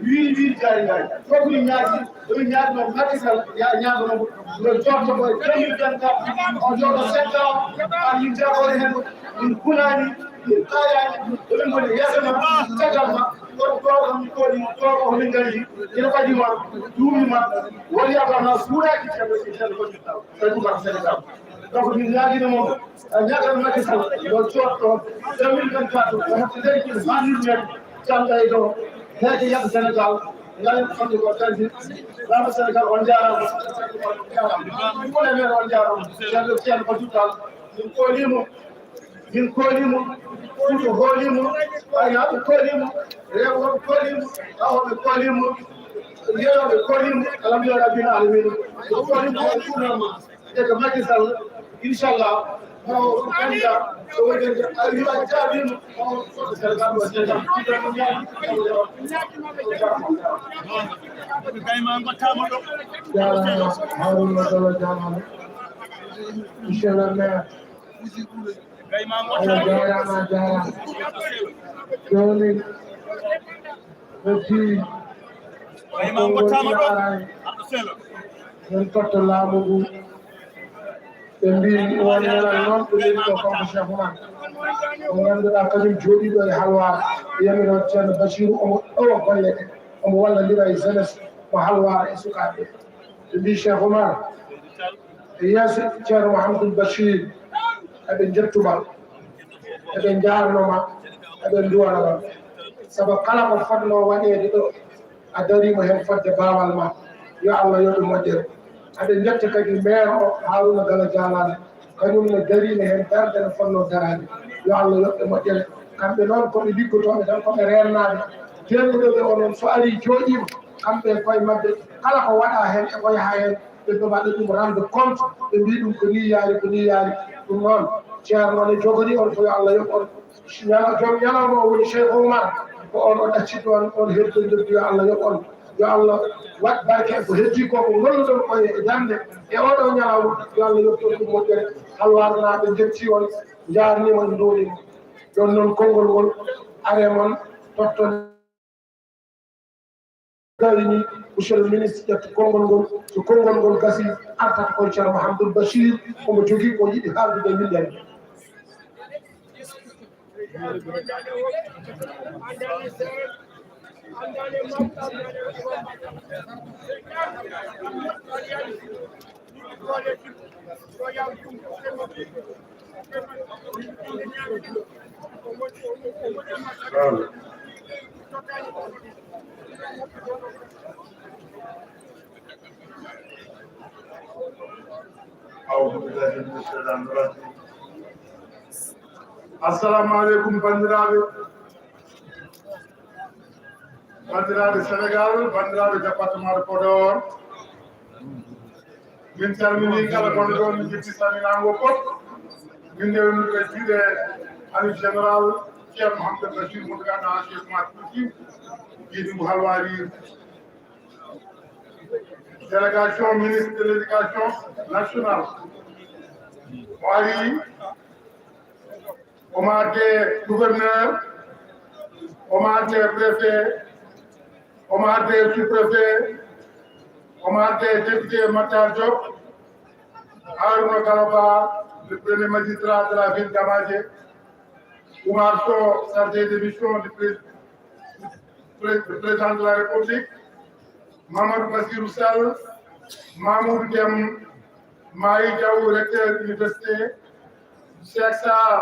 Wiiri, wiiri, jaari, jaari. Fof min ñaagi, min ñaagi noon Macky Sall, ya ñaagano mo. Yo jooɗo ko e deux mille vingt-quatre, o jooɗo sept ans, a yii jagoore heen, min kulaani, min kaayaani, emin ngoni yeeso ma, caggal ma, kono ɗo ko min kooli, ɗo ko min ngari, ina ɓadi ma, duumi ma, woni abana suuɗaaki ceerno, ceerno Basiru Sall. Ɓe ɗum kam Sénégal. Donc, min ñaagino mo, a ñaagal Macky Sall, yo cootto deux mille vingt-quatre, ko hafti leydi haa yimɓe, jannga e dow, heede yahde Sénégal, ngalen ko fotde ko kanti, laamu Sénégal, on njaaraama, on njaaraama. Ɗum woni men, on njaaraama. Ceerno, Ceerno Basiru Tall, min koolii mo, min koolii mo, Fuuta hoolii mo, aynaaɓe koolii mo, rewɓe koolii mo, awɓe koolii mo, yeeyoɓe koolii mo, alhamdulillahi rabbil alamina. Min koolii mo, on suunaama. E ko Macky Sall, inchallah, mo candidat, so wonde a wiwa jaabima, o foti Sénégal, o Sénégal. Jaaraama, Haruna Dolo jaaraama. Monsieur le maire, a jaaraama, a jaaraama. Jooni, ɓe fii, Ɓay ma ngol ina aray. Min totta laamu ngu. Ɓe mbii won ñalal noon ɓe leli ɗo kanko Cheikh Oumar. Mo ngannduɗaa kañum jooɗiiɗo e Halwaar, yamiroore Ceerno Basiru, omo ɗowa golle ɗe, omo wallondira e jeunesse mo Halwaar e sukaaɓe. Ɓe mbii Cheikh Oumar, e yeeso Ceerno Mouhamadoul Bachir, eɓe njettu ma, eɓe njaarno ma, eɓe nduwana ma. Sabu kala ko fotnoo waɗeede ɗo, a dariima heen fodde baawal ma. Yo Allah yoɓ e moƴƴere. Aɗa njetta kadi maire o, Haruna Galo Jalal, kañum ne dariino heen darde no fotnoo daraade. Yo Allah yoɓ e moƴƴere. Kamɓe noon ko ɓe liggotooɓe tan, ko ɓe reennaaɓe. Teeŋuɗo ɓe o noon so arii jooɗiima, kamɓe e koye maɓɓe, kala ko waɗaa heen e ko yahaa heen, ɓe mbaɗa ɗum rendre compte, ɓe mbii ɗum ko nii yaari, ko nii yaari. Ɗum noon, Ceerno ne jogori on ko yo Allah yoɓ on. Ñala-, joom ñalawma o woni Cheikh Oumar, ko on o ɗacci ɗoon, on hertordirde, yo Allah yoɓ on. Yo Allah waɗ barke e ko heddii ko, ko ngolluɗon ko e darnde e oɗo ñalawma, yo Allah yoɓ on ɗum moƴƴere. Halwaarnaaɓe njetti on, njaarniima, nduuriima. Ɗoon noon konngol ngol are mon totton. Gayni, monsieur le ministre, ƴettu konngol ngol. So konngol ngol gasii, artat koye Ceerno Mouhamadoul Bachir, omo jogii ko yiɗi haaldude e yimɓe. Assalamu aleykum, banndiraaɓe. Banndiraaɓe Sénégal, banndiraaɓe département de Podor, min calminii kala gonɗo ɗoon, min njetti salminaango fof. Min ndewni e juuɗe Halif Général Cheikh Mouhamadou Bachir Mountaga Daha Cheikh Oumar Fouti, jiidiiɗo Halwar. Délégation ministre de l'éducation nationale o arii. Omo adde gouverneur, omo adde préfet, omo adde sous-préfet, omo adde député Matar Diop, Harouna Galoba, le premier magistrat de la ville d'Amathie, Oumar Sow, chargé de mission du pré-, pré-, président de la République, Mamadou Bassirou Sall, Mamoudou Dem, Mahi Diaw, recteur université, Cheikh Sarr,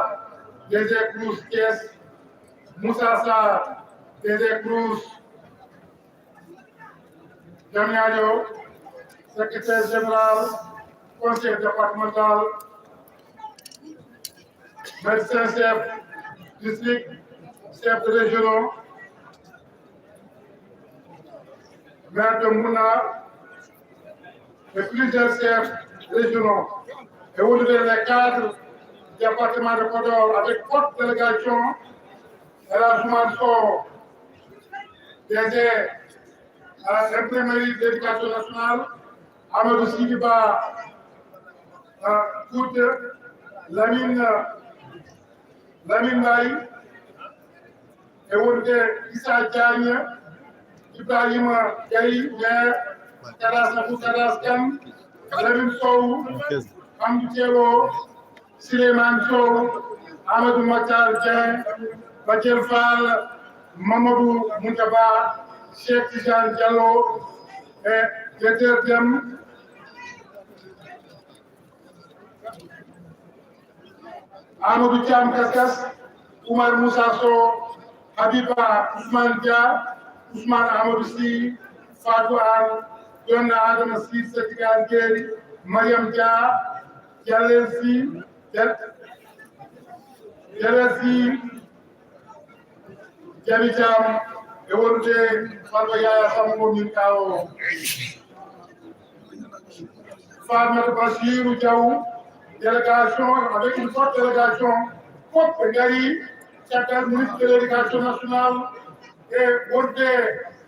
D G Crous Thiès, Moussa Sarr, D G Crous Diamniadio, secrétaire général, conseil départemental, médecin chef district, chef de régionaux, maire de Mbouna et plusieurs chefs régionaux et vous les cadres du département de Podor avec forte délégation, El Hadj Oumar Sow, D G à l'imprimerie de l'éducation nationale, Amadou Sidiba, à Koute, Lamine, Lamine Mbaye, e wonde Issa Diagne, Ibrahima Gaye, maire, Kadas Abou Kadas Kane, Lamine Sow, Hamdou Diallo, Souleymane Sow, Amadou Makhtar Dieng, Bakel Fall, Mamadou Moundiaba, Cheikh Tidiane Diallo, e Docteur Deme, Amadou Thiam Kaskas, Oumar Moussa Sow, Habiba Ousmane Dia, Ousmane Amadou Sy, Fatou Anne, Yonna Adama Sy, Seydina Guèye, Mariam Dia, Jalel Sy, Jal-, Jalel Sy, Jami Thiam, e wonde Farba Yaya Sambo min kawo. Farmata Bachirou Diaw, délégation, avec une forte délégation, fof ɓe ngari, caggal ministre de l'éducation nationale, e wonde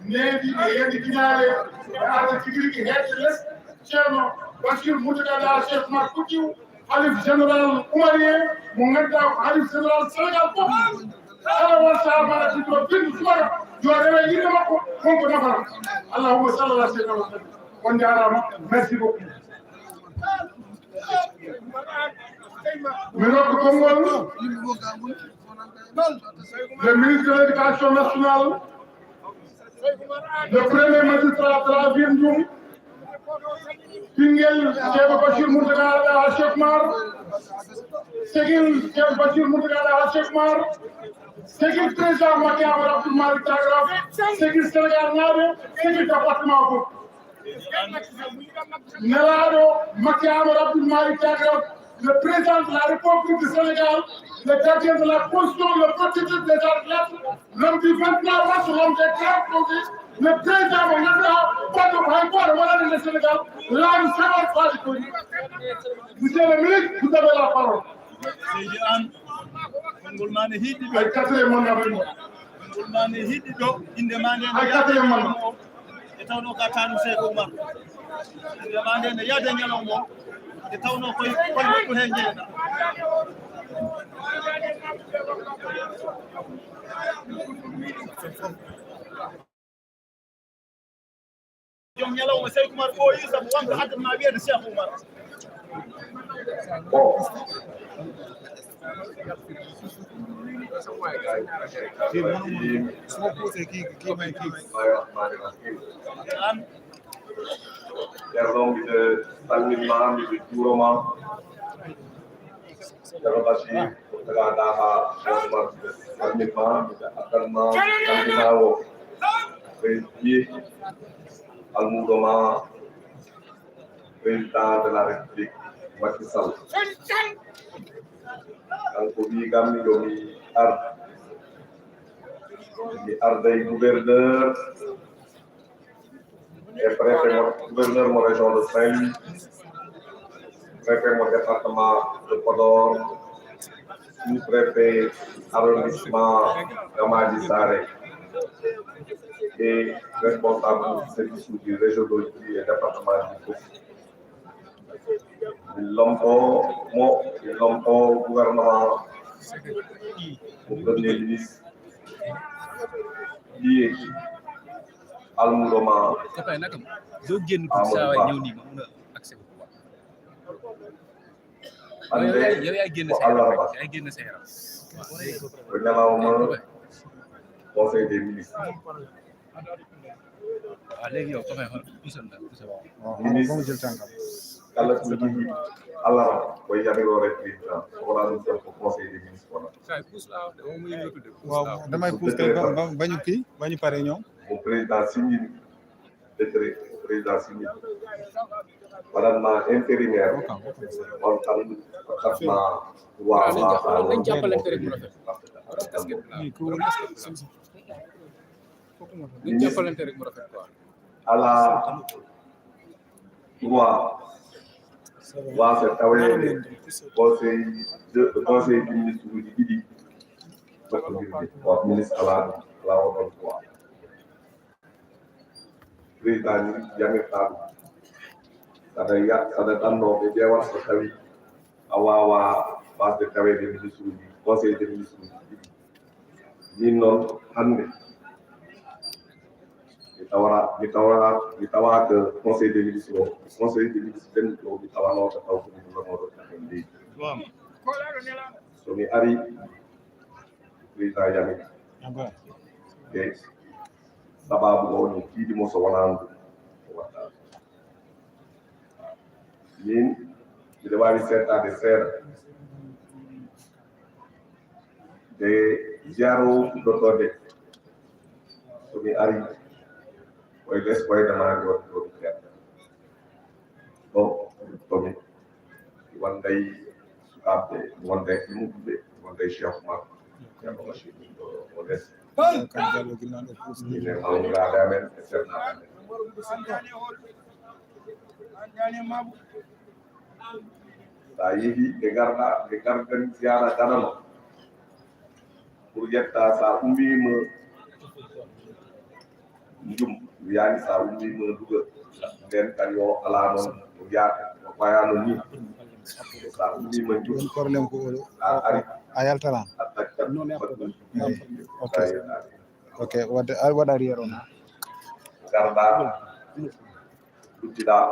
needi e yandi ginaale, e arde tigi rigi hedde les, Ceerno Bachir Mountaga Daha Cheikh Oumar Foutiyou, Halif général umarien, mo ngannduɗaa ko halif général Sénégal fof. Kala won sahaa mbaɗa ɗum ɗo binndi subaka, yo rewe yimɓe makko, wonko nafata. Allahumma salli ala sayyidina Muhammad. On njaaraama. Merci beaucoup. Mi rokka konngol le ministre de l'éducation nationale, le premier magistrat de la ville Ndioum, ɓinngel Ceerno Bachir Mountaga Daha Cheikh Oumar, segil Ceerno Bachir Mountaga Daha Cheikh Oumar, segil président Macky Amadou Abdoul Malick Thiakraf, segil Sénégal naaɓe, segil département fof. Nelaaɗo Macky Amadou Abdoul Malick Thiakraf, le président de la République du Sénégal, le gardien de la Constitution, le protecteur des arts et lettres, l'homme du vingt-trois mars, l'homme des grands projets, le président mo ngannduɗaa baɗɗo ko hay gooto waɗaani e Sénégal, laamu Sénégal faali ko. Monsieur le ministre, vous avez la parole. Seydi Anne, konngol ma ne hiɗi ɗo. Ay, quatrième mandat. Konngol ma ne hiɗi ɗo, innde ma nde ne yaada e ñalawma o. Nde tawnoo ka taanum Seydi Oumar. Innde ma nde ne yaada e ñalawma o. Nde tawnoo koye, koye woɗɗu heen njeeɗa. Joom ñalawma Seydi Oumar ɓooyi sabu wonko addanma wiyeede Cheikh Oumar. Bon. Ceerno, miɗo salmin ma, miɗo juuro ma. Ceerno Bachir, ko tagaɗa ha Ceerno Bachir, salmin ma, miɗo addan ma salminawo. Ɓe mbiye almuudo ma, président de la République, Macky Sall. Kanko wi kam yo mi ar, mi arday gouverneur e préfet mo, gouverneur mo région de Saint-Louis, préfet mo département de Podor, sous-préfet arrondissement Gamadi Sare et responsable service du région de et département du Fouta. Min lomto mo, min lomto gouvernement mo premier ministre. Ɗiye almuɗo ma. Copain, nakam. Zo génn tuuti, Amadou saa waay Ba. Ñëw nii, ma mun a accès au pouvoir. Hannde ko alarba. Ko ñalawma conseil des ministres. Waaw, léegi yow, copain, xool, puusal na, puusal. Waaw, ministre, ba mu jël tànkam. Kala ko jiɗi Allah, ko yamiroore président, ko wona ɗum tan ko conseil des ministres wona. Waaw, damay pousse kay, ba, ba, ba ñu kii, ba ñu pare ñoom. Mo président signé, décret président signé. Waɗatma intérimaire, on tan waɗatma droit. Nañ jàppalante rek mu rafet. Borom casquette bi laa. Borom casquette bi laa. Nañ jàppalante rek mu rafet quoi. Ala droit waasa taweede conseil de, conseil de ministre uji ɗiɗi. Ko ministre ala, ala oɗon droit. Président ni yamirta ɗum. Saɗa ya, saɗa ɗanno ɓe ƴeewa so tawi a wawa wasde taweede ministre uji, conseil de ministre uji ɗiɗi. Min noon hannde mi tawra, mi tawra, mi tawaaka conseil des ministres o. Conseil des ministres ɓen ɗo mi tawanooka taw ko mi ɗumanooɗo tan leydi. So mi ari, président yami. E sababu o no tiiɗi mo so wonaa ndu o watta. Min mbiɗa waawi seettaade seeɗa. De ziyara o fuɗɗotoo de, so mi ari, koye les koyɗe maa mi waɗi ɗo mi seeɗa. Ɗo, ɗo mi wonday sukaaɓe, wonday ɗumuɓe, wonday Cheikh Oumar. Ceerno Bachir, ɗo, ɗo les. Kan Diallo ginnaaɗo puus. Ine mawliraaɓe amen e seernaaɓe amen. Sa yehi ɓe garɗa, ɓe gardan ziyara gadano pour yetta. Sa ummima njum, yani sa ummima duga nden kan yo ala noon o yata o bayano ni. Sa ummima njum, problème ko a ari a yaltana a takkat. Ok. Ok, wadde a waɗa arrière on. Garɗa luttida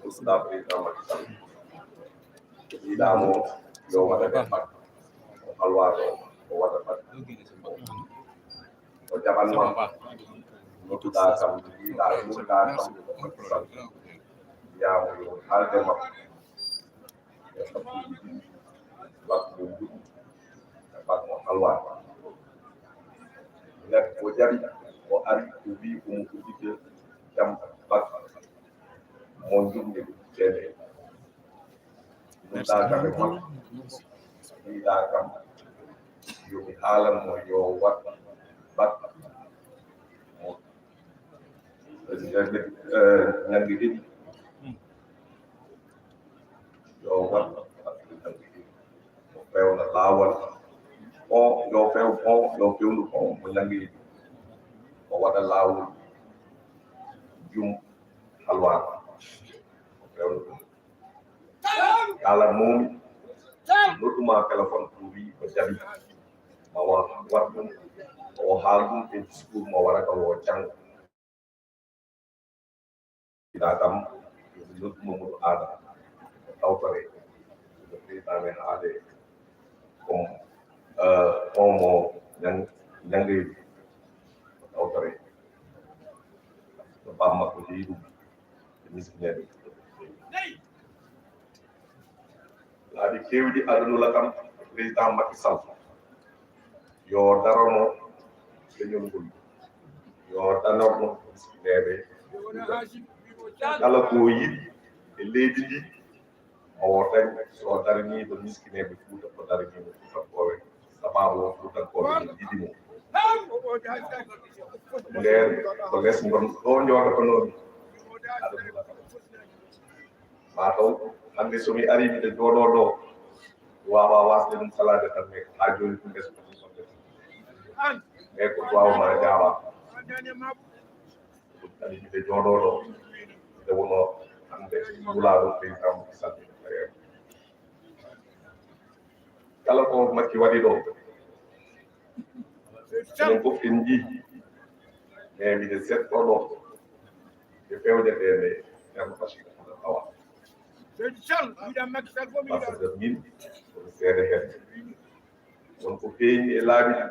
luttida président Macky Sall. Yiɗamo yo waɗa ɓe pat o halwano o waɗa pat. O jaɓanma nodduɗa kam, yiɗa nodduɗa kam Macky Sall. Yamo yo haalde makko. E hakkuji ɗi bak mo nduɗi e bak mo halwani. Nek o jaɓi o ari o wi omo uddite jam bak mo njuɗde ceede. Ɗumɗa kam e makko wiɗa kam yomi haalan mo yo wat bak mo ñannge ɗiɗi. Yo wat ñannge ɗiɗi o fewna laawol o, yo few o, yo fewnu o mo ñannge ɗiɗi o waɗa laawol jum halwar o fewna ɗum. Kala momi nodduma téléphone ko wi ko jaɓi ma wa wat ɗum o haal ɗum e discours mo wara ka o janngo. Ina kam nodduma mum aada o tawtore no président ne haade comme on mo ñanngeydi o tawtore no bammakko jeyi ɗum e miskineɓe. Laabi keewɗi adanula kam président Macky Sall yo darono leñol ngol, yo danorno miskineɓe. Kala ko yiɗi e leydi ndi owo dañ so daraniɗo miskineɓe Fuuta ko daraniɗo Fuutankooɓe. Sababu o Fuutankooɓe ne yiɗi mo. Nden ko les ngon ɗo jooɗotonoomi adanula kam. Mataw hannde so mi ari miɗo jooɗoo ɗo mi waawaa waasde ɗum salaade tan, mais haa jooni ɗum ɓesɗo ɗum sonde mais ko duwaaw ma jaaba. Ɗum kadi miɗo jooɗoo ɗo nde wonoo hannde wulaaɗo président Macky Sall. Kala ko Macky waɗi ɗo enen fof en njii mais miɗen seeɗto ɗo e fewde ɗe nde Ceerno Bachir Amadou Awa. Par ce que min komi seede heen won ko feeñi e laabi ɗi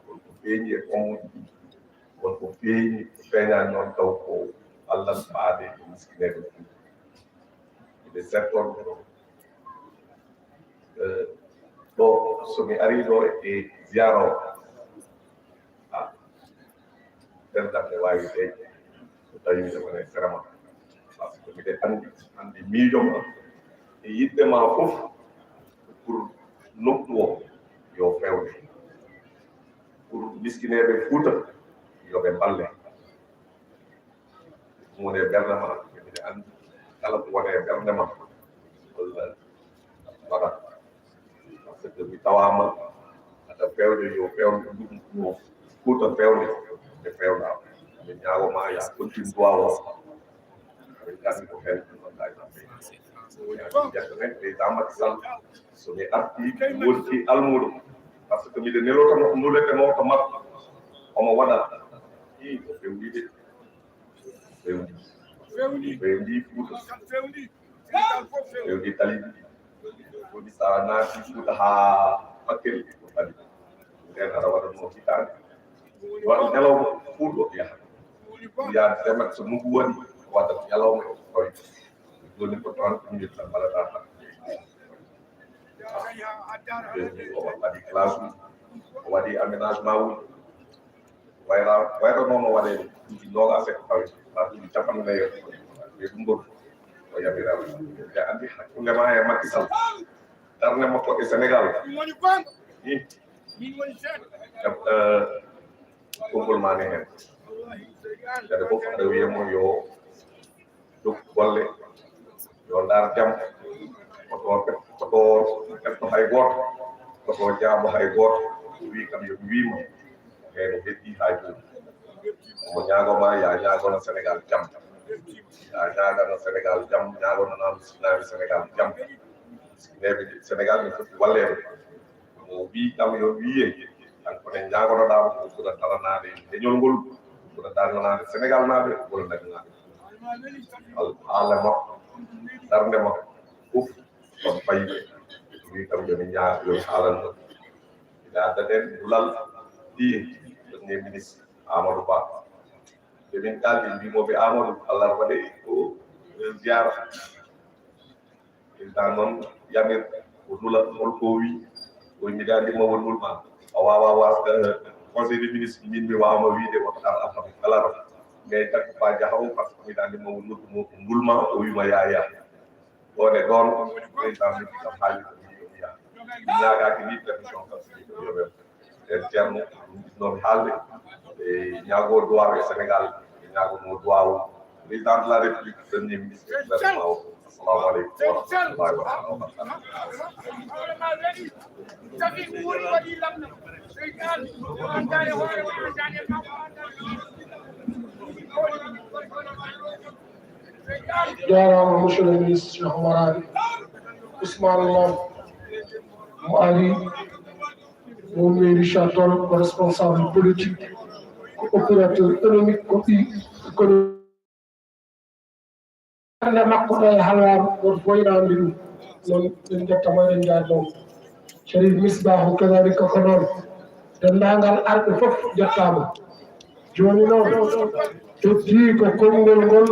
won ko feeñi e ommuji ɗi won ko feeñi ko feeñaani noon taw ko Allah faade e miskineeɓe ɗum. Nde setton ɗo, so mi arii ɗo e ziyaara o, a ɓerɗam ne waawi deeƴ, so tawii miɗo wona e sera ma. Par ce que miɗo anndi, anndi miijo ma e yiɗde ma fof pour nokku o yo feewne, pour miskineeɓe Fuuta yo ɓe mballe. Ɗum woni e ɓernde ma, miɗo anndi kala ko woni e ɓernde ma, walla waɗa. Par ce que mi tawaama aɗa feewde, yo feewde ɗum ɗo Fuuta feewde, nde feewɗa. Min ñaago ma ya continue duwaaw o. Amin gandi ko heen ɗum ɗon ɗaay ɗon ɓe. Yaa ɗum jetta men président Macky Sall. So mi arti mi wonti almuuɗo. Par ce que miɗo nelotano ko nulete mawto makko. Omo waɗa. Ii, o fewndi de. Fewndi. Fewndi. Fewndi Fuuta. Fewndi tali ɗiɗi. Fewndi sa naati Fuuta haa Bakel ko tali. Nden aɗa waɗa no hitaande. Waɗa ñalawma Fuuta o yaha. Yaade demat so ndunngu waɗi, waɗa ñalawma e fawi. Jooni ko trente minutes tan mbaɗata tan. O waɗi classe uji, o waɗi aménagement uji. Wayra, wayra noon o waɗe duuɓi noogaas e ko fawi, haa duuɓi cappanɗe nayi e ɗum ɗon o yamiraa. Ɓe anndi hakkunde ma e Macky Sall, darnde makko e Sénégal. Ih. Eh, konngol ma ne heen. Kadi fof aɗa wiya mo yo jokku golle, yo ndaar jam, koto, koto ƴetto hay gooto, koto jaabo hay gooto. O wii kam yo mi wii mo, heen o heddii haa jooni. Omo ñaago ma, ya ñaagono Sénégal jam. Ya ñaagano Sénégal jam, ñaagono naaɓe Sénégal jam. Sineeɓe Sénégal ne foti walleede. Mo wii kam yo wiye, kanko ne ñaagonoɗaa mo, ko ɓura daranaade leñol ngol, ɓura daranaade Sénégal naaɓe, ɓura daranaade. Al-, haala makko, darnde makko, fof ɗon fayi. Wii kam yo mi ñaa-, yo mi haalan ɗon. Ina adda ɗen duɗal ɗi, Premier ministre Amadou Ba. Ɓe min kaaldi, mbimoɓe Amadou, Allah waɗe ko ziyaara. Président noon yamir o nula, hol ko o wi? O wi, mbiɗa anndi mo won nulma. A waawa waasde conseil des ministres, min mi waawma wiide wota ar alhamis alarba. Mais takko fa jaha o, par ce que mbiɗa anndi mo won nulma, o wima yaya. Ɗon e ɗon, président min kam haali ko wiide o wiya. Mi ñaagaaki ni permission kam so wiide o wiya. E Ceerno, ɗum ɗiɗnomi haalde, e ñaago duwaaw e Sénégal, e ñaago mo duwaaw président de la République, premier ministre gouvernement o. Assalamu aleykum wa rahmatullahi wa barakatuh. Jaaraama, monsieur le ministre Cheikh Oumar Anne. Ousmane Lam mo ari, mo mairie Richard Toll, ko responsable politique, ko opérateur économique, ko ɓi économie. Hannde makko ɗo e Halwar, woto fof ina anndi ɗum. Noon, en njettama, eɗen njaarnoo. Sharif Misbahu kadalika ko noon. Denndaangal arɓe fof njettaama. Jooni noon, heddii ko konngol ngol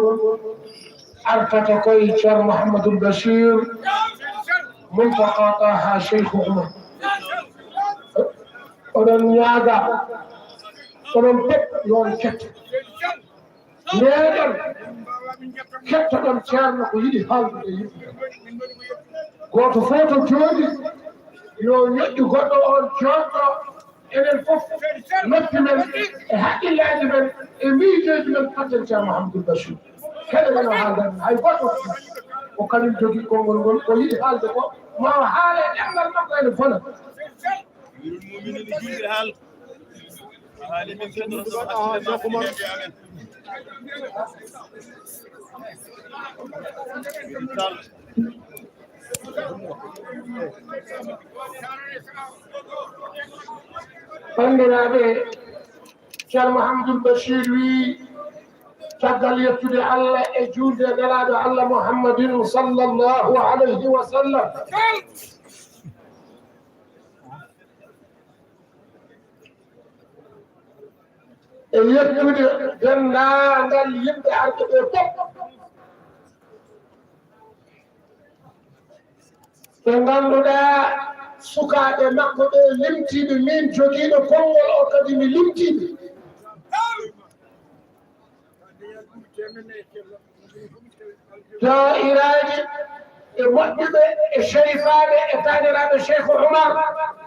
artata ko e Ceerno Mouhamadoul Bachir, Mountakha Taha Cheikh Oumar. Oɗon ñaaga, oɗon pet yo on ketto. Meeɗen kettoɗon Ceerno ko yiɗi haaldude e yimɓe. Gooto fof to jooɗi, yo ñoƴƴu goɗɗo on jooɗɗo. Enen fof, noppi men e haqqillaaji men e miijooji men, totten Ceerno Mahamadou Bachir. Kala ene haaldan, hay gooto, ko kañum jogii konngol ngol, ko yiɗi haalde ko, ma o haala e ɗemngal makko, ene bona. Banndiraaɓe, Ceerno Mouhamadoul Bachir wii, caggal yettude Allah e juulde e Nelaaɗo Allah Muhammadin sallallahu alayhi wa sallam, e yettude denndaangal yimɓe arɓe ɓe fof. Ɓe ngannduɗaa sukaaɓe makko ɓe limtiiɓe, min jogiiɗo konngol o kadi mi limtiiɓe. Daa'iraaji e moƴƴuɓe e sharifaaɓe e taaniraaɓe Cheikh Oumar,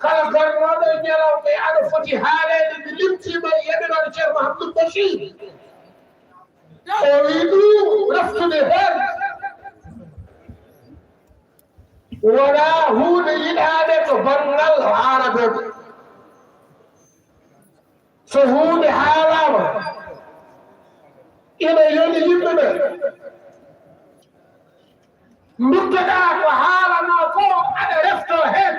kala garnooɗo e ñalawma aɗa foti haaleede, mi limtiima e yeɓinooɗo Ceerno Mahamadou Bachir. O wii ɗum reftude heen wonaa huunde yiɗaade to banngal haaladeeɓe. So huunde haalaama, ina yoni yimɓe ɓe. Nduttoɗaa ko haalanoo ko, aɗa reftoo heen.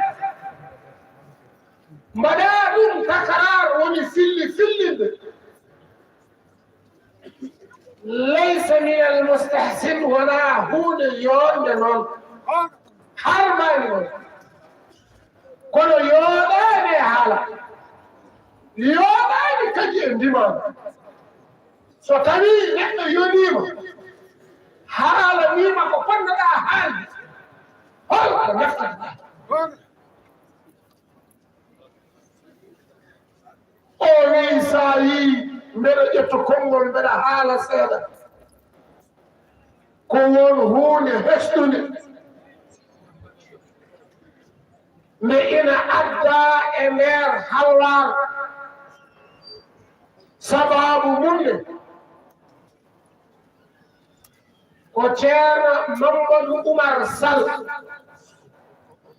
Mbaɗaa ɗum takaraar, woni filli fillinde. Laysa min al mustahsin, wonaa huunde yooɗnde noon. Harmaani noon. Kono yooɗaani e haala. Yooɗaani kadi e ndimaama. So tawii neɗɗo yoniima, haalaniima ko potnoɗaa haalde, hol ko naftata? O wii, so a yii mbeɗa ƴetta konngol, mbeɗa haala seeɗa, ko won huunde hesɗunde nde ina adda e nder halwar. Sabaabu mum ne, ko Ceerno Mamadou Oumar Sall,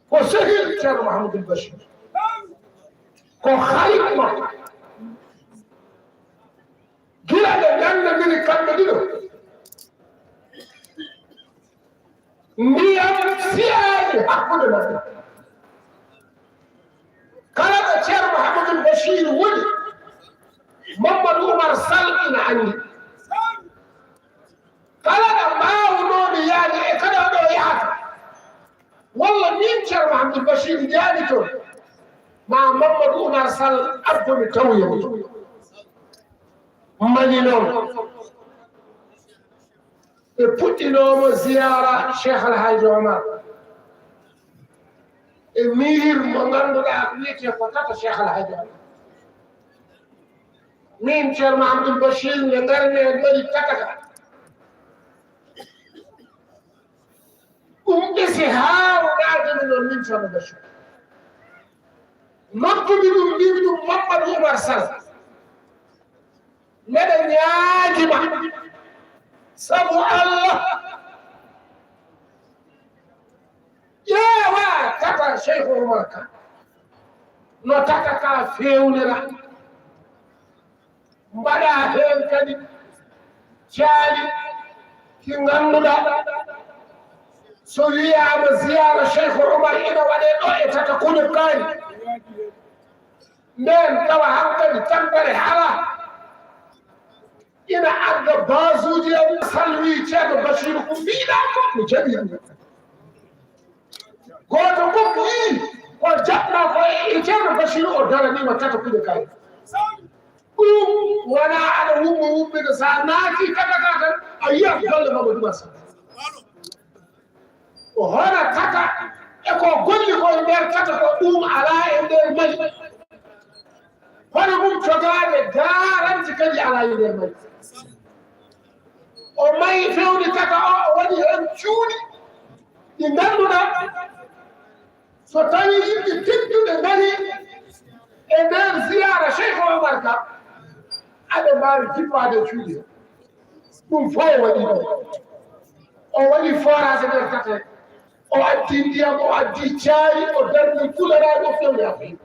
ko sehil Ceerno Mahamadou Bachir, ko xarit makko. Gila ɓe nganndondiri kamɓe ɗiɗo, ndiyam siyaani hakkunde maɓɓe. Kala ɗo Ceerno Mahamadou Bachir woni, Mamadou Oumar Sall ina anndi. Kala ɗo mbaawunoomi yaade e kala ɗo yahata, walla min Ceerno Mahamadou Bachir njaami toon, ma Mamadou Oumar Sall abbo mi tawoya mi. Mani noon, ɓe puɗɗinooma ziyaara Cheikh Al Hadj Omar e miir mo ngannduɗaa wiyetee ko tata Cheikh Al Hadj Omar. Min Ceerno Mahamadou Bachir nde ngarmi en waɗi tata ka. Ɗum ɓesi haa o ɗaadani noon min Ceerno Bachir. Noddumi ɗum, mbimi ɗum Mamadou Oumar Sall. Mbeɗa ñaagima sabu Allah, ƴeewa tata Cheikh Oumar Ka, no tata ka feewnira, mbaɗa heen kadi caali ki ngannduɗaa, so wiyaama ziyaara Cheikh Oumar ina waɗee ɗo e tata Kounoukari, ndeen tawa hankadi tampere alaa. Ina adda baasuuji en. Salwi Ceerno Basiiru, ko mbiɗaa ko mi jaɓi ɗum. Gooto fof yii ko jaɓnoo ko e Ceerno Basiiru, o daraniima tata Kounoukari. Ɗum wonaa aɗa wumma wummina, so a naatii tata ka tan, a yiyat golle Mamadou Massa. O hona tata e ko golli ko e nder tata ko ɗum alaa e nder Mali. Hono mum jogaade garanti kadi alaa e nder Mali. O mayi fewni tata o, o waɗi heen cuuɗi ɗi ngannduɗaa so tawii yimɓe tedduɓe ngari e nder ziyaara Cheikh Omar Ka, aɓe mbaawi jippaade e cuuɗi he. Ɗum fof o waɗi ɗo. O waɗi forage e nder tata he. O addi ndiyam, o addi caali, o darni kularaaɗi, o fewni Afrique.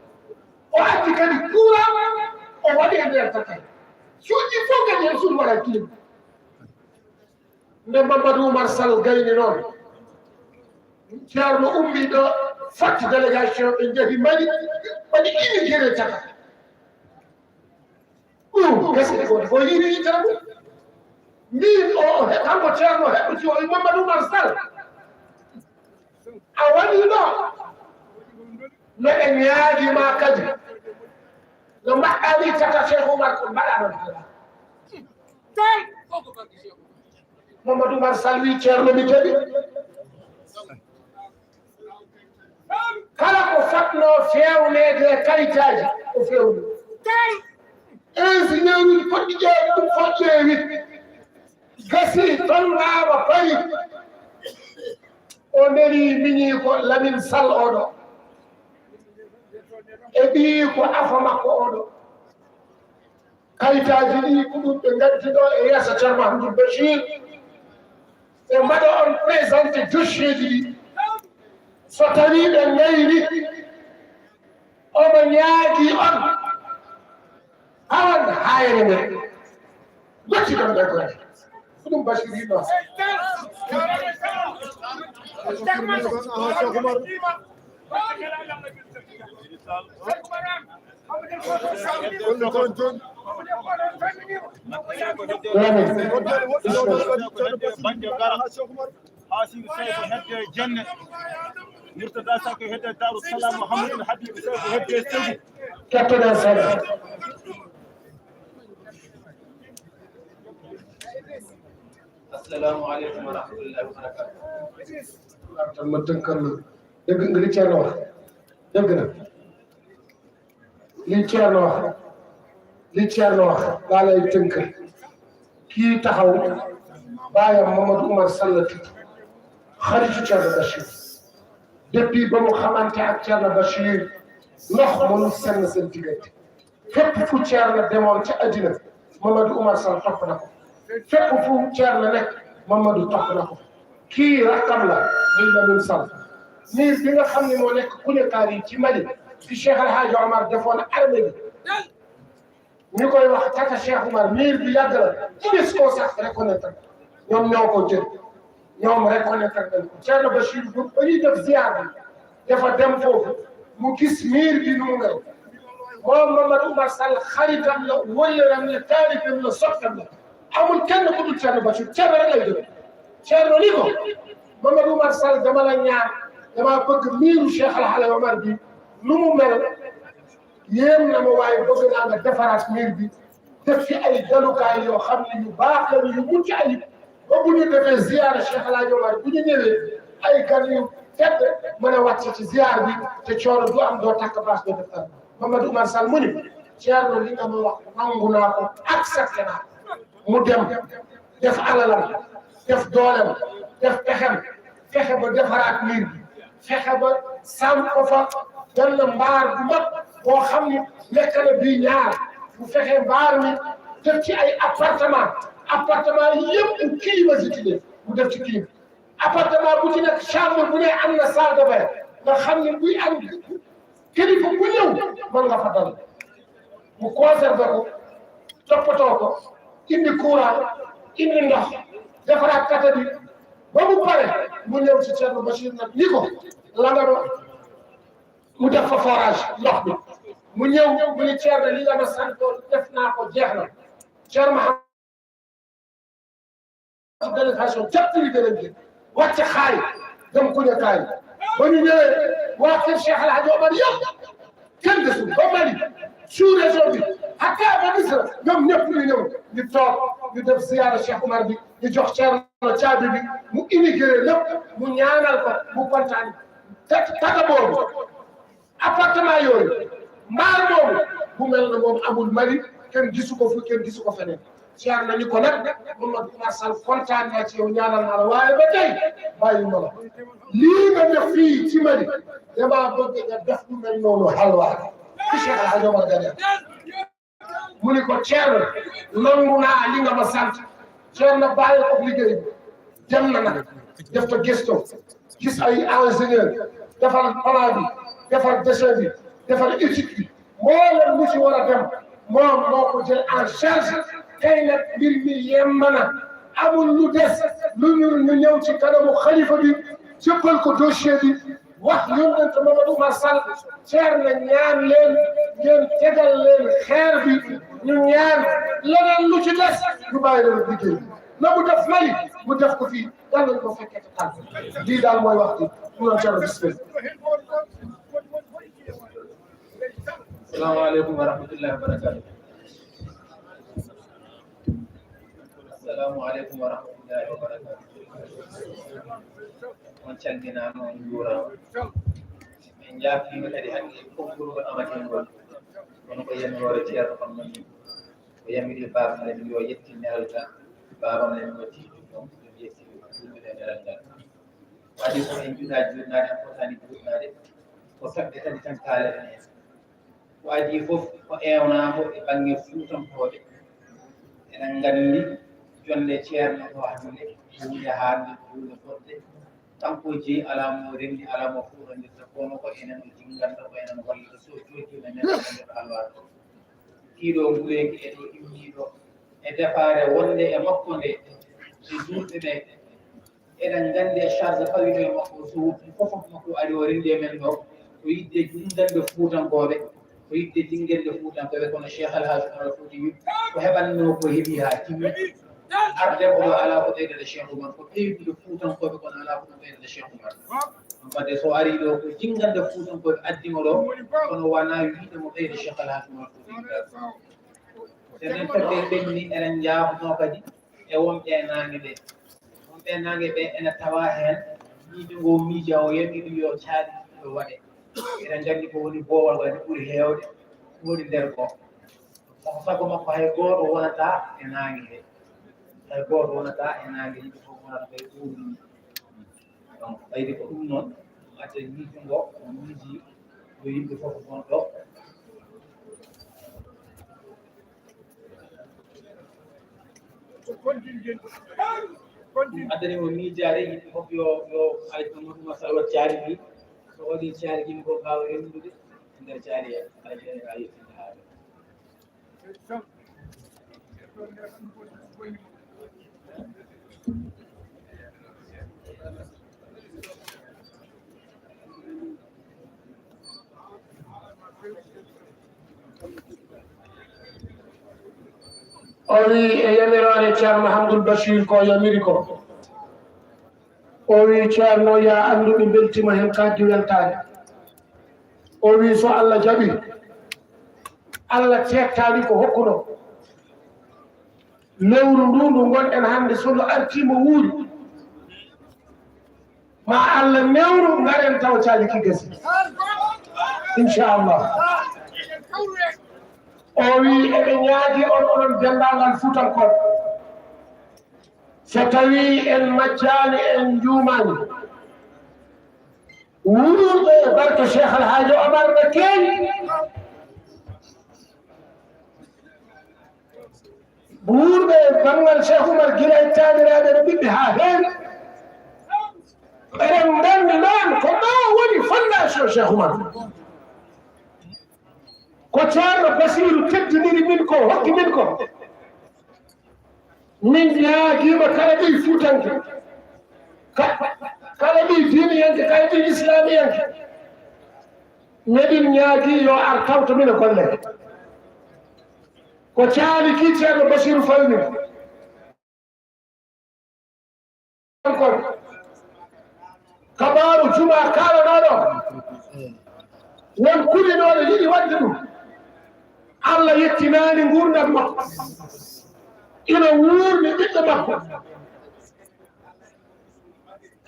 O addi kadi courant, o waɗi e nder tata he. Cuuɗi fof kadi en suudu waɗa kilim. Nde Mamadou Oumar Sall gayni noon, Ceerno ummi ɗo, fatti délégation, ɓe njehi Mali, ɓe inauguré tata. Ɗum gasi ko, ko yiɗi yitere mum. Min o, o he-, kanko Ceerno heɓɓiti o, Mamadou Oumar Sall. A waɗi ɗo, meɗen ñaagi ma kadi. No mbaɗɗa ni tata Cheikh Oumar ko mbaɗa ɗon haala. Mamadou Oumar Sall wi Ceerno mi jaɓi. Fewneede e kayitaaji, o fewni. Ingénieur uji poɗɗi ƴeewde ɗum fof ƴeewi. Gasi toon ɓaawa Paris. O neli miñi ko Lamine Sall oɗo. E ɓiyi ko afa makko oɗo. Kayitaaji ɗi ko ɗum ɓe ngaddi ɗo e yeeso Ceerno Mahamadou Bachir. Ɓe mbaɗa on présenté dossier ji ɗi. So tawii ɓe ngayni, omo ñaagi on, awan haayre nde. Gotti ɗon ɓe koye. Ko ɗum Bachir yiɗno. Bannge gara, Haasiru Sey ko hedde Jenne, Murtada Sey ko hedde Daaru Salaam, Mouhamadou Habib Sey ko hedde Segu. Kettoɗen seeɗa. Assalamu aleykum wa rahmatullahi wa barakatuh. Tan ma tënkal la. Dëgg nga li Ceerno wax. Dëgg na. Li Ceerno wax. Li Ceerno wax. Laa lay tënkal. Kii taxaw, baayam Mamadou Oumar Sall la tudd. Xaritu Ceerno Bachir. Depuis ba mu xamante ak Ceerno Bachir, ndox mënul senn seen diggante. Fépp fu Ceerno demoon ca àddina, Mamadou Oumar Sall topp na ko. Fépp fu Ceerno nekk, Mamadou topp na ko. Kii rakkam la, muy Lamine Sall. Miir bi nga xam ne moo nekk Kougnacari ci Mali, fi Cheikh El Hadj Omar defoon armée bi. Ñu koy wax Tata Cheikh Oumar, miir bi yàgg la, UNESCO sax reconnaître. Ñoom ñoo ko jël. Ñoom reconnaître nañ ko. Ceerno Bachir bu ba ñuy def ziar bi, dafa dem foofu, mu gis miir bi nu mu mel. Moom Mamadou Oumar Sall xaritam la, wëllëram la, taalibam la, soppeem la. Amul kenn ku dul Ceerno Bachir, Ceerno rek lay déglu. Ceerno ni ko, Mamadou Oumar Sall, dama la ñaan, dama bëgg miiru Cheikh El Hadj Omar bi nu mu mel, yéem na ma, waaye bëgg naa nga defaraat miir bi, def fi ay dalukaay yoo xam ne yu baax lañu, yu mucc ayib, ba bu ñu defee ziyaara Cheikh El Hadj Omar, bu ñu ñëwee, ay gan yu tedd mën a wàcc ci ziyaar bi, te coono du am, doo takk baas, doo def dara. Mamadou Oumar Sall mu ni, Ceerno, li nga ma wax, nangu naa ko, accepté naa ko. Mu dem, def alalam, def doolem, def pexem, fexe ba defaraat miir bi, fexe ba sàmm ko fa benn mbaar bu mag boo xam ni nekk na bii ñaar, bu fexe mbaar mi def ci ay appartement, appartement yëpp climatisé, mu def ci clim, appartement bu ci nekk chambre bu ne am na salle de bain, nga xam ni buy am kilifa bu ñëw mën nga fa dal. Mu conservé ko, toppatoo ko, indi courant, indi ndox, defaraat kata bi ba mu pare. Mu ñëw ci Thierno Bachir nag ni ko, la nga ma, mu def fa forage ndox bi. Mu ñëw, mu ni, Thierno, li nga ma santoon def naa ko, jeex na. Thierno Mahamad délégation jàppali délégation, wàcc xaay, dem Kougnacari. Ba ñu ñëwee, waa kër Cheikh El Hadj Omar yëpp, kenn desul, ba Mali, sous région bi, hatta ba Misra, ñoom ñëpp ñu ñëw, ñu toog, ñu def ziyaara Cheikh Omar bi, ñu jox Thierno caabi bi, mu inauguré lépp, mu ñaanal ko, mu kontaan. Tat-, tata boobu, appartement yooyu, mbaar moomu, bu mel na moom amul Mali, kenn gisu ko fu, kenn gisu ko feneen. Siyaar nañu ko nag, Mamadou Oumar Sall, kontaan naa ci yow, ñaanal naa la, waaye ba tey bàyyi ma la. Lii nga def fii ci Mali, damaa bëgg nga def lu mel noonu Halwaar, ci Cheikh El Hadj Omar Gadiaga. Mu ni ko, Thierno, nangu naa li nga ma sant. Thierno bàyyi ko liggéey bi. Dem na nag, def ko gëstu, gis ay ingénieur, defar plan bi, defar dessin bi, defar étude bi. Mboolem lu ci war a dem, moom moo ko jël en charge. Tey nag, mbir mi yemb na, amul lu des, lu ñu, ñu ñëw ci kanamu xalifa bi, jébbal ko dossier bi, wax yónnent Mamadou Oumar Sall, Ceerno ñaan leen, ngeen tegal leen xeer bi, ñu ñaan, leneen lu ci des, ñu bàyyi leen liggéey. Na mu def Mali, mu def ko fii. Yàlla na ko fekkee te tal. Lii daal mooy wax bi. Mu doon Ceerno, bismillah. Assalamu aleykum wa rahmatullahi wa barakatuh. Assalamu aleykum wa rahmatullahi wa barakatuh. On calminaama, on njuuraama. En njaafniima kadi hannde e konngol ngol amatee ngol. Kono ko yamiroore Ceerno on non, ko yamiri baaba men yo yettin nelal ka, baaba men ko tiiɗi ɗum, ɗum yetti ɗum, ɗum nelal ngal. Waɗi ko en juɗaa juɗnaade, en fotaani juɗnaade, ko saɗde kadi tan kaaleten heen. Ko adii fof ko eewnaango e bannge Fuutankooɓe. Eɗen nganndi jonde Ceerno ɗo hannde, huunde haarde, huunde fotde. Kanko jeyi alaa mo renndi, alaa mo fuɗɗondirta, kono ko enen o jinnganta, ko enen wallata, so jooɗiima neɗɗo e nder alwaaɗo. Ɗiɗo nguleeki e ɗo immii ɗo, e defaare wonde e makko nde, e juulɓe ɓe, eɗen nganndi e charge fawii ɗo e makko, so woppi fof fof makko ari o renndi e men ɗo, ko yiɗde jinngande Fuutankooɓe, ko yiɗde jinngande Fuutankooɓe, kono Cheikh Al Hadj Omar Fouti wi, ko heɓannoo ko heɓi haa timmi. Arde ko ɗo alaa ko ɓeydata Cheikh Oumar, ko ɓeydude Fuutankooɓe kono alaa ko ɗum ɓeydata Cheikh Oumar. Ɗum waɗde so arii ɗo ko jinngande Fuutankooɓe addi mo ɗo, kono wonaa wiide mo ɓeyda Cheikh Al Hadj Omar Fouti. So enen fedde ɓenni, eɗen njaafnoo kadi e wonɓe e naange ɓe. Wonɓe e naange ɓe ene tawaa heen, miijo ngo miija o yamirii yo caali ɗo waɗe. Eɗen nganndi ko woni boowal kadi ɓuri heewde, ko woni nder ko. Sago makko hay gooto wonataa e naange he. Hay gooto wonataa e naange, yimɓe fof wonata koye ɓuuɓri. Donc, ɓayde ko ɗum noon, adde miijo ngo, o miiji yo yimɓe fof ngon ɗo. Ɗum addani o miijaade, yimɓe fof yo, yo Alhaji Mamadou Oumar Sall waɗ caali ɗi. So waɗi caali ɗi, yimɓe fof mbaawa renndude e nder caali he. Alhaji Mamadou Oumar Sall. O wi e yamiroore Ceerno Mahamadul Bachir ko yamiri ko. O wi Ceerno, ya anndu mi mbeltima heen kaddi weltaare. O wi so Allah jaɓi, Allah teettaani ko hokkuno. Lewru ndu ndu ngonɗen hannde, so ndu artii mo wuuri, ma Allah newnu, ngaren taw caali ki gasi. Inchallah. O wi eɓe ñaagi on, onon denndaangal Fuutankooɓe, so tawii en majjaani, en njuumaani, wuurɓe e barke Cheikh Al Hadj Omar no keewi. Wuurɓe e banngal Cheikh Oumar, gila e taaniraaɓe no ɓiɓɓe haa heewi. Eɗen nganndi noon ko ɗo woni fondation Cheikh Oumar. Ko Ceerno Basiiru teddiniri min ko, hokki min ko. Min ñaagiima kala ɓiy Fuutanke, ka-, kala ɓiy diiniyanke, kala ɓiy islaamiyanke, meɗin ñaagii yo ar tawto min e golle. Ko caali ki Ceerno Basiiru fawi min. Kabaaru jumaa kaalanooɗo, won kuɗinooɗo yiɗi waɗde ɗum. Allah yettinaani nguurndam makko. Ina wuurni ɓiɓɓe makko.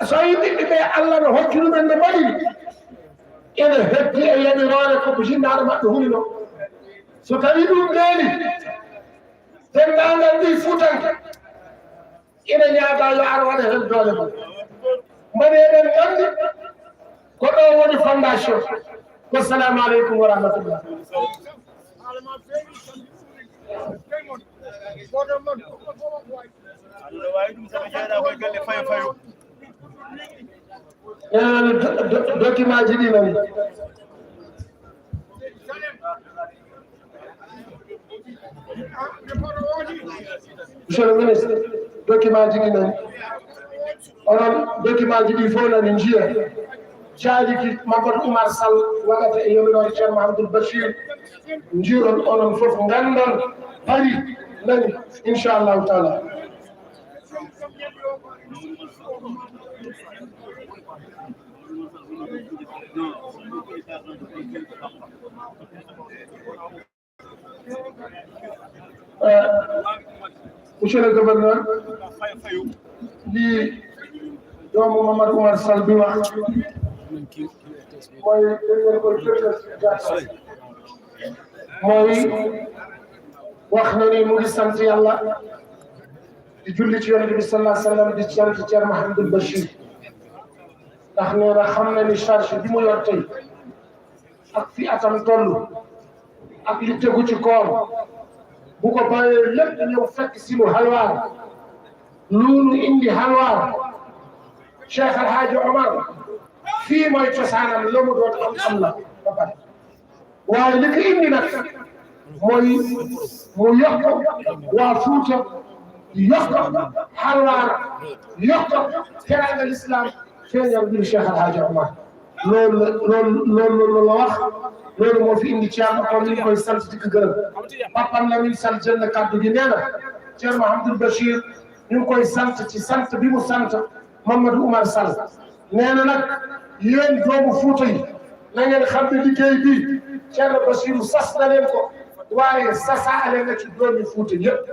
So yi ɓiɓɓe ɓe, Allah no hokki ɗumen no mbaɗiri. Ene heddi e yamiroore ko ko jinnaaɗo maɓɓe hunino. So tawi ɗum ɓeeli, denndaangal ɓiy Fuutanke, ina ñaagaa yo ar waɗa heen doole mum. Mbaɗi eɗen nganndi ko ɗo woni fondation. Wassalamu aleykum wa rahmatullah. Allah wawi ɗum, sabu jeeɗa koye galle fayo fayo. Eh, do-, do-, document ji ɗi nani. Monsieur le ministre, document ji ɗi nani. Onon document ji ɗi fof nani njiya. Caali ki Mamadou Oumar Sall waɗata e yamiroore Ceerno Mahamadou Bachir. Njiiron onon fof, nganndon pari nani, inchallahu taala. Eh, monsieur le gouverneur, ndi doomu Mamadou Oumar Sall Bima, Mooy dañ leen koy jëndal ci jàkka. Mooy wax na ni mu ngi sant Yàlla, di julli ci Yonent bi sallallahu alayhi wa sallam, di sant Thierno Mahamadul Bachir, ndax nee na xam na ni charge bi mu yor tey ak fi atam toll ak li tegu ci koor, bu ko bàyyee lépp ñëw fekk si lu Halwaar, lu nu indi Halwaar. Cheikh Alhaji Omar, fii mooy cosaanam, la mu doon am, am na ba pare. Waaye li ko indi nag mooy mu yokk waa Fuuta, yokk Halwaar, yokk teraanga l'islam, feeñal mbiru Cheikh Alhaji Omar. Loolu la, loolu, loolu, loolu la wax. Loolu moo fi indi Thierno, kon ñu ngi koy sant, di ko gërëm. Papam Lamine Sall jël na kàddu gi, nee na Thierno Mahamadul Bachir, ñu ngi koy sant ci sant bi mu sant Mamadou Oumar Sall. Nee na nag, yéen doomu Fuuta yi, na ngeen xam ne liggéey bi Thierno Bachirou sas na leen ko, waaye sasaale na ci doomi Fuuta yépp.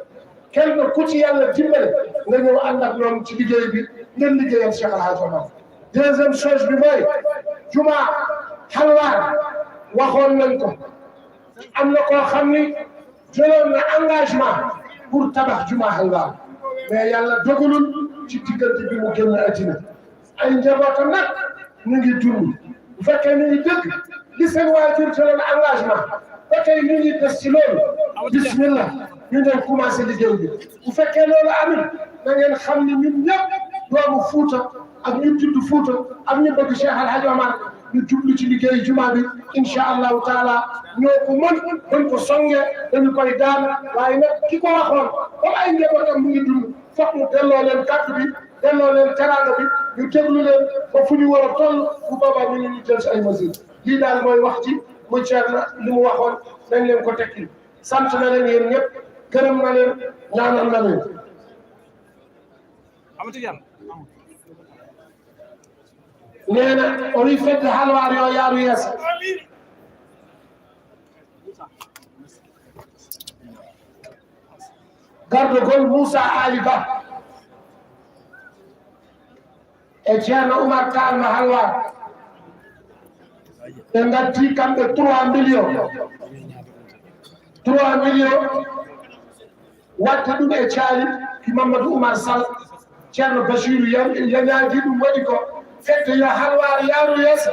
Kenn ku ci Yàlla dimbale, nga ñëw ànd ak ñoom ci liggéey bi, ngeen liggéeyal Cheikh Alhaji Omar. Deuxième chose bi mooy juma Halwaar, waxoon nañ ko. Am na koo xam ni jëloon na engagement pour tabax juma Halwaar, mais Yàlla dogalul ci diggante bi mu génn àddina. Ay njabootam nag ñu ngi dund. Bu fekkee ñu ngi dëgg, li seen waajur jëloon engagement, ba tey ñu ngi des ci loolu, bismillah, ñu ñëw commencé liggéey bi. Bu fekkee loolu amul, na ngeen xam ni ñun ñëpp, doomu Fuuta ak ñu tudd Fuuta ak ñu bëgg Cheikh Alhaji Omar, ñu jublu ci liggéey juma bi, incha Allahu taala. Ñoo ko mën, dañ ko songe, dañu koy daan. Waaye nag, ki ko waxoon, comme ay njabootam mu ngi dund, foog mu delloo leen kàddu bi, delloo leen teraanga bi, ñu déglu leen ba fu ñu war a toll. Bu boobaa ñu ngi ñu jël si ay mesures. Lii daal mooy wax ci, muy Thierno li mu waxoon, nañ leen ko tekki. Sant na leen yéen ñëpp, gërëm na leen, ñaanal na leen. Amati Yàlla. Nee na o wi fedde Halwaar yo yaaru yeeso. Gardogol Moussa Ali Ba e Ceerno Oumar Tall mo Halwaar, ɓe ngaddi kamɓe trois millions, trois millions, watta ɗum e caali ki Mamadou Oumar Sall. Ceerno Basiiru yan-, yañaaki ɗum, waɗi ko fedde yo Halwaar yaaru yeeso.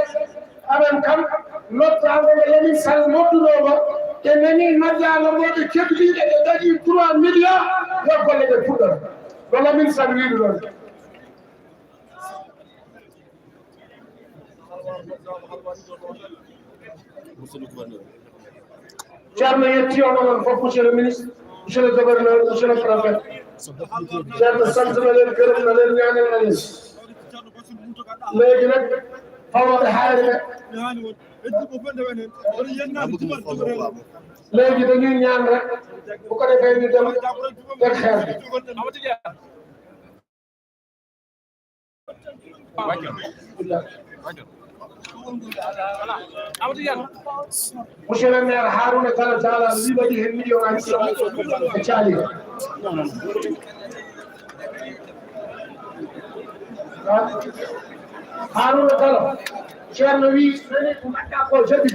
Amen kam, noddaango mo Lamin Sall noddunoo mo, ɓe nani noddaango mo, ɓe kebliiɓe, ɓe ngaɗi trois millions, yo golle ɗe puɗɗoro. No Lamin Sall wiiri noon. Ceerno yetti on, onon fof, monsieur le ministre, monsieur le gouverneur, monsieur le préfet. Ceerno sant na leen, gërëm na leen, ñaanal na leen. Léegi nag, fawooɓe haayre ɓe. Léegi dañuy ñaan rek, bu ko defee ñu dem teg xeer bi. Monsieur le maire, Harouna Galo Diallo, mi waɗi heen million aji sappo e caali. Harouna Galo, Ceerno wi, nani ko mbaɗɗa ko, jaɓi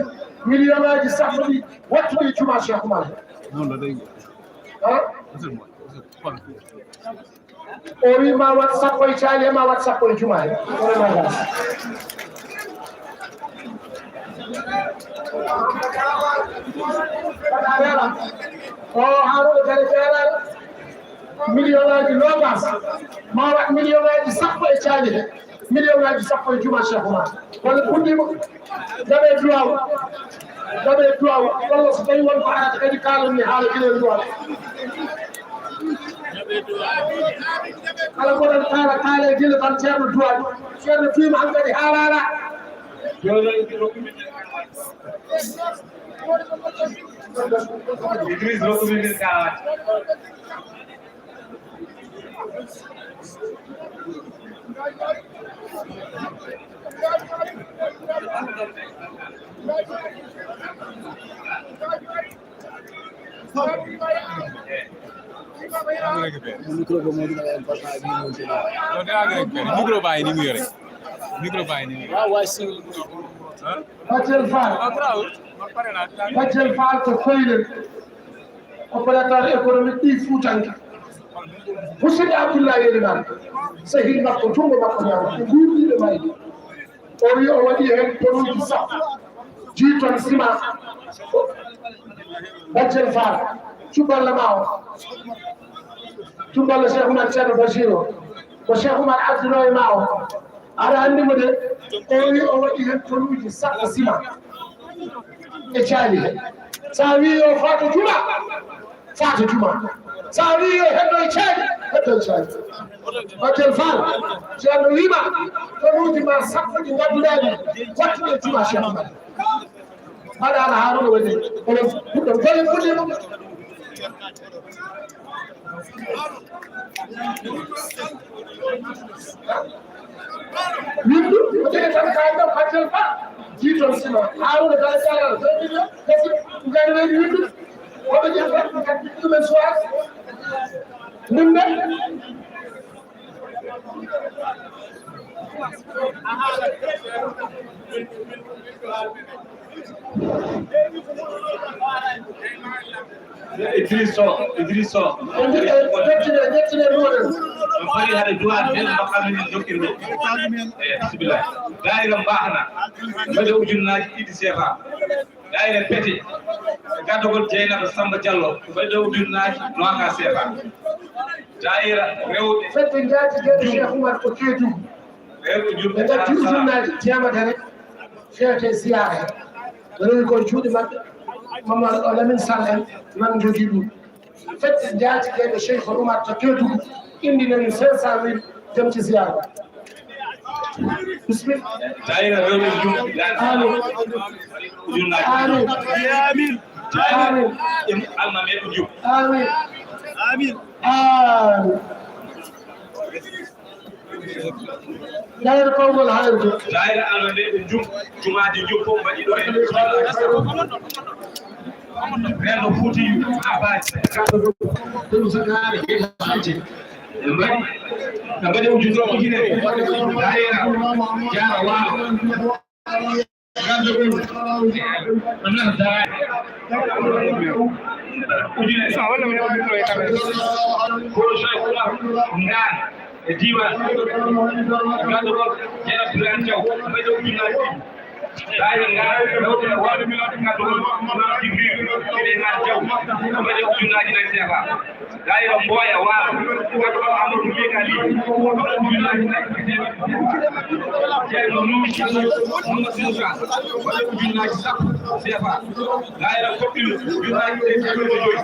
million aji sappo ɗi, wattuɗi juma Cheikh Oumar. Noon la day. Ha? O wi ma wat sappo e caali, ma wat sappo e juma he. Kono ma gas. O Harouna Galo Diallo, million aji noogas, ma wat million aji sappo e caali he. Million aji sappo e juma Cheikh Oumar. Walla puɗɗiima. Jaɓe duwaaw. Jaɓe duwaaw. Walla so tawi won ko arata kadi kaalan mi haala gila duwaaw. Kala ko ɗon kaala, kaale gila tan Ceerno duwaaw. Ceerno fiima hankadi haalaala. Idriss, rokku min min kaalaade. Micro baa ngi nii mu yore. Micro baa ngi nii mu yore. Waaw, waaw, si. Badiel Fall. Badiel Fall to Koylel. Opérateur économique ɗi Fuutanke. Musidɗo Abdoulaye Elimane. Sehil makko, junngo makko ñaamo. Ko guurɗiiɓe mayde. O wi o waɗi heen tonuuji sappo. Dix tonnes ciment. Badiel Fall. Cuballo ma o. Cuballo Cheikh Oumar Thierno Bachir o. Ko Cheikh Oumar Abdoulaye ma o. Aɗa anndi mo de, o wi o waɗi heen tonuuji sappo ciment e caali he. So a wi yo faato juma, faato juma. So a wi yo heddo e caali, heddo e caali. Badiel Fall, Ceerno wiima, tonuuji ma sappo ɗi ngadduɗaa ɗi, wattu ɗe juma Cheikh Oumar. Mbaɗaano Haruna woni, onon puɗɗo golle puɗɗiima. Windu, o jogii tan kaanɗo Badiel Ba, dix tonnes ciment. Haruna Gala Jalal, deux millions, kasi, ngari reedi windu. Woɓe jeeya tan, ngati ɗumen soir. Ɗum ne? Idriss Sow, Idriss Sow. On foti haɗa duwaade nden mbaɗɗa min jokkirde. Eh, bismillah. Daayira Mbaxana. Mbaɗe ujunnaaji ɗiɗi C F A. Daayira Pete. Gaddagol Jeynaba Samba Diallo. Mbaɗe ujunnaaji noogas C F A. Daayira rewɓe. Fedde njaati geɗe Cheikh Oumar ko Keedu. Rewɓe ɓe ngaddi ujunnaaji teemedere. Feete ziyaare. Rewi ko e juuɗe maɓɓe. Mamadou Lamine Sall en nan jogii ɗum. Fedde njaati geɗe Cheikh Oumar to Keedu. Indi nañu cinq cent mille dem ci ziyaare. Bismillah. Daayira rewɓe Jum. Amin. Ujunnaaji. Amin. Amin. Amin. Almaami Jum. Amin. Amin. Amin. Daayira Konngol Hayrde. Daayira Almande ɓe Jum, jumaaji Jum fof mbaɗi ɗo e rendo Fuuti Abaji. Ɓe mbaɗi, ɓe mbaɗi ujunere, ujunere. Daayira Jaara Waalo. Projet Umar Ndar e diiwaan. Ganndo ko Jeerno Biraan Jaw, mbaɗi ujunnaaji ɗiɗi. Daayira Ngaari, rewɓe e worɓe, ganndo ko Umar Jibril, mbaɗi Ngaari Jaw, mbaɗi ujunnaaji nayi C F A. Daayira Mboya Waalo, ganndo ko Amadou Mika Ly, mbaɗi ujunnaaji nayi C F A. Ceerno Nuuhu, Mamadou Moussa, mbaɗi ujunnaaji sappo C F A. Daayira Koppi, ujunnaaji ɗiɗi e teemeɗɗe joyi.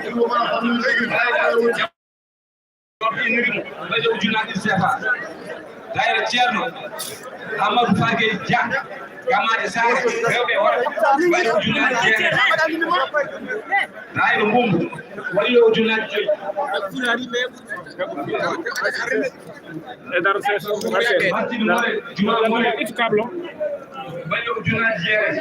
Daayira Mbaɗe ujunnaaji C F A. Daayira Ceerno Amadou Fagey Dia, Gamaaji Saare, rewɓe e worɓe, mbaɗe ujunnaaji jeetati. Daayira Mbumbu, waɗi yo ujunnaaji joyi. E dar ses, Martin Mole, Juma Mole, it kablo. Mbaɗe ujunnaaji jeetati.